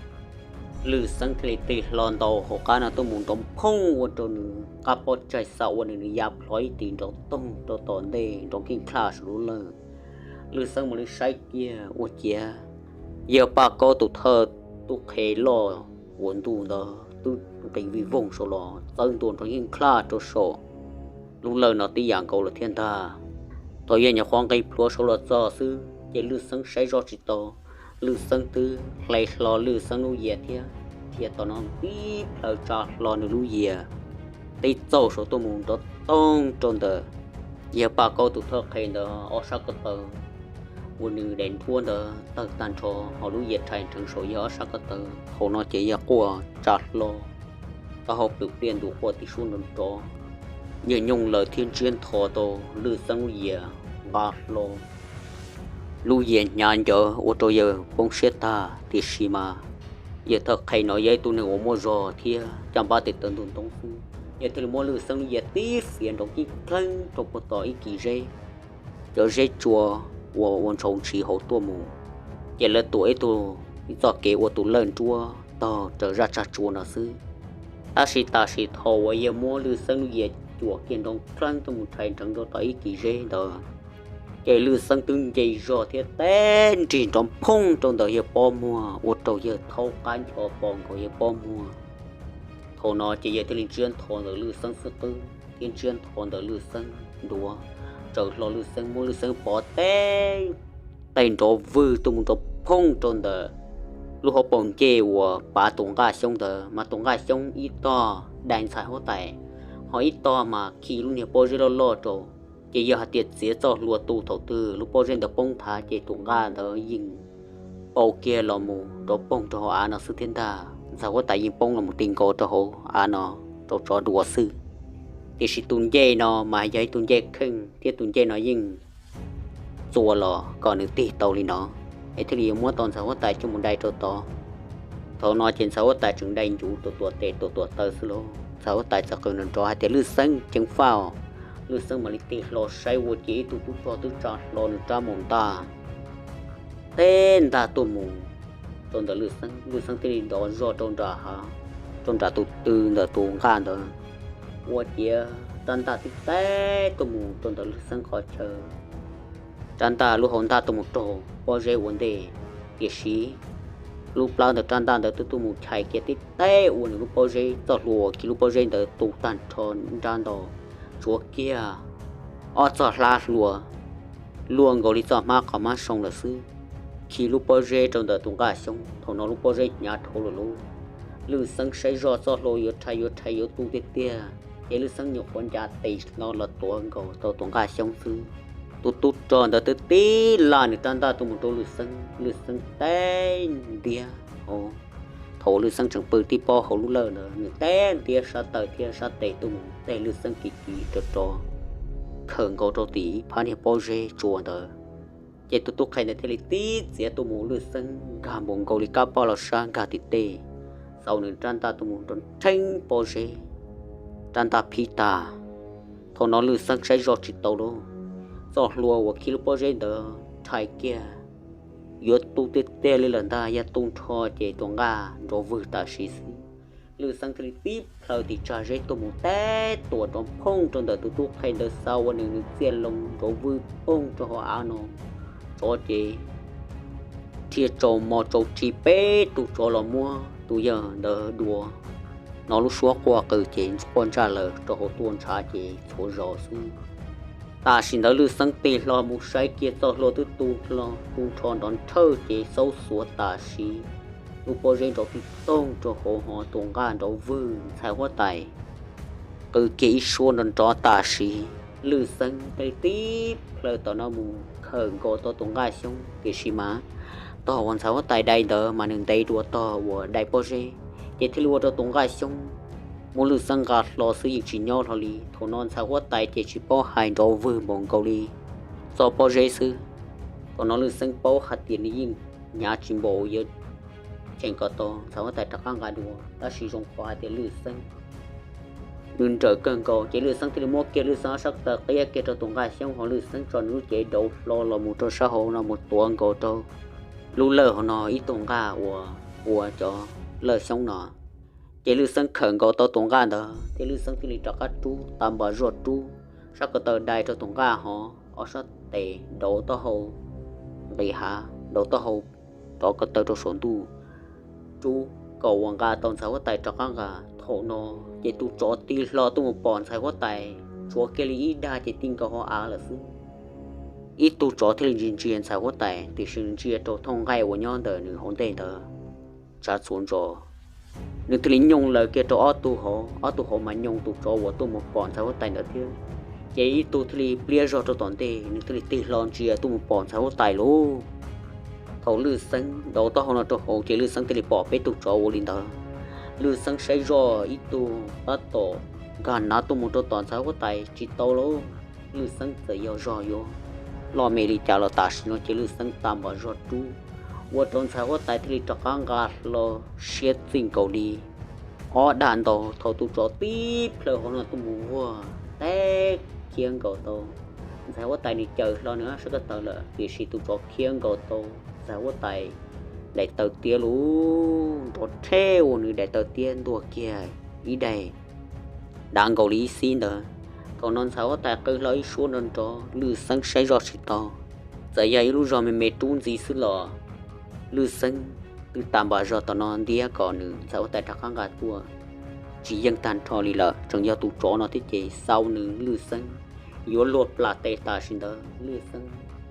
Lwj Xeeb thiaj li tig hlo ntaus hauv qab no tuaj mus nrov phooj ua rau nws qab pob tsaig xa ua nws nws ya plho ib tis nrov toog rau tom ntej nrov nkij nklaj saum lub lawj. Lwj Xeeb mus li saib kiag ua ciav yawg Paj Kaub tus thawj tub qhe loj uas ntuj ntawd twb nqis vij voog saud los txawb ntua nrov nkij nklaj rau saum lub lawj no tib yam nkaus lawm thiab ntag. Thaum yawg nyuam qhuav nqis plhuav saud los txog xwb ces Lwj Xeeb saib zoj tsis tau, Lwj Xeeb twb hle hlo Lwj Xeeb lub yias thiab dhia tom no tib plhaw tsa hlo nws lub yias tib txauj saud tuaj mus nrov toog rau ntawm yawg Paj Kaub tus thawj qhe ntawd ob sab ko taw. uas nws daim nruab ntawd tawg tag nrho, hos lub yias rhais nrheev saum yawg ob sab ko taw. Thaum no ces yawg quaj tsa hlo, taub hau plws pliaj ntu quaj tib suab nrov nrov. Yawg nyooj lawm thiab ntsiab ntho tau Lwj Xeeb lub yias nqa hlo, lub yias hnyav ncawv ua rau yawg poob siab tag. Tiam sis mas yawg thawj qhe no yog ib tug neeg uas muaj zog thiab caj npab tes taw ntug ntoob xwb, yawg thiaj li muab Lwj Xeeb lub yias tib fiav nrov kib kheeb rau puag tom ib kis zeb, cov zeb tsua uas ua ntshauv ntshiv hauv tuaj mus. Ces lawv tuam ib tug, ib txoj kev ua tus lawj nruab tog raws zaj tsag tsua no xwb. Tab sis tam sim thaum uas yawg muab Lwj Xeeb lub yias cuam kiag nrov kheeb tuaj mus rhais nrheev rau tom ib kis zeb ntawd, ces Lwj Xeeb twb nce zog thiab teb nrig nrov phooj rau ntawm yawg pob muag ua rau yawg thaub qab ncho pom nkaus yawg pob muag. Thaum no ces yawg thiaj li ntsiab ntho ntawm Lwj Xeeb xub qwb thiab ntsiab ntho ntawm Lwj Xeeb nruav, tsaws hlo Lwj Xeeb, muab Lwj Xeeb pov teb, tej nrov vwg tuaj mus nrov phooj rau ntawm lub hauv paus ncej uas pav tus nqaj xyoob ntawd. Mas tus nqaj xyoob ib tog dai ntxhais huab tais, ho ib tog mas khi lub niag pob zeb loj loj rau. Ces yog hais tias txiav txoj hlua tu thaum twg lub pob zeb ntawd poob nthav ces tus nqaj ntawd yeej pau kiag los mus nrov poog rau hauv av no xwb thiab ntag. Ntxhais huab tais yeej poob los mus ti nkaus rau hauv av no rau tsov dua xwb. Tiam sis tus ncej no mas yog ib tug ncej kheej thiab tus ncej no yeej txua los kom nws tig tau li no, es thiaj li yuav muab tau ntxhais huab tais coj mus dai rau tod. Thaum no ces ntxhais huab tais tseem dai ncuv tuam tuam tes tuam tuam taw xwb lauj. Ntxhais huab tais txawm qw nrov nrov hais tias, Lwj Xeeb, ceev faj. Lwj Xeeb mam li tig hlo saib ua ciav ib tug tub rog twb tsa hlo nws rab maum ntaj teb ntaj tuaj mus rau ntawm Lwj Xeeb. Lwj Xeeb thiaj li nrov zog rau nram hav, rau nram tus tw ntawm tus nqaj ntawd, ua ciav rab ntaj tib teb tuaj mus rau ntawm Lwj Xeeb qhov chaw. Rab ntaj lub hauv ntaj tuaj mus raug pob zeb ua ntej, tiam sis lub plawv ntawm rab ntaj ntawd twb tuaj mus chais kiag tib teb ua nws lub pob zeb, txoj hlua uas khi lub pob zeb ntawd tu tag nrho nrab ntau, tshuav kiag ob txoj hlab hlua luaj nkaus li txoj hmab qhov hmab soo lawm xwb, khi lub pob zeb rau ntawm tus nqaj xyoob. Thaum no lub pob zeb hnyav dhau lawm lauj. Lwj Xeeb saib zoj txoj hlua yuav rhais yuav rhais yuav tu tiag tiag, ces Lwj Xeeb nyuam qhuav ncav tes no los tuav nkaus tau tus nqaj xyoob xwb. Tus tub rog ntawd twb tib laj nws rab ntaj tuaj mus rau Lwj Xeeb, Lwj Xeeb teb ntiab hauv. Thaum Lwj Xeeb tseem pw tib pob hauv lub lawj ntawd, nws teb ntiab sab taw thiab sab tes tuaj mus teg Lwj Xeeb kiv kiv rov rov, khawm nkaus rau tim ib phab niag pob zeb tsua ntawd. Ces tus tub qhe ntawd thiaj li tib txiav tuaj mus, Lwj Xeeb nkag npaum nkaus li kab poj los sab nkag tim tej, xauv nws rab ntaj tuaj mus nrov nrheeb pob zeb, rab ntaj phib tag. Thaum no Lwj Xeeb saib zoj tsis tau lauj, txoj hlua uas khi lub pob zeb ntawd rhais kiag yuav tu tiag tiag li lawm ntag, yog tu nrho ces tus nqaj nrov vwg tam sim xwb. Lwj Xeeb thiaj li tib plhaw tim tsag zeb tuaj mus teb tuam nrov phooj rau ntawm tus tub qhe ntawd, xauv ua nws nws txiaj loo nrov vwg phooj rau hauv av no. Tsov ces rhia tsaus mos tsaus ris peb tug tsov los muab tus yawg ntawd dua. No lub suab quaj qw ces quaj ntsaj lawm rau hauv tuaj ntshav ces txhua zaus xwb. Tam sim ntawd Lwj Xeeb tig hlo mus saib kiag txoj hlua twb tu hlo tu nrho nrov nrhawj ces xaub xuav tam sim, lub pob zeb nrov tib toog rau hauv hov, tus nqaj nrov vwg, ntxhais huab tais qw kiag ib suab nrov nrov tam sim. Lwj Xeeb thiaj li tib plhaw tom no mus khawm nkaus tau tus nqaj xyoob, tiam sis mas tog uas ntxhais huab tais dai ntawd mas nws ntev dua tog uas dai pob zeb, ces thiaj li ua rau tus nqaj xyoob muab Lwj Xeeb nqa hlo xwb yeej tsis nyob hlo li. Thaum no ntxhais huab tais ces tsis paub hais, nrov vwg npaum nkaus li txoj pob zeb xwb. Thaum no Lwj Xeeb paub hais tias nws yeej hnyav tsis npaum uas yuav cheem kom tau ntxhais huab tais rov qab nqa dua, tab sis zoo qhov hais tias Lwj Xeeb nws nrawm kawg nkaus, ces Lwj Xeeb thiaj li muab kiag Lwj Xeeb ob sab taw qiab kiag rau tus nqaj xyoob, ho Lwj Xeeb tso nws lub cev dauv hlo los mus rau sab hauv no mus tuav nkaus rau lub lawj hauv no ib tug nqaj uas ua cov lawj xyoob no. Ces Lwj Xeeb khawm nkaus tau tus nqaj ntawd thiab Lwj Xeeb thiaj li rov qab rub tas npas zuaj rub sab ko taw dai rau tus nqaj, ho ob sab tes dauv taub hau nqis hav, dauv taub hau rov ko taw rau saum ntuj, rub kom uas nqa tau ntxhais huab tais rov qab nqa. Thaum no ces tus tsov tig hlo tuaj mus pom ntxhais huab tais tshuav kiag li ib dag ces ti nkaus hauv av lawm xwb. Ib tug tsov thiaj li ntsia ntsia ntxhais huab tais, tiam sis ntsia rau thooj nqaij uas nyob ntawm nws hauv ntej ntawd tsav txuas ntsos. Nws thiaj li nyooj laws kiag rau ob tug hauv, ob tug hauv mas nyooj tus tsov uas tuaj mus pom ntxhais huab tais ntawd thiab. Ces ib tug thiaj li pliab zog rau tom ntej, nws thiaj li tig hlo ntsia tuaj mus pom ntxhais huab tais lauj. Thaum Lwj Xeeb ntaus taub hau no rau hauv ces Lwj Xeeb thiaj li pom peb tug tsov ua li ntawd. Lwj Xeeb saib zoj ib tug tab tom nkag nav tuaj mus rau tom ntxhais huab tais tsis tau lauj. Lwj Xeeb txawm yog zog yuav loj me li cas los tam sim no ces Lwj Xeeb tag npam zog rub, ua rau ntxhais huab tais thiaj li rov qab nqa hlo siab txij nkaus li ob dag ntau. Thaum tus tsov tib plhaw hauv no tuaj mus vuag teb khiab nkaus tau ntxhais huab tais, nws caws hlo nws ob sab ko taw lawm, tiam sis tus tsov khiab nkaus tau ntxhais huab tais daim taw tiab lauj, nrov rhe ua nws daim taw tiab ntuag kiag ib daim dav nkaus li ib xib ntawd. Thaum no ntxhais huab tais qw hlo ib suab nrov nrov, Lwj Xeeb saib zoj tsis tau, txawm yog ib lub zog me me rub ntxiv xwb los Lwj Xeeb twb tag npam zog tom no ntiab kom nws ntxhais huab tais rov qab nqa tuaj tsis yeej tag nrho li lawm, tseem yog tus tsov no thiab ces xau nws Lwj Xeeb yuav luag plam tes tam sim ntawd. Lwj Xeeb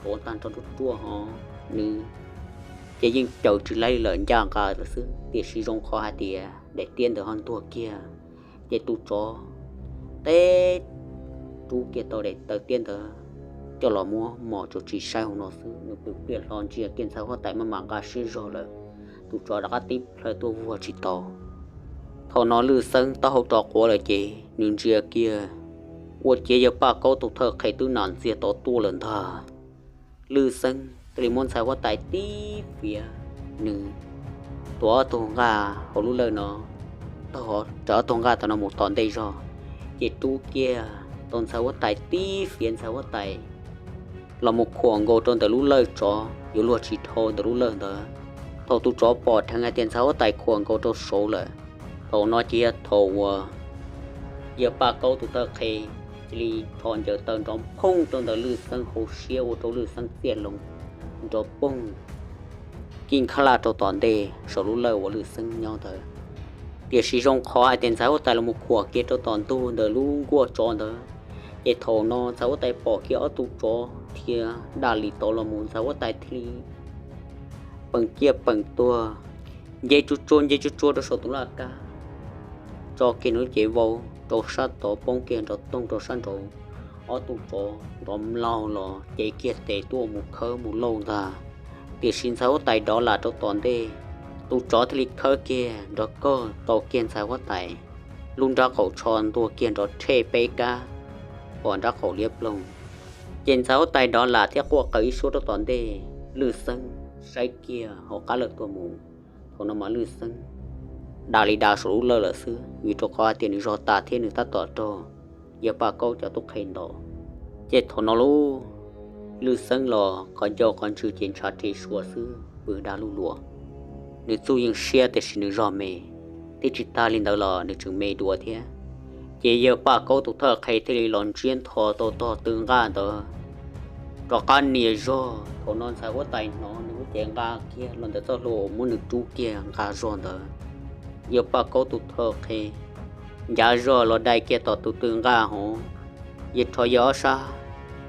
tuav tag nrho ruaj ruaj hos nws ces yeej caws tsis laib li lawm, ncaj nqa lawm xwb, tiam sis zoo qhov hais tias daim tiab ntawd ho ntuag kiag. Ces tus tsov teb rub kiag tau daim taw tiab ntawd coj los muab mos tsuas tsis saib hauv no xwb, nws pw pliaj hlo ntsia kiag ntxhais huab tais maj mam nqa siab zog lawm, tus tsov rov qab tib plhaw tuaj vuag tsis tau. Thaum no Lwj Xeeb taub hau rov quav lawm ces nws ntsia kiag ua ciav yawg Paj Kaub tus thawj qhe twb nam ntxiag tod tuaj lawm ntag. Lwj Xeeb thiaj li muab ntxhais huab tais tib fiav, nws tuav ob tug nqaj hauv lub lawj no, taug, raws ob tug nqaj tom no mus tom ntej zog, ces rub kiag tau ntxhais huab tais tib fiav, ntxhais huab tais los mus khuam nkaus rau ntawm lub lawj tsov yuav luag tsis dhau ntawm lub lawj ntawd. Thaum tus tsov pom dheev hais tias ntxhais huab tais khuam nkaus rau saud lawm, thaum no ces yog thaum uas yawg Paj Kaub tus thawj qhe cia li rho ncaws taw nrov phooj rau ntawm Lwj Xeeb hauv siab ua rau Lwj Xeeb txiaj hlo nrov poog kij nkhab laj rau tom ntej saum lub lawj uas Lwj Xeeb nyob ntawd. Tiam sis zoo qhov hais tias ntxhais huab tais los mus khuam kiag rau tom ntug ntawm lub nkuaj tsov ntawd, ces thaum no ntxhais huab tais pom kiag ob tug tsov dhia daj li tod los mus, ntxhais huab tais thiaj li peem ciaj peem tuag, nce tsuag tsuag nce tsuag tsuag rau saum tus laj kab, tso kiag nws lub cev vau rau sab tod, poob kiag nrov toog rau sab nraud. Ob tug tsov nrov mlaug los cev kiag tes tuaj mus khawb mus lauj ntag. Tiam sis ntxhais huab tais dov lam rau tom ntej, tus tsov thiaj li khawb kiag nrov kawg tau kiag ntxhais huab tais lub nrab qaum tsho ntuag kiag nrov rhe peb kab pom nrab qaum liab ploog. Ces ntxhais huab tais dov lam thiab quaj qw ib suab rau tom ntej, Lwj Xeeb saib kiag hauv qab lawj tuaj mus. Thaum no mas Lwj Xeeb da li da saum lub lawj lawm xwb, vim rau qhov hais tias nws zog tas thiab nws tab tom raug yawg Paj Kaub cov tub qhe ntaus. Ces thaum no lub Lwj Xeeb los qhov ncauj qhov ntswg ces ntshav ri suas xwb, pw da luj luas. Nws txuj yeej siab tiam sis nws zog me, thiab tsis tag li ntawd los nws tseem me dua thiab. Ces yawg Paj Kaub tus thawj qhe thiaj li los ntsiab ntho tau tog tw nqaj ntawd rov qab nias zog. Thaum no ntxhais huab tais hnov nws lub cev nqa kiag los ntawm txoj hlua uas muab nws rub kiag nqa zog ntawd, yawg Paj Kaub tus thawj qhe ncav zog los dai kiag tom tus tw nqaj hauv, yawg rho yawg ob sab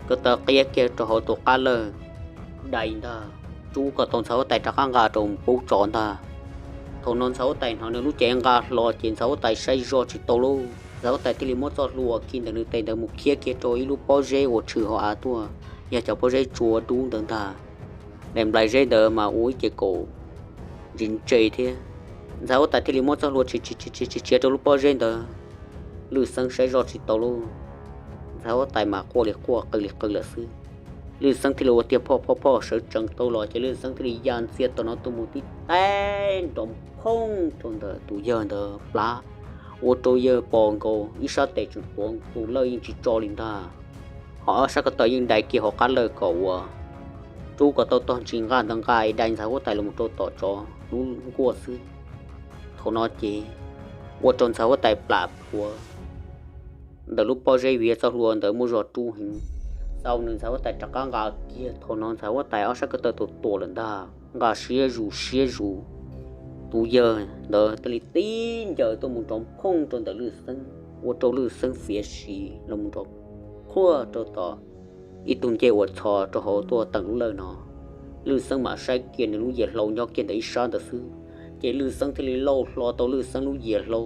ko taw qiab kiag rau hauv tus qab lawj dai ntag, rub kom tau ntxhais huab tais rov qab nqa rau pub tsov ntag. Thaum no ntxhais huab tais hnov nws lub cev nqa hlo ces ntxhais huab tais saib zog tsis tau lauj. Ntxhais huab tais thiaj li muab txoj hlua khi ntawm nws tes ntawd mus khiab kiag rau ib lub pob zeb uas tshwm hauv av tuaj, yog cov pob zeb tsua dub ntawd ntag. Daim nplais zeb ntawd mas ua ib ce kaum ntsis ntse thiab. Ntxhais huab tais thiaj li muab txoj hlua tshia tshia rau lub pob zeb ntawd. Lwj Xeeb saib zoj tsis tau lauj, ntxhais huab tais mas quaj li quaj qw li qw lawm xwb. Lwj Xeeb thiaj li ua tiag phoj phoj phoj sawv tsees tau los ces Lwj Xeeb thiaj li ya ntxiag tom no tuaj mus tib teg nrov phooj rau ntawm tus yawg ntawd plab, ua rau yawg pos nkaus ib sab tes tseem tuav tus lawj yeej tsis tso li ntag. Ho ob sab ko taw yeej dai kiag hauv qab lawj kom uas rub kom tau tog ntsis nqaj ntawd nqa es dai ntxhais huab tais los rau tom tsov lub nkuaj xwb. Thaum no ces ua rau ntxhais huab tais plam plhuav ntawm lub pob zeb vim txoj hlua ntawd muaj zog rub heev, xau nws ntxhais huab tais rov qab nqa kiag. Thaum no ntxhais huab tais ob sab ko taw tuam tuam lawm ntag, nqa siab zus siab zus. Tus yawg ntawd thiaj li tib ncaws tuaj mus nrov phooj rau ntawm Lwj Xeeb, ua rau Lwj Xeeb fiav si los mus nrov qhuaj rau tom ib tug ncej uas txhos rau hauv tuaj teem lub lawj no. Lwj Xeeb mam saib kiag nws lub yias hlau nyob kiag ntawm ib sab ntawd xwb, ces Lwj Xeeb thiaj li lauj hlo tau Lwj Xeeb lub yias hlau.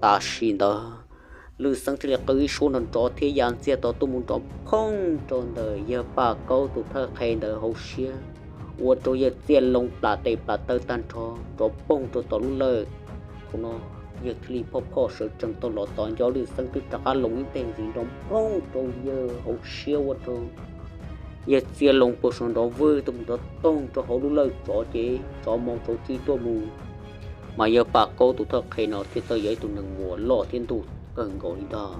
Tam sim ntawd Lwj Xeeb thiaj li qw ib suab nrov nrov thiab ya ntxiag tau tuaj mus nrov phooj rau ntawm yawg Paj Kaub tus thawj qhe ntawd hauv siab, ua rau yawg txiaj loo plam tes plam taw tag nrho nrov poog rau tom lub lawj. Thaum no yawg thiaj li phoj phoj sawv tsees tau los tos nco Lwj Xeeb twb rov qab loo ib teg ntxiv nrov phooj rau yawg hauv siab ua rau yawg txiaj loo puag saum nrov vwg tuaj mus nrov toog rau hauv lub lawj tsov ces tsov mos tsov tsis tuaj mus. Mas yawg Paj Kaub tus thawj qhe no thiaj txawm yog ib tug neeg muas loj thiab ntuj kawg nkaus li ntag.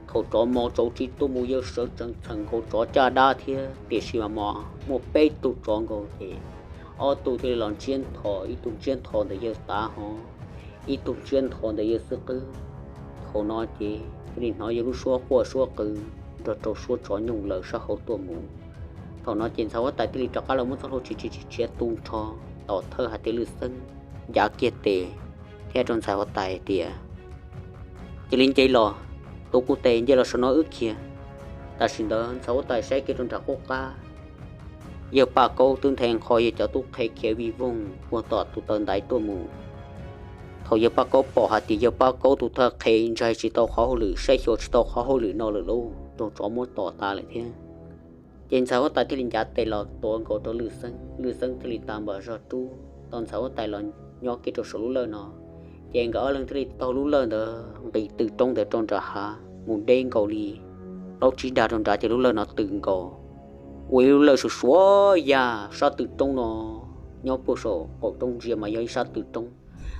Thaum tsov mos tsov tsis tuaj mus yawg sawv tsees txheem nkaus tsov caj dab thiab, tiam sis mas muaj peb tug tsov nkaus ces ob tug thiaj li los ntsiab nthos, ib tug ntsiab nthos ntawm yawg tav hov, ib tug ntsiab nthos ntawm yawg xub qwb. Thaum no ces thiaj li hnov yawg lub suab quaj suab qw nrog rau suab tsov nyooj laws sab hauv tuaj mus. Thaum no ces ntxhais huab tais thiaj li rov qab los muab txoj hlua tsis tsis tsis tshiav tu nrho tom thawj hais tias Lwj Xeeb ncav kiag tes thiab rau ntxhais huab tais tias, cia li nce los, tus kuv tes nce los saum no wb khiav. Tam sim ntawd ntxhais huab tais saib kiag rau nram qub qab, yawg Paj Kaub twb nthe nqho yawg cov tub qhe khiav vij voog puag tom tus taw ntaiv tuaj mus. Thaum yawg Paj Kaub pom hais tias yawg Paj Kaub tus thawj qhe ntshai tsis tau qhov hauj lwm, saib xyuas tsis tau qhov hauj lwm no lawm lauj, raug tsov muab tom tas lawm thiab. Ces ntxhais huab tais thiaj li ncav tes los tuav nkaus rau Lwj Xeeb, Lwj Xeeb thiaj li tau npam zog rub tau ntxhais huab tais los nyob kiag rau saum lub lawj no. Ces nkawd ob leeg thiaj li taug lub lawj ntawd nqis tw roob ntawd rau nram hav mus deb nkaus li plaub tsib dag rau nrad ces lub lawj no tws nkaus, ua ib lub lawj suav suav yaj sab tw roob no. Nyob puag saum qaum roob ntsia mas yog ib sab tw roob,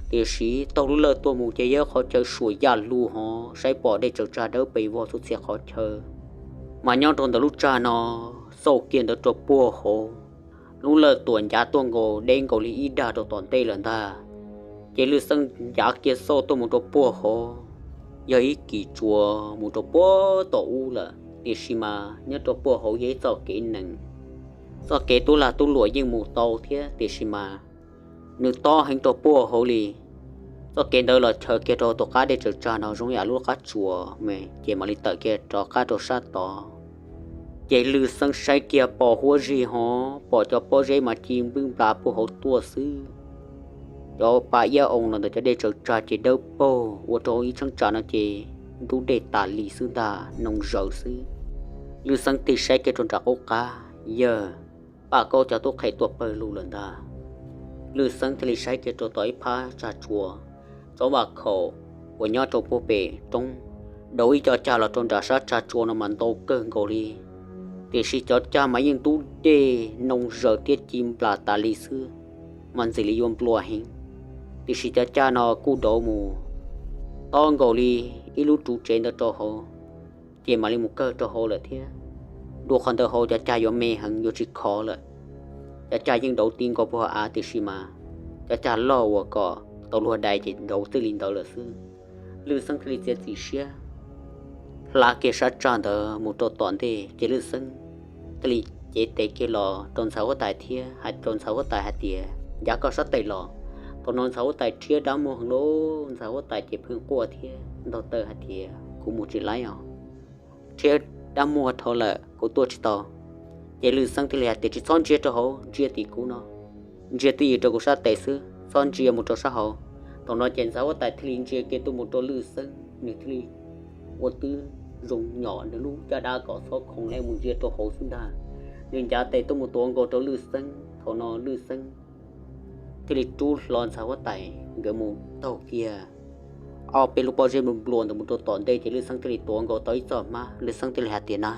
tiam sis taug lub lawj tuaj mus ces yog qhov chaw suam yaj lug hov, saib pom dej tsaws tsag dawb pes vog txhua txhia qhov chaw. Mas nyob rau ntawm lub tsag no xauj kiag ntawd rau puag hauv, lub lawj tuam ncav tuaj nkaus deb nkaus li ib dag rau tom ntej lawm ntag. Ces Lwj Xeeb ncav kiag xauj tuaj mus rau puag hauv, yog ib kis tsuas mus rau puag tom ub lawm, tiam sis mas nyob rau puag hauv yog ib txoj kev nees. Txoj kev tub lag tub luam yeej mus tau thiab, tiam sis mas nws tob heev rau puag hauv li. Txoj kev ntawd los chaws kiag rau tom qab dej tsaws tsag no zoo yam lub qab tsuas me, ces mam li tawm kiag rov qab rau sab tod. Ces Lwj Xeeb saib kiag pom huab zig hov, pom cov pob zeb mas ci npwj nplas puag hauv tuaj xwb. Cov pa iab oo los ntawm cov dej tsaws tsag ces dawb paug, ua rau ib cheeb tsam no ces ntub dej tas li xwb ntag, noo zaws xwb. Lwj Xeeb tig saib kiag rau nram qub qab, yawg Paj Kaub cov tub qhe tuaj pawg lug lawm ntag. Lwj Xeeb thiaj li saib kiag rau tom ib phab tsag tsua, tsov vaj khaum uas nyob rau puag pem roob, dauv ib co cag los rau nram sab tsag tsua no mas ntau kawg nkaus li. Tiam sis cov cag mas yeej ntub dej noo zaws thiab ci nplas tas li xwb, mas ntxim li yuav nplua heev. Tiam sis cov cag no kuj dauv mus tob nkaus li ib lub tsuv tsev ntawd rau hauv, ces mam li mus kawg rau hauv lawm thiab. Dua qhov ntawd hauv cov cag yuav me heev yuav tsis khov lawm. Cov cag yeej dauv ti nkaus puag hauv av tiam sis mas cov cag loj uas kom tau luag dai ces dauv txij li ntawd lawm xwb. Lwj Xeeb thiaj li txiav txim siab hla kiag sab tsag ntawd mus rau tom ntej, ces Lwj Xeeb thiaj li cev tes kiag los rau ntxhais huab tais thiab hais rau ntxhais huab tais hais tias, ncav koj sab tes los. Thaum no ntxhais huab tais rhiab dab muag heev lauj, ntxhais huab tais ces pheej quaj thiab ntaug taw hais tias, kuv mus tsis laib os, rhiab dab muag dhau lawm kuv tuaj tsis tau. Ces Lwj Xeeb thiaj li hais tias, tsis txhob ntsia rau hauv, ntsia tim kuv no, ntsia twj ywm rau kuv sab tes xwb, txhob ntsia mus rau sab hauv. Thaum no ces ntxhais huab tais thiaj li ntsia kiag tuaj mus rau Lwj Xeeb, nws thiaj li ua twb zoo nyom nws lub caj dab kom txhob khoov li mus ntsia rau hauv xwb ntag. Nws ncav tes tuaj mus tuav nkaus rau Lwj Xeeb, thaum no Lwj Xeeb thiaj li rub hlo ntxhais huab tais nkawd mus taug kiag ob peb lub pob zeb nplua ntawd mus rau tom ntej, ces Lwj Xeeb thiaj li tuav nkaus tau ib txoj hmab. Lwj Xeeb thiaj li hais tias, na,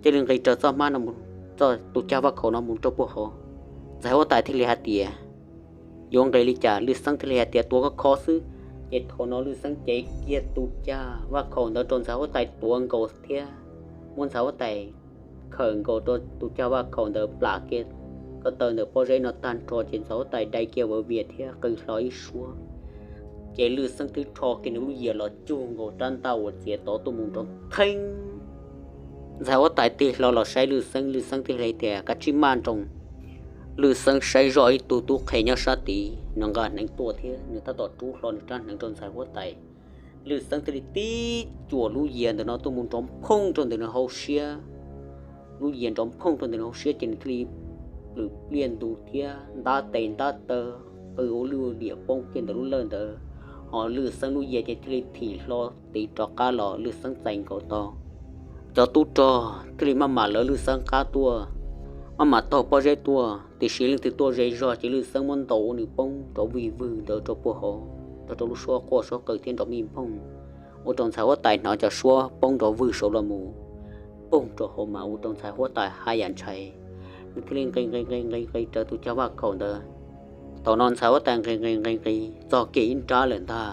cia li nqis raws txoj hmab no, txoj tus cag vaj khaum no mus rau puag hauv. Ntxhais huab tais thiaj li hais tias, yuav nqis li cas? Lwj Xeeb thiaj li hais tias, tuav kho kho xwb. Ces thaum no Lwj Xeeb cev kiag tus cag vaj khaum ntawd rau ntxhais huab tais tuav nkaus thiab muab ntxhais huab tais khawm nkaus rau tus cag vaj khaum ntawd plam kiag ko taw ntawm pob zeb no tag nrho, ces ntxhais huab tais dai kiag vawv vias thiab qw hlo ib suab. Ces Lwj Xeeb twb rho kiag nws lub yias los cug nkaus rab ntaj uas txiav tod tuaj mus nrov theeb. Ntxhais huab tais tig hlo los saib Lwj Xeeb, Lwj Xeeb thiaj li tias, kav tsij maj nroos. Lwj Xeeb saib zoj ib tug tub qhe nyob sab tid, nws nqa hneev tuaj thiab nws tab tom rub hlo nws rab hneev rau ntxhais huab tais. Lwj Xeeb thiaj li tib cuam lub yias ntawm no tuaj mus nrov phooj rau ntawm nws hauv siab. Lub yias nrov phooj rau ntawm nws hauv siab ces nws thiaj li plwm pliaj ntug thiab ntab tes ntab taw, qw ua lwj diam poob kiag ntawm lub lawj ntawd. Ho Lwj Xeeb lub yias ces thiaj li thim hlo tiv rov qab los Lwj Xeeb txais nkaus tau. Cov tub rog thiaj li maj mam lawv Lwj Xeeb qab tuaj, maj mam taug pob zeb tuaj, tiam sis leej twg tuaj ze zog ces Lwj Xeeb muab ntaus ua nws poob rov vig vwg ntawd rau puag hauv, nrog rau lub suab quaj suab qw thiab nrov mij npoog, ua rau ntxhais huab tais hnov cov suab poob nrov vwg saud los mus poog rau hauv mas ua rau ntxhais huab tais haj yam ntshai. Nws thiaj li nqis nqis nqis nqis nqis raws tus cag vaj khaum ntawd. Thaum no ntxhais huab tais nqis nqis nqis nqis txog kiag ib nrab lawm ntag.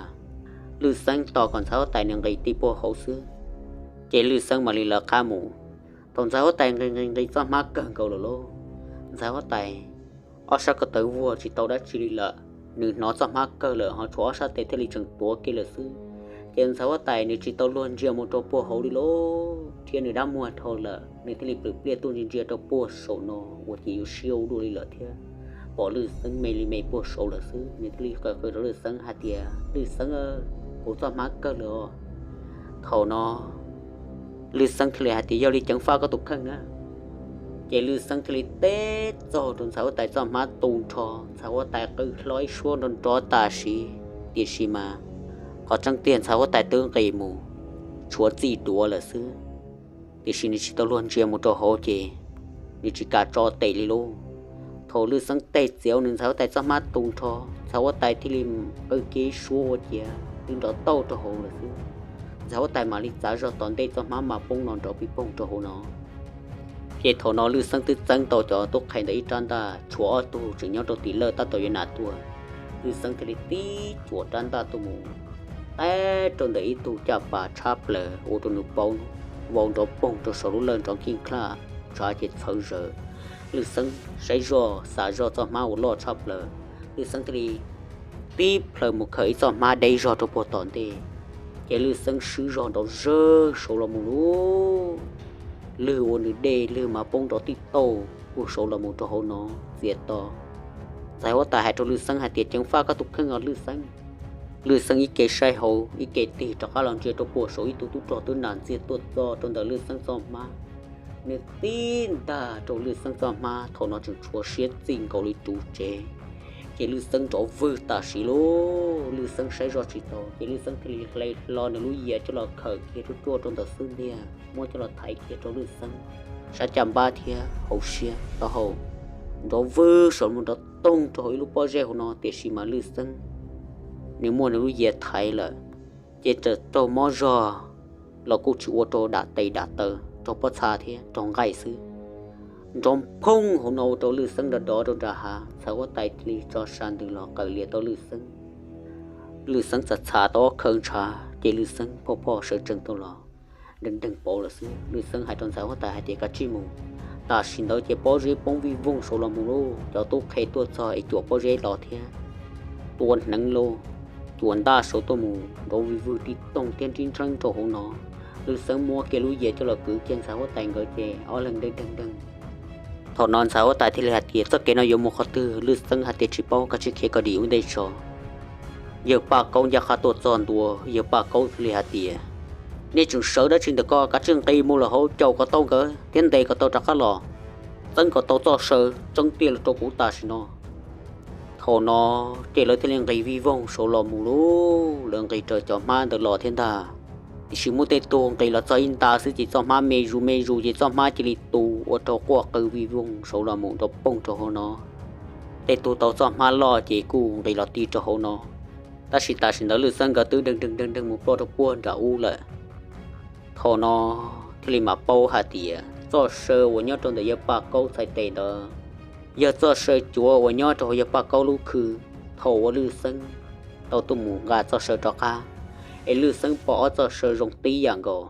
Lwj Xeeb tos kom ntxhais huab tais nws nqis ti puag hauv xwb, ces Lwj Xeeb mam li lawv qab mus. Thaum ntxhais huab tais nqis nqis nqis txoj hmab kawg nkaus lawm lauj, ntxhais huab tais ob sab ko taw vuag tsis tau dab tsi li lawm, nws hnov txoj hmab kawg lawm ho tshuav ob sab tes thiaj li tseem tuav kiag lawm xwb. Ces ntxhais huab tais nws tsis tau luag ntsia mus rau puag hauv li lauj, thiab nws dab muag dhau lawm, nws thiaj li plhws pliaj tuaj ntsia ntsia rau puag saum no uas ces yuav siab ua luaj li lawm thiab pom Lwj Xeeb me li me puag saud lawm xwb. Nws thiaj li qw qw rau Lwj Xeeb hais tias, Lwj Xeeb, kuv txoj hmab kawg lawm os. Thaum no Lwj Xeeb thiaj li hais tias, Yog li ceev faj koj tus kheej na. Ces Lwj Xeeb thiaj li teb txog rau ntxhais huab tais txoj hmab tu nrho, ntxhais huab tais qw hlo ib suab nrov nrov tam sim, tiam sis mas qhov tseeb tiag ntxhais huab tais twb nqis mus tshuav txij duav lawm xwb. Tiam sis nws tsis tau luag ntsia mus rau hauv ces nws tsis kam tso tes li lauj. Thaum Lwj Xeeb teb txiav nws ntxhais huab tais txoj hmab tu nrho, ntxhais huab tais thiaj li qw kiag ib suab ua ciav twb nrov tauj rau hauv lawm xwb. Ntxhais huab tais mam li txav zog tom ntej txoj hmab mas poob no nrov pij poog rau hauv no. Ces thaum no Lwj Xeeb twb txeeb tau cov tub qhe ntawd ib rab ntaj, tshuav ob tug tseem nyob rau tim lawj tab tom yuav nam tuaj. Lwj Xeeb thiaj li tib cuam rab ntaj tuaj mus tab rau ntawm ib tug caj pas tshab plaws ua rau nws paub vau nrov poog rau saum lub lawj nrov nkij nklaj, tshav ces txhawv zaws. Lwj Xeeb saib zoj xav zoj txoj hmab uas loj tshaj plaws, Lwj Xeeb thiaj li tib plhaw mus khaws ib txoj hmab deb zog rau puag tom ntej. Ces Lwj Xeeb swb zog nrov zawg saud los mus lauj, lwg ua nws dej lwg mas poob nrov tij tauj puag saud los mus rau hauv no txias to. Ntxhais huab tais hais rau Lwj Xeeb hais tias, Ceev faj koj tus kheej os Lwj Xeeb. Lwj Xeeb ib ke saib hauv ib ke tig rov qab los ntsia rau puag saud ib tug tub rog twb nam ntxiag tuaj txog rau ntawm Lwj Xeeb txoj hmab. Nws tib ntag rau Lwj Xeeb txoj hmab, thaum no tseem tshuav siab txij nkaus li ruv tsev. Ces Lwj Xeeb nrov vwg tam sim lauj, Lwj Xeeb saib zoj tsis tau, ces Lwj Xeeb thiaj li hle hlo nws lub yias coj los khawm kiag ruaj ruaj rau ntawm xub ntiag, muab coj los thaiv kiag rau Lwj Xeeb sab caj npab thiab hauv siab taub hau. Nrov vwg saum mus nrov toog rau hauv ib lub pob zeb hauv no, tiam sis mas Lwj Xeeb nws muaj nws lub yias thaiv lawm, ces txawm raug mob zog los kuj tsis ua rau dam tes dam taw, raug pob txha thiab raug nqaij xwb. Nrov phooj hauv no ua rau Lwj Xeeb nrov dov rau nram hav, ntxhais huab tais thiaj li tso sa ntws los qawm lias tau Lwj Xeeb. Lwj Xeeb txav txhav tau ob khawv ntshav, ces Lwj Xeeb phoj phoj sawv tsees tau los, nreeg nreeg pauv lawm xwb. Lwj Xeeb hais rau ntxhais huab tais hais tias, Kav tsij mus. Tam sim ntawd ces pob zeb poob vij voog saud los mus lauj, cov tub qhe tuaj txog es cuam pob zeb los thiab tua hneev lauj, cuam ntaj saud tuaj mus nrov vij vwg tij toog thiab nrib nrheeb rau hauv no. Lwj Xeeb muab kiag lub yias coj los kwv kiag ntxhais huab tais nkawd ces ob leeg nreeg nreeg nreeg. Thaum no ntxhais huab tais thiaj li hais tias, Txoj kev no yuav mus qhov twg? Lwj Xeeb hais tias, Tsis paub, kav tsij khiav kom dim ub ntej tso. Yawg Paj Kaub ncaj qha tuaj txog ntua, Yawg Paj Kaub thiaj li hais tias, Nej tseem sawv dab tsi ntawm ko? Kav tsij nqis mus lawm hauv caum kom tau nkawd thiab ntes kom tau rov qab los, txeeb kom tau txoj saw tseeb tiag los rau kuv tam sim no. Thaum no ces lawv thiaj li nqis vij voog saud los mus lauj, lawv nqis raws cov hmab ntawd los thiab ntag. Tiam sis muaj tej tug nqis los txog ib nta xwb ces txoj hmab me zus me zus ces txoj hmab cia li tu ua rau quaj qw vij voog saud los mus nrov poog rau hauv no. Tej tug tau txoj hmab loj ces kuj nqis los ti rau hauv no. Tab sis tam sim ntawd Lwj Xeeb nkawd twb nreeg nreeg nreeg nreeg mus ploj rau puag nram ub lawm. Thaum no thiaj li mam paub hais tias txoj saw uas nyob rau ntawm Yawg Paj Kaub txhais tes ntawd yog txoj saw cuav uas nyob rau hauv Yawg Paj Kaub lub khw. Thaum uas Lwj Xeeb tau tuaj mus nqa txoj saw rov qab, es Lwj Xeeb pom ob txoj saw zoo tib yam nkaus.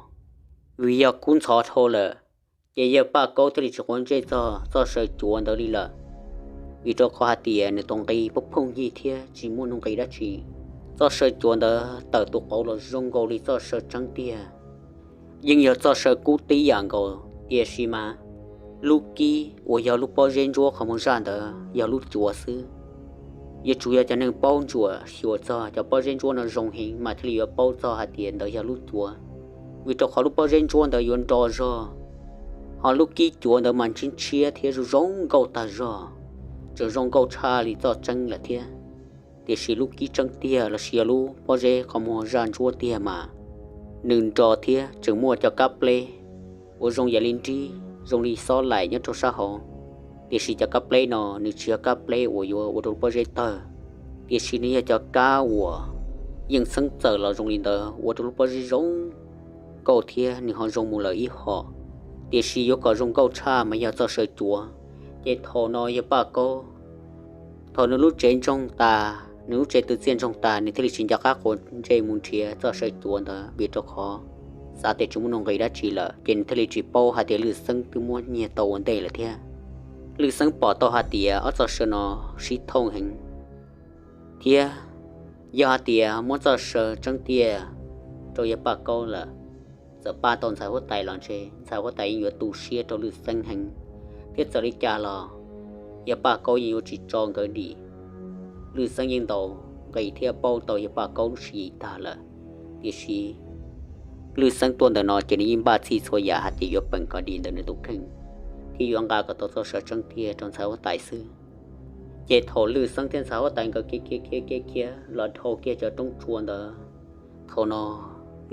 Vim yog kub ntxhov dhau lawm, ces Yawg Paj Kaub thiaj li tsis quav ntsej txog txoj saw cuav ntawd li lawm, vim rau qhov hais tias nws tau nqi phooj phooj ywg thiab tsis muaj nuj nqis dab tsi. Txoj saw cuav ntawd tawm tus qauv los zoo nkaus li txoj saw tseeb tiag. Yeej yog txoj saw kub tib yam nkaus, tiam sis mas lub kib uas yog lub pob zeb ntsuab qhov muag zaj ntawd yog lub cuav xwb. Yuav tsum yog cov neeg paub ntsuam xyuas txog cov pob zeb ntsuab no zoo heev mas thiaj li yuav paub txog hais tias ntawd yog lub cuav, vim rau qhov lub pob zeb ntsuab ntawd yuav nro zog, ho lub kib cuav ntawd mas ntshiab ntshiab thiab zoo zoo nkauj tag zog, tseem zoo nkauj tshaj li txoj tseeb lawm thiab. tiam sis lub kib tseeb tiag los sis yog lub pob zeb qhov muag zaj ntsuab tiag mas nws nro thiab tseem muaj cov kab pleb uas zoo yam li nrib zoo li xob laim nyob rau sab hauv. Tiam sis cov kab pleb no nws tsis yog kab pleb uas yuav ua rau lub pob zeb tawg, tiam sis nws yog cov kab uas yeej txheeb txawm los zoo li ntawd ua rau lub pob zeb zoo nkauj thiab nws ho zoo mus lawm ib hom. Tiam sis yuav kom zoo nkauj tshaj mas yog txoj saw cuav. Ces thaum no yawg Paj Kaub, thaum nws lub tsev ntsoog tas, nws lub tsev twv txiaj ntsoog tas, nws thiaj li tsis nco qab quav ntsej mus nrhiav txoj saw cuav ntawd vim rau qhov xav tias tsis muaj nuj nqis dab tsi lawm, ces nws thiaj li tsis paub hais tias Lwj Xeeb twb muab nyiag tau ua ntej lawm thiab. Lwj Xeeb pom tau hais tias ob txoj saw no sib thooj heev, thiab yog hais tias muab txoj saw tseeb tiag rau yawg Paj Kaub lawm, txawm pab tau ntxhais huab tais los ntshe ntxhais huab tais yeej yuav tu siab rau Lwj Xeeb heev, thiab txawm li cas los yawg Paj Kaub yeej yuav tsis tso nkawd dim. Lwj Xeeb yeej ntaus nqi thiab paub tau yawg Paj Kaub lub tswv yim tag lawm, tiam sis Lwj Xeeb tuaj ntawm no ces nws yeej npaj txhij txhua yam hais tias yuav peem kom dim ntawm nws tus kheej, thiab yuav nqa kom tau txoj saw tseeb tiag rau ntxhais huab tais xwb. Ces thaum Lwj Xeeb thiab ntxhais huab tais nkawd khiav khiav khiav khiav khiav los dhau kiag cov roob tsua ntawd, thaum no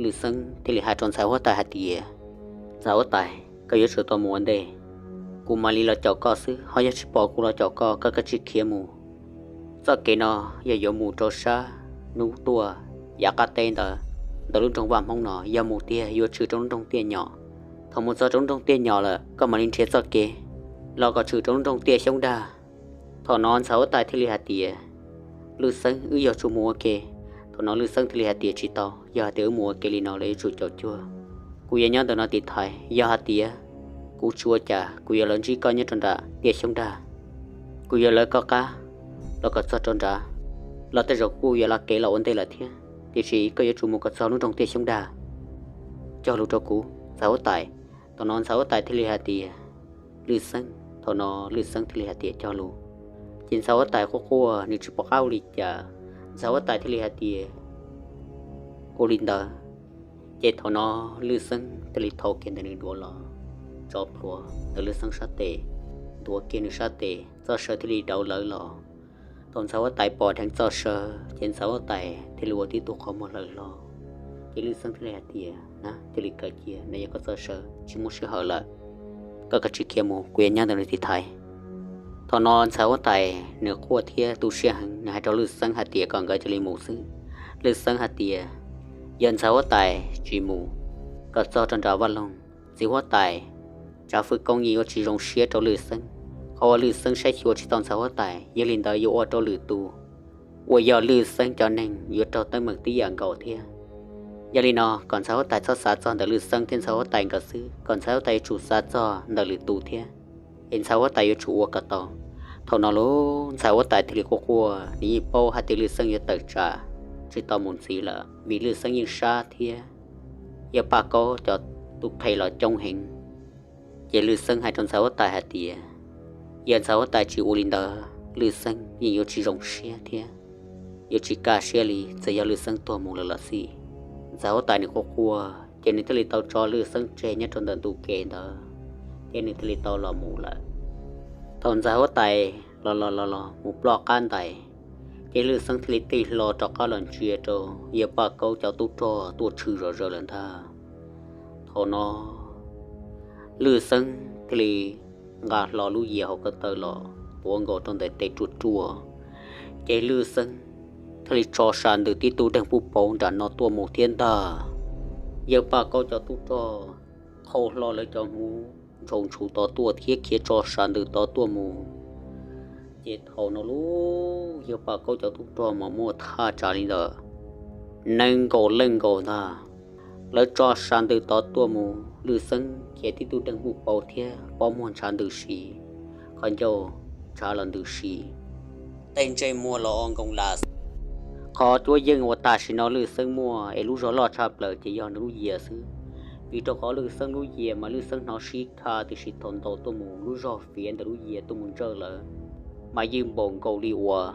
Lwj Xeeb thiaj li hais rau ntxhais huab tais hais tias, Ntxhais huab tais, koj yuav tsum tau mus ua ntej, kuv mam li los caum koj xwb, ho yog tsis pom kuv los caum koj, koj kav tsij khiav mus. Txoj kev no yog yuav mus rau sab hnub tuaj yav qab teb ntawd, ntawm lub nroog Vaj Hmoob no, yog mus tiag yuav tshwm rau lub nroog Tiaj Nyom. Thaum mus txog rau lub nroog Tiaj Nyom lawm koj mam li nrhiav txoj kev los kom tshwm rau lub nroog Tiaj Xyoob Dag. Thaum no ntxhais huab tais thiaj li hais tias, Lwj Xeeb, wb yuav tsum mus ua ke. Thaum no Lwj Xeeb thiaj li hais tias, Tsis tau, yog hais tias wb mus ua ke li no lawv yuav tsum caum cuag. Kuv yuav nyob ntawm no tiv thaiv, yog hais tias kuv tsis ua cas kuv yuav los ntsib koj nyob rau nram Tiaj Xyoob Dag. Kuv yuav lawv koj qab los kom txog rau nrad, los tej zaum kuj yuav la kev los ua ntej lawm thiab, tiam sis koj yuav tsum mus kom txog lub nroog Tiaj Xyoob Dag. Cog lus rau kuv ntxhais huab tais. Thaum no ntxhais huab tais thiaj li hais tias, Lwj Xeeb. Thaum no Lwj Xeeb thiaj li hais tias, Cog lus. Ces ntxhais huab tais quaj quaj nws tsis pom qab ua li cas, ntxhais huab tais thiaj li hais tias, Ua li ntawd. Ces thaum no Lwj Xeeb thiaj li thau kiag ntawm nws duav los tso plhuav ntawm Lwj Xeeb sab tes, ntuav kiag nws sab tes, txoj saw thiaj li dauv lawv los. Thaum ntxhais huab tais pom dheev txoj saw ces ntxhais huab tais thiaj li ua tib tug qhov muag hlawv hlo. Ces Lwj Xeeb thiaj li hais tias, Na, thiaj li kawm cia, no yog koj txoj saw, tsis muaj sij hawm lawm. Koj kav tsij khiav mus, kuv yuav nyob ntawm no tiv thaiv. Thaum no ntxhais huab tais nws quaj thiab tu siab heev, nws hais rau Lwj Xeeb hais tias kom nkawd cia li mus xwb. Lwj Xeeb hais tias, Yog ntxhais huab tais tsis mus kom txog rau nram vaj loog, txiv huab tais Tsav Fwj Koob yeej yuav tsis zoo siab rau Lwj Xeeb, qhov uas Lwj Xeeb saib xyuas tsis tau ntxhais huab tais, yog li ntawd yuav ua rau lwm tus uas yog Lwj Xeeb cov neeg yuav raug teeb meem tib yam nkaus thiab. Yog li no kom ntxhais huab tais txhob xav txog ntawm Lwj Xeeb thiab ntxhais huab tais nkawd xwb, kom ntxhais huab tais yuav tsum xav txog ntawm lwm tus thiab, es ntxhais huab tais yuav tsum ua kom tau. Thaum no lub ntxhais huab tais thiaj li quaj quaj, nws yeej paub hais tias Lwj Xeeb yuav tawm tsam tsis tau mus ntxiv lawm vim Lwj Xeeb yeej sab thiab yawg Paj Kaub cov tub qhe los coob heev. Ces Lwj Xeeb hais rau ntxhais huab tais hais tias, Yog ntxhais huab tais tsis ua li ntawd, Lwj Xeeb yeej yuav tsis zoo siab thiab yuav tsis kaj siab li txawm yog Lwj Xeeb tuag mus lawm los xij. Ntxhais huab tais nws quaj quaj ces nws thiaj li tau tso Lwj Xeeb tseg nyob rau ntawm ntu kev ntawd, ces nws thiaj li tau los mus lawm. Thaum ntxhais huab tais los los los los mus ploj qab ntais, ces Lwj Xeeb thiaj li tig hlo rov qab los ntsia rau yawg Paj Kaub cov tub rog tuaj tshwm zom zaws lawm ntag. Thaum no Lwj Xeeb thiaj li nqa hlo lub yias hauv ko taw los tuav nkaus rau ntawm tes ruaj ruaj, ces Lwj Xeeb thiaj li tso sa ntws tib tug deeg puj pauv nram no tuaj mus thiab ntag. Yawg Paj Kaub cov tub rog qhau hlo lawv cov hmuv ntshau ntshuv tod tuaj thiab khiav tso sa ntws tod tuaj mus. Ces thaum no lub yawg Paj Kaub cov tub rog mas muaj thaj tsam li ntawm nees nkaum leej nkaus ntag. Lawv tso sa ntws tod tuaj mus, Lwj Xeeb khiav tib tug deeg puj pauv thiab pob muag ntshav ntws si, qhov ncauj ntshav los ntws si, tej ntsej muag los o nkoos las. Qhov cuab yeej uas tam sim no Lwj Xeeb muaj es lub zog loj tshaj plaws ces yog nws lub yias xwb, vim rau qhov Lwj Xeeb lub yias mas Lwj Xeeb hnov sib kha, tiam sis thaum ntaus tuaj mus lub zog fiav ntawm lub yias tuaj mus ntsawj lawm mas yeej npaum nkaus li uas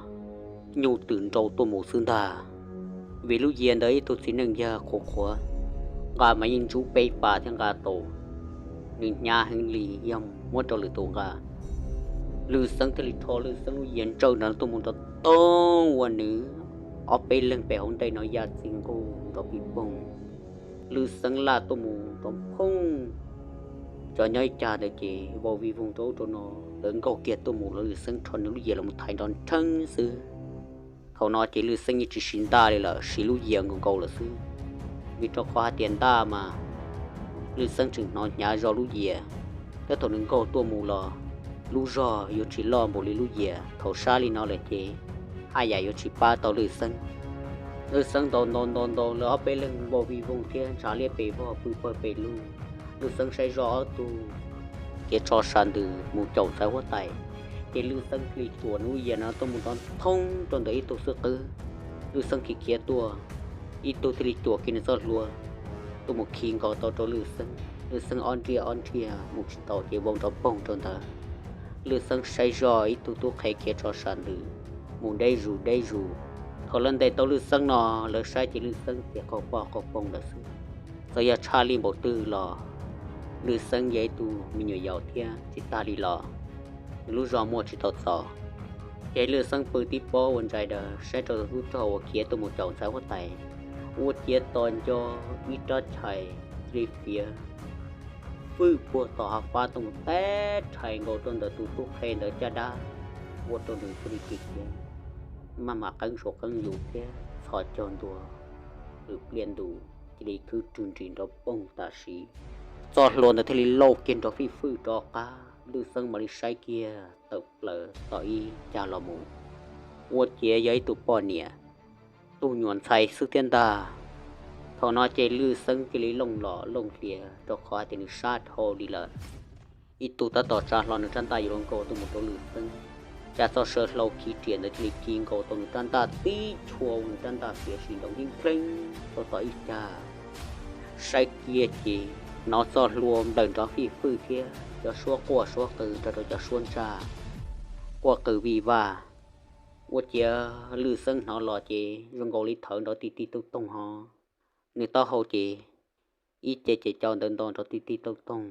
nyuj twm nrau tuaj mus xwb ntag. Vim lub yias ntawd ib tug txiv neej yawg qhuav qhuav, nqa mas yeej ntsub peb pas thiab nqa tau, nws hnyav heev li yog muab rau lwm tus nqa. Lwj Xeeb thiaj li rho Lwj Xeeb lub yias ntsawj nrad tuaj mus rau toog ua nws ob peb leeg pem hauv ntej no ya txij nquj nrov pij poog. Lwj Xeeb laj tuaj mus nrov phooj. Cov nyob ib cag ntawd ces vau vij voog rau ub rau no, lawv nkaug kiag tuaj mus los Lwj Xeeb rho nws lub yias los thaiv nrov nrheeb xwb. Thaum no ces Lwj Xeeb yeej tsis siv ntaj li lawm, siv lub yias nkaus nkaus lawm xwb. Vim rau qhov hais tias ntaj mas Lwj Xeeb tseem hnov hnyav zog lub yias, thiab thaum nws nkaug tuaj mus los lub zog yuav tsis loj npaum li lub yias. Thaum sab li no lawm ces haj yam yuav tsis pab tau Lwj Xeeb. Lwj Xeeb ntaus ntaus ntaus ntaus lawv ob peb leeg vau vij voog thiab ntshav liab pes vog pw pawg pes lug. Lwj Xeeb saib zoj ob tug khiav tso sas ntws mus caum ntxhais huab tais, ces Lwj Xeeb thiaj li tuam nws lub yias no tuaj mus nrov nthoob rau ntawm ib tug xwb qwb. Lwj Xeeb khiav khiav tuaj, ib tug thiaj li cuam kiag nws txoj hlua tuaj mus khi nkaus tau rau Lwj Xeeb. Lwj Xeeb ob nriaj ob nriaj mus tsis taus ces vau nrov poog rau ntawd. Lwj Xeeb saib zoj ib tug tub qhe khiav tso sas ntws mus deb zus deb zus. Thaum lawv ntes tau Lwj Xeeb no, lawv saib ces Lwj Xeeb ces qaug poj qaug poog lawm xwb. Txawm yog tshaj lij npaum twg los Lwj Xeeb yog ib tug me nyuam yaus thiab tsis tag li los nws lub zog muaj tsis tau txaus. Ces Lwj Xeeb pw tib pob ua ntsais daws saib rau tus tub rog uas khiav tuaj mus caum ntxhais huab tais, ua ciav tos nco ib rab chais li fiav fwj puag tom hav fab tuaj mus teb rhais nkaus rau ntawm tus tub qhe ntawd caj dab, ua rau nws thiaj li khiav khiav maj mam qeeb saum qeeb yus thiab txhos caug ntua, lwm pliaj ntus cia li khwb rwg nris nrov poog tam sim. Txoj hlua ntawd thiaj li lauj kiag nrov fij fwj rov qab. Lwj Xeeb mam li saib kiag tawm plaws tom ib cag los mus, ua ciav yog ib tug poj niam tug nyuam ntxhais xwb thiab ntag. Thaum no ces Lwj Xeeb cia li looj los looj hlias rau qhov hais tias nws sab dhau li lawm. Ib tug tab tom tsa hlo nws rab ntaj yuav luag nkaus tuaj mus rau Lwj Xeeb, cas txoj saw hlau khi riam ntawd cia li khi nkaus tau nws rab ntaj tib chua ua nws rab ntaj xiav sim nroo ib npleeg rau tom ib cag. Saib kiag ces hnov txoj hlua nplawm nrov fij fwj thiab cov suab quaj suab qw nrog rau cov suab ntsaj quaj qw vij vaj. Ua ciav Lwj Xeeb hnov los ces zoo nkaus li thawv nrov ti ti tooj toog ho, nws taub hau ces ib ce ces cau ntawv nto nrov ti ti tooj toog.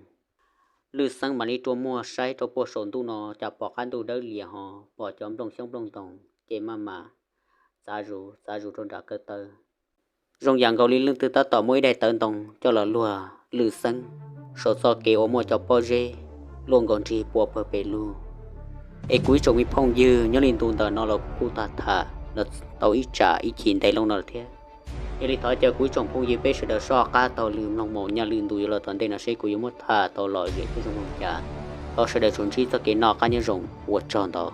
Lwj Xeeb mam li rua muag saib rau puag saum ntuj no cas pom qab ntuj dawb lias ho, pom cov nplooj xyoob nplooj ntoos ces maj mam txav zus txav zus rau nram kawg taw. Zoo yam nkaus li leej twg tab tom muab ib daim tawv ntoo coj los luag Lwj Xeeb saum txoj kev uas muaj cov pob zeb luaj nkaus nrig pua pawg pes lug. Es kuv ib tsoom me phooj ywg, nyob li ntu ntawm no los kuv kuj tham tham los tau ib tsam ib chim ntev loo no lawm thiab. Yog li thov caw kuv ib tsoom phooj ywg peb sawv daws soj qab taug lw mloog mus, nyob li ntu yuav los tom ntej no seb kuv yuav muab tham tau lom zem thiab zoo li cas. Thov sawv daws tsuas ntsib txoj kev noj qab nyob zoo, ua tsaug ntau.